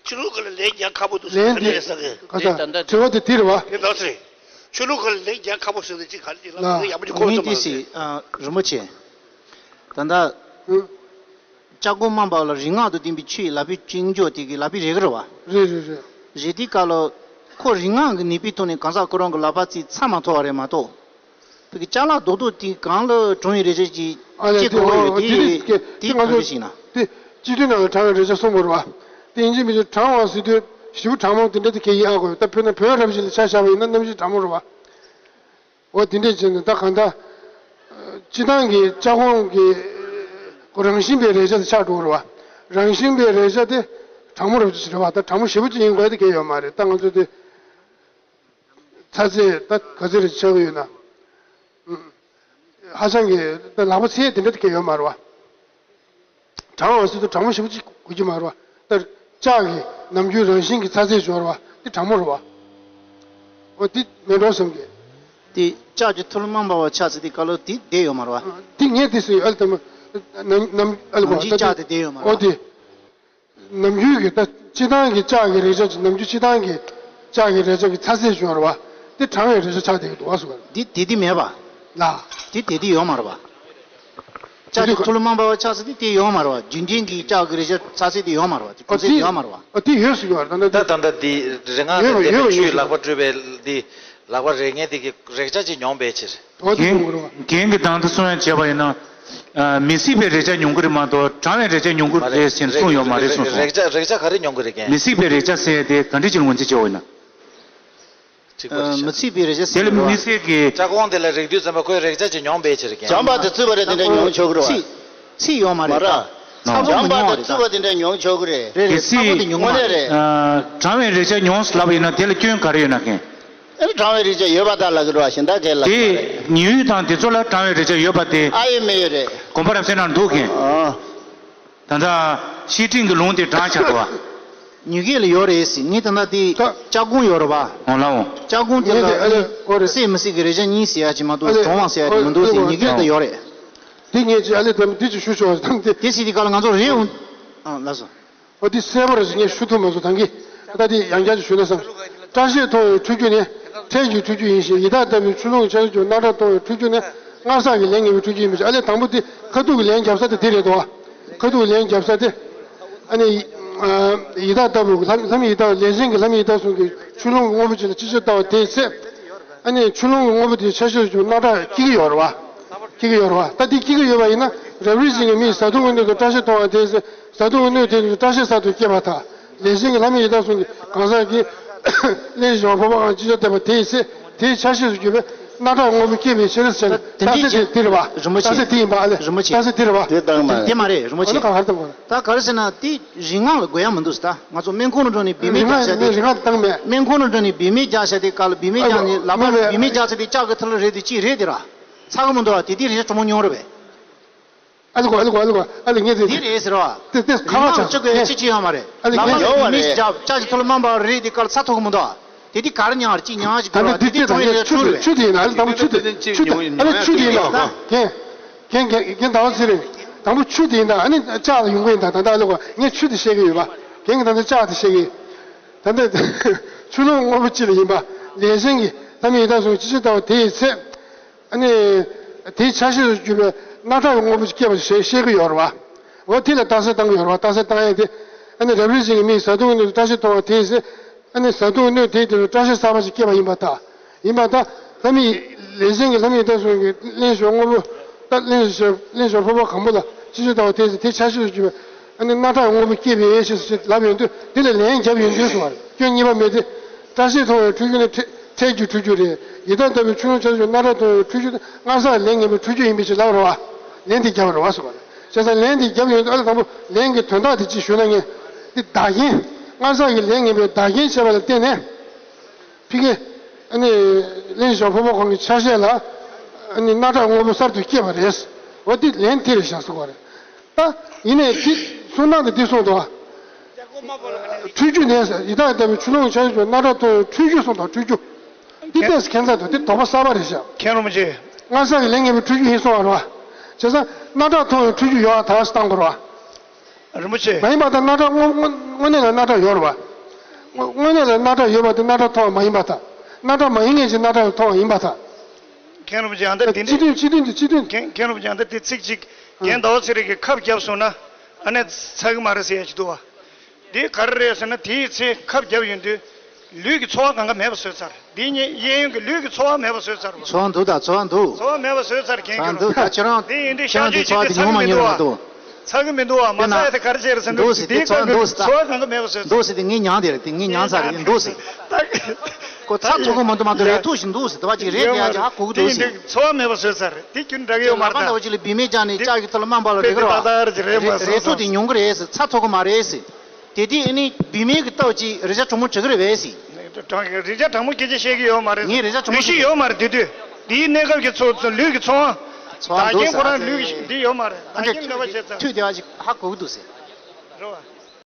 ཆུ་ཀླུང་གི་ལས་རྒྱག་ཁག་པོ་འདུག་ཟེར་ལན་ག་རེ་དེ། རེད་ཟེར་གི། ག་ས། དེ་ད་ལྟ་དྲི་བ་དེ་དེ་རེད་བ། དེ་ལགས་སེ། ཆུ་ཀླུང་གི་ལས་རྒྱག་ཁག་པོ་ཟེར་ནས་ཅིག་ག་རེ་ཅིག་ལབ་ཨ། ཡག་པོ་ཅིག་གོ་ངས་ཐུབ་མ་དེ་སོང་། སྲིད་ཨ། རིན་པོ་ཆེ། ད་ལྟ། ཨུ། ལྕགས་སྒོ་མང་པ་ལ་རིག་སྔགས་དང་ལྡན་པའི་ཆུ་ཡི་ལག་པའི་བཅིངས་འཇོག་དེ་གི་ལག་པའི་རས་ཀ་རེད་བ། རེད་རེད་རེད། རེད་དེ་ག་ལ། ཁོ་རིག་སྔགས་ཀྱི་ནུས་པའི་ཐོག་ནས་གང་ཟག་ཁོ་རང་གི་ལག་པ་ཚིག་ཚ་མ་ཐོར་བ་རེད་མ་གཏོགས། བོད་ཀྱི་ཅ་ལག་རྡོག་རྡོག་དེ་གང་ལ་གྲང་བའི་རེག་བྱ་ཅིག་ཨ་ལས་སྐྱེ་དེ་དགོས་ཡོད། འོ་དེ་དེ་དེ་དེ་ང་ག་ཚོ་འདྲ་ཞིག་ན། དེ་སྤྱི་དོན་ནང་ལ་གྲང་བའི་རེག་བྱ་གསུངས་པ་རེད་བ། དེ་ཡིན་གཅིག་མིན་གཅིག་གྲང་བ་ཟེར་དུས་ཞེ་པོ་གྲང་མོ་དེ་འདྲ་དེ་གལ་ཡིན་ཨ་དགོས། ད་བོད་ན་བོད་རབ་བྱེད་ལ་ཆ་བཞག་པ་ཡིན་ན་གནམ་གཤིས་གྲང་མོ་རེད་བ། འོ་དེ་འདྲ་བྱས་ནས་ད་གང་ལྟར། སྤྱིར་བཏང་གི་ལྕགས་སྒོ་གི་རང་བཞིན་པའི་རེག་བྱ་དེ་ཆགས་འགྲོ་གི་རེད་བ། རང་བཞིན་པའི་རེག་བྱ་དེ་གྲང་མོ་རབ་བྱེད་ཅིག་རེད་བ། ད་གྲང་མོ་ཞེ་པོ་ཅིག་ཡིན་དགོས་དེ་གལ་ཡོད་མ་རེད། ད་ང་ཚོ་དེ། ཚ་ཚད་ད་ག་ཚོད་རེ་ཆགས་ཀྱི་ཡོད་ན། ཧ་ཅང་གི་ད་ལག་པ་ཚད་དེ་འདྲ་དེ་གལ་ཡོད་མ་རེད་བ། གྲང་བ་ཟེར་དུས་གྲང་མོ་ཞེ་པོ་ཅིག་དགོས་ཀྱི་མ་རེད་བ། ད་ལྕགས་ཀྱི་ནམ་རྒྱུན་རང་བཞིན་གྱི་ཚ་ཚད་འབྱོར་བ་དེ་གྲང་མོ་རེད་བ། འོ་དེ་མེད་འགྲོ་བསམ་གི། དེ་ལྕགས་ཀྱི་ཐུར་མང་པ་བ་ཆགས་ཚེ་དེ་ག་ལོ་དེ་བསྡད་ཡོད་མ་རེད་བ། དེ་ངས་དེ་ཟེར་ཡོད་ཨ་ལ་དམ། ནམ་ནམ་ཨ་ལ་ནམ་གོ་རྒྱུན་ད་ལྕགས་དེ་བསྡད་ཡོད་མ་རེད་འོ་བ། དེ། ནམ་རྒྱུན་གྱི་ད་སྤྱིར་བཏང་གི་ལྕགས་ཀྱི་རེག་བྱ་ཅིག་ནམ་རྒྱུན་སྤྱིར་བཏང་གི་ལྕགས་ཀྱི་རེག་བྱ་གི་ཚ་ཚད་ཅིག་ཡོད་རེད་བ། དེ་གྲང་བའི་རེག་བྱ་ཆགས་བསྡད་ཀྱི་འདུག་བ་ཟེར་བ། འདི་དེ་དེ་མེད་པ། ལ། དེ་དེ་དེ་ཡོད་མ་རེད་བ། ལྕགས་ཀྱི་ཐུ་ལུ་མ་འབར་བ་ཆགས་ས་དེ་དེ་ཡོད་མ་རེད་བ། རྒྱུན་ལྡན་གྱི་ལྕགས་ཀྱི་རེག་བྱ་ཚ་ཚད་དེ་ཡོད་མ་རེད་བ། དེ་གོང་ཚད་དེ་ཡོད་མ་རེད་བ། ཨ་དེ་ཡོད་ཟེར་གྱི་བ་རེད། ད་ལྟ་ད་ད་འདི་རེ་ང་ཡོད་རེད་ཡོད་རེད་ཡོད་ཆུའི་ལག་པ་སྤྲོད་པའི་འདི་ལག་པ་རེག་མཁན་དེ་གི་རེག་བྱ་ཅིག་མྱོང་པའི་ཕྱིར། འོ་དེ་རྒན་གསུང་གི་རེད་བ། རྒན་གྱིས་དང་དུ་གསུང་ཡ་བྱས་པ་ཡིན་ན། ཨ་མི་སྲིད་པའི་རེག་བྱ་མྱོང་གི་རེད་མ་གཏོགས་དྲང་བའི་རེག་བྱ་མྱོང་གི་མ་རེད་རེད་ཟེར་གསུངས་ཡོད་མ་རེད་གསུངས་སོང་། རེག་བྱ་རེག་བྱ་ག་རེ་མྱོང་གི་རེད་རྒན། མི་སྲིད་པའི་རེག་བྱ་ཟེར་ཡ་དེ་ག་འདྲ་ཅིག་ལ་ངོས་འཛིན་བྱེད་འོས་ན། གཅིག་པ་རེད་ཤག་མི་སྲིད་པའི་རེག་བྱ་ཟེར་དེ་ལ་གྱི་རེད་བ། མི་སྲིད་ཀྱི། ལྕགས་ཀོང་དེ་ལ་རེག་དུས་ཙམ་པ་ཁོས་རེག་བྱ་ཅིག་མྱོང་པའི་ཕྱིར་རྒན། བྱམས་པ་དེ་རྩོད་པ་རེད་དེ་འདྲ་མྱོང་ཆོག་གི་རེད་བ། ཚིག་ཚིག་ཡོད་མ་རེད་མ་ར། ད། ཚ་པོ་མི་བྱམས་པ་མྱོང་དེ་རེད་ད། རྩོད་པ་དེ་འདྲ་མྱོང་ཆོག་གི་རེད། རེད་རེད། ཚ་པོ་དེ་མྱོང་གི་མ་དངོས་གནས་རེད། རེད། ཨ་དྲང་བའི་རེག་བྱ་མྱོང་ལབ་པ་ཡིན་ན་དེ་ལ་སྐྱོན་ག་རེ་ཡོད་ན་རྒན། ཨ་ནི་དྲང་བའི་རེག་བྱ་ཡོད་པ་དང་ལབ་ཀྱི་རེད་བ། གཞན་དག་གས་ལབ་ཀྱི་མ་རེད། དེ་ཉི་འོད་དང་དེ་ཚོ་ལ་དྲང་བའི་རེག་བྱ་ཡོད་པ་དེ། ཨ་ཡེ་མེ་ཡོད་རེད། དགོངས་པ་རབ་གསལ་ནང་འདུག་གན། ཨ། ད་ལྟ་བཤེས་སྤྲིང་གི་ལུང་དེ་དྲངས་བཞག་འདུག་བ། ཉི་འོད་ལ་ཡོད་རེད་ཟེར། ངས་ད་ལྟ་དེ་ད་ལྕགས་ཀོང་ཡོད་རེད་བ། འོང་ལ་འོང་། ལྕགས་ཀོང་དེ་ངས་དེ་ཨ་ལེ་ལ་ཨོ་རེད། སྲིད་མི་སྲིད་ཀྱི་རེག་བྱ་གཉིས་ཟེར་ཡ་ཅིག་མ་གཏོགས་ཨ་ལེ་གྲོང་བ་ཟེར་ཡ་ཨོ་དེ་མི་འདུག་ཟེར། ཨོ་ཉི་འོད་ལ་ཡོད་རེད། འདི་ངས་ཅིག་ཨ་ལེ་དེ་འདི་ཅིག་ཞུ་ཆོག་པ་དང་དེ། དེ་སྲིད་དེ་ག་ལ་ང་ཚོ་རེད་འོང་། ཨ་ལགས་སོ། ཨོ་འདི་གསལ་པོ་རེད་ཟེར་ངས་ཞུ་ཐུབ་མ་སོང་ད་གིན། ད་འདི་ཡང་བསྐྱར་ཅིག་ཞུ་ན་བསམ། སྐྲ་ཤད་མཐོང་བའི་འཁྲུལ་རྒྱུ་ནི་ཕྲན་གྱི་འཁྲུལ་རྒྱུ་ཡིན་ཞིང་། ཡི་དྭགས་ལྟ་བུའི་ཆུ་ཀླུང་ཆར་ཆུ་སྣ་ཁྲག་མཐོང་བའི་འཁྲུལ་རྒྱུ་ནི་སྔར་བསགས་ཀྱི་ལས་ངན་པའི་འཁྲུལ་རྒྱུ་ཡིན་པ་ཞིག་ཨ་ལས་དང་པོ་འདི་ཁ་ཐུག་གི་ལན་བརྒྱབ་ས་དེ་འདི་རེད་དོ། ཁ་ཐུག་གི་ལན་བརྒྱབ་ས་དེ། ཨ་ནི། ཡི་དྭགས་ལྟ་བུ་ལྷ་ལྷ་མིན་ཡི་དྭགས་ལས་གཞན་གྱི་ལྷ་མིན་ཡི་དྭགས་གསུམ་གྱིས་ཆུ་ཀླུང་གི་དངོས་པོ་ཅིག་ལ་ཅི་ཕྱིར་ལྟ་བ་དེའི་ཚེ། ཨ་ནི་ཆུ་ཀླུང་གི་དངོས་པོ་དེའི་ཆ་ཤས་སུ་གྱུར་སྣ་ཁྲག་སྐྱེ་གི་ཡོད་རེད་བ། སྐྱེ་གི་ཡོད་རེད་བ། ད་འདི་སྐྱེ་གི་ཡོད་པ་ཡིན་ན་རབ་རིབ་ཅན་གྱི་མིས་བཟའ་བཏུང་གི་སྣོད་དུ་སྐྲ་ཤད་མཐོང་བ་དེའི་ཚེ། བཟའ་བཏུང་གི་སྣོད་དེ་ནི་སྐྲ་ཤད་གསར་དུ་སྐྱེས་པ་དང་། ལས་གཞན་གྱི་ལྷ་མིན་ཡི་དྭགས་གསུམ་གྱི་གང་ཟག་གིས་རླན་གཞུང་ཕོར་པ་གང་ཅི་བྱ་བསྟན་པ་དེའི་ཚེ། དེའི་ཆ་ཤས་སུ་གྱུར་པའི་སྣ་ཁྲག་དངོས་པོ་སྐྱེས་པའི་ཕྱིར་ཟེར་ན་ད་དེ་འདྲ་ཅིག་དེ་རེད་བ། རིན་པོ་ཆེ། ད་ཚེ་དེ་ཡིན་པ་ཨ་ལེ། རིན་པོ་ཆེ། ད་ཚེ་དེ་རེད་བ། དེ་ལྟར་མ་རེད། དེ་མ་རེད་རིན་པོ་ཆེ། ཨ་ནི་གང་ག་རེ་དང་ག་རེ། ད་ག་རེ་ཟེར་ན་དེ་རིག་སྔགས་ལ་དགོས་ཡ་མི་འདུག་ཟེར། ད་ང་ཚོ་སྨན་ཁང་ལ་འགྲོ་ནས་བེད་མེད་རྒྱག་བྱ་དེ། རིག་སྔགས་བཏང་མེད། སྨན་ཁང་ལ་འགྲོ་ནས་བེད་མེད་རྒྱག་བྱ་དེ་ག་ལ་བེད་མེད་རྒྱག་ནས་ལག་པ་བེད་མེད་རྒྱག་བྱ་དེ་ལྕགས་ཀྱི་ཐུ་ལུ་རེད་དེ་ཅི་རེད་དེ་ར། ཚ་གི་མི་འདུག་ཨ། དེ་དེ་རེད་གྲོགས་མོ་ཉུང་རེད་པས། ཨ་ལེ་གོ་ཨ་ལེ་གོ་ཨ་ལེ་གོ་ཨ་ལེ་ངས་དེ་དེ་རེད་ཟེར་བ། དེ་དེ་ཁ་བ་ཆག་ཅིག་གི་ཅི་ཅི་ཡོད་མ་རེད། ཨ་ལེ་ལག་པ་ངས་ཡོད་བ་མི་རེད། རྒྱབ་ལྕགས་ཀྱི་ཐུ་ལུ་མ་འབར་རེད་དེ་ག་ལ་ཚ་ཐུག་གི་མི་འདུག་ཨ། དེ་དེ་ག་རེ་ཉང་རེད་ཅི་ཉང་ཞིག་ད་གི་ནི་ར་དེ་དེ་དེ་ཐོག་ཡིན་ཆུ་ཆུ་དེ་ཆུ་དེ་ཡིན་ན་ཨ་ལེ་དང་པོ་ཆུ་དེ་ཆུ་དེ་ཨ་ལེ་ཆུ་དེ་ཡིན་ན་རྒན་རྒན་རྒན་ཟླ་བ་ཚེ་རིང་དང་པོ་ཆུ་དེ་ཡིན་ན་ཨ་ནི་ལྕགས་ལ་ཡོང་གི་ཡིན་ད་ད་ད་ཨ་ལེ་གོ་ངས་ཆུ་དེ་བཤད་གི་ཡོད་པ་རྒན་གི་ད་ད་ལྕགས་དེ་བཤད་གི་ཡོད། ད་ལྟ་ཆུ་ཀླུང་དངོས་པོ་གཅིག་ལ་ཡིན་པ་ལས་གཞན་གྱི་ལྷ་མིན་ཡི་དྭགས་གསུམ་ཅི་ཕྱིར་ལྟ་བ་དེ་ཡི་ཚེ། ཨ་ནི། དེའི་ཆ་ཤས་སུ་གྱུར་པའི་སྣ་ཁྲག་གི་དངོས་པོ་ཅིག་སྐྱེས་པ་ཞེས་བཤད་ཀྱི་ཡོད་རེད་བ། འོ་དེ་ལ་རྟགས་གསལ་བཏང་གི་ཡོད་རེད་བ། རྟགས་གསལ་བཏང་ཡས་དེ། ཨ་ནི་རབ་རིབ་ཅན་གྱི་མིས་བཟའ་བཏུང་གི་སྣོད་དུ་སྐྲ་ཤད་མཐོང་བ་དེའི་ཚེ། ཨ་ནི་བཟའ་བཏུང་གི་སྣོད་དེའི་དེ་ལ་སྐྲ་ཤད་གསར་པ་ཅིག་སྐྱེས་པ་ཡིན་པར་ཐལ། ཡིན་པར་ཐལ། ལྷ་མིན། ལས་གཞན་གྱི་ལྷ་མིན་ཡི་དྭགས་གསུམ་གྱི་རླན་གཞུང་དངོས་པོ། ད་རླན་གཞུང་རླན་གཞུང་ཕོར་པ་གང་པོ་ལ་ཅི་ཕྱིར་ལྟ་བ་དེའི་ཚེ་དེའི་ཆ་ཤས་སུ་གྱུར་པའི། ཨ་ནི་སྣ་ཁྲག་དངོས་པོ་སྐྱེས་པའི་ཞེས་སུ་ཅིག་ལབ་ཡོང་དུས་དེ་ལ་ལན་བརྒྱབ་ཡོང་དུས་གསུངས་པ་རེད། སྐྱོན་གཉིས་པ་མེད་དེ། སྐྲ་ཤད་མཐོང་བའི་འཁྲུལ་རྒྱུ་ནི་འཕྲལ་འཕྲལ་གྱི་འཁྲུལ་རྒྱུ་རེད། ཡི་དྭགས་ལྟ་བུའི་ཆུ་ཀླུང་ཆར་ཆུ་སྣ་ཁྲག་མཐོང་བའི་འཁྲུལ་རྒྱུ་ནི་སྔར་བསགས་ལས་ངན་པའི་འཁྲུལ་རྒྱུ་ཡིན་པའི་ཕྱིར་ལབ་རེད་བ། ལན་དེ་བརྒྱབ་པ་རེད་བ། བྱས་ཙང་ལན་དེ་བརྒྱབ་ཡོང་དུས་ཨ་ལ་དང་པོ་ལན་གྱི་དོན་དག་དེ་ཅིག་ཞུས་ན་ངས། འདི་བདག་རྐྱེན། སྔར་བསགས་ཀྱི་ལས་ངན་པའི་བདག་རྐྱེན་བྱས་པ་ལ་བརྟེན་ནས། ཕ་གི། ཨ་ནི། རླན་གཞུང་ཕོར་པ་གང་གི་ཆ་ཤས་ལ། ཨ་ནི་སྣ་ཁྲག་དངོས་པོ་གསར་དུ་སྐྱེས་པ་རེད། འོ་འདི་ལན་དེ་རེད་བཞག་ཟེར་བ་རེད། ད། ཡིན་ནའི་དེ་གསུང་སྟངས་དེ་འདི་གསུངས་འདུག་བ། འཁྲུལ་རྒྱུ་ནས་ཡི་དྭགས་ལྟ་བུའི་ཆུ་ཀླུང་ཆར་ཆུ་སྣ་ཁྲག་མཐོང་བའི་འཁྲུལ་རྒྱུ་གསུངས་དང་འཁྲུལ་རྒྱུ། འདི་ཏོག་ཙམ་ཁྱད་མཚར་འདུག་འདི་དོགས་པ་གསར་པ་རེད་ཤག་མཁན་རིན་པོ་ཆེ། སྔར་བསགས་ཀྱི་ལས་ངན་པའི་འཁྲུལ་རྒྱུ་ཡིན་གསུངས་པ་རེད་བ། བྱས་ཙང་སྣ་ཁྲག་མཐོང་བའི་འཁྲུལ་རྒྱུ་ཡོད་པར་ཐལ་ཞེས་བཏང་དགོས་རེད་བ། རིན་པོ་ཆེ། མ་ཡིན་པར་ཐལ། སྣ་ཁྲག་དངོས་དངོས་དངོས་གནས་ལ་སྣ་ཁྲག་ཡོད་རེད་བ། དངོས་དངོས་གནས་ལ་སྣ་ཁྲག་ཡོད་པ་དེ་སྣ་ཁྲག་མཐོང་བ་མ་ཡིན་པར་ཐལ། སྣ་ཁྲག་མ་ཡིན་མཁན་ཅིག་སྣ་ཁྲག་མཐོང་བ་ཡིན་པར་ཐལ། མཁན་རིན་པོ་ཆེ། ཨ་ད་དེ་སྤྱི་འདྲ། མཐུན་སྤྱི་མཐུན་དེ་སྤྱི་མཐུན། མཁན་མཁན་རིན་པོ་ཆེ། ཨ་ད་དེ་ཚིག་གཅིག་ཨ། རྒན་ཟླ་བ་ཚེ་རིང་གིས་ཁབ་བརྒྱབ་སོང་ན་ཨ་ནི་ཚ་གི་མ་རེད་ཟེར་ཡ་ཅིག་འདུག་བ། འདི་ག་རེ་རེད་ཟེར་ན་དེའི་ཚེ་ཁབ་བརྒྱབ་ཡོང་དུས་ལུས་ཀྱི་ཚོར་བ་གང་ག་མེད་པ་བཟོས་ཚར། འདི་ཉིད་གཡས་གཡོན་གྱི་ལུས་ཀྱི་ཚོར་བ་མེད་པ་བཟོས་ཚར་བ། ཚོར་བ་འདུག་ད་ཚོར་བ་འདུག་ཚོར་བ་མེད་པ་བཟོས་ཚར་མཁན་ཚོར་བ་གྱི་འདུག་ད་ཁྱེད་རང་འདི་ཡིན་དུས་ཁྱེད་རང་ཤག་ཆེ་གི་ཚོར་བ་འདི་ཚ་གི་ཉུང་མ་མི་ཉུང་འདུག་རེད་མ་གཏོགས། ཚ་གི་མི་འདུག་བ། མ་ཚ་ཡ་དེ་ག་རེ་བྱས་རེད་ཟེར་ན་འདུག་ཟེར་དེ་འདིའི་ཚོར་བ་སྐབས་འདུག་ཀྱི་ཚོར་བ་གང་ག་མེད་པ་བཟོས་ཚར། འདུག་ཟེར་དེ་ངས་མྱངས་དེ་རེད། དེ་ངས་མྱངས་ཚར་རེད། འདུག་ཟེར། ཁོ་ཚ་ཚ་གི་མ་འདུག་མ་གཏོགས་རེག་ཐུག་ཞིག་འདུག་ཟེར། དེ་བ་ཅིག་རེག་ཡོད་མ་རེད། ཡ་ཅིག་ཧ་གོ་གི་འདུག་ཟེར། ཚོར་བ་མེད་པ་བཟོས་ཚར་རེད། དེ་ཁྱོད་འདྲ་གི་ཡོད་མ་རེད་ད། ལག་པ་འདྲ་བོ་ཅིག་ལ་བེད་མེད་བརྒྱབ་ནས་ལྕགས་ཀྱི་ཐུ་ལུ་མ་འབར་ལ་རེག་རེད་བ། རེག་ཐུག་དེ་ཉུང་གི་རེད་ཟེར། ཚ་ཚ་གི་མ་རེད་ཟེར། དེ་དུས་ཨ་ནི་བུད་མེད་ཀྱི་སྟོབས་ཀྱིས་རེག་བྱ་གྲང་མོ་བྱེད་ཀྱི་རེད་པས་ཟེར། རེག་བྱ་གྲང་མོ་སྐད་ཆ་བཤད་ཀྱི་ཡོད་མ་རེད། ངས་རེག་བྱ་གྲང་མོ་ལུས་ཤེད་ཡོད་མ་རེད། དེ་དུས་དེའི་གནས་སྐབས་ཀྱི་ཚོ་ཚོ་ལུས་ཀྱི་ཚོར་བ། ཚོར་བ་བདག་རྐྱེན་ཁོ་རང་ལུས་ཀྱི་འདི་ཡོད་མ་རེད། བདག་རྐྱེན་ལབ་པ་བྱས་ཙང་། ཐུག་དེ་བ་ཞིག་ཧ་གོ་གི་འདུག་ཟེར། རེད་བ།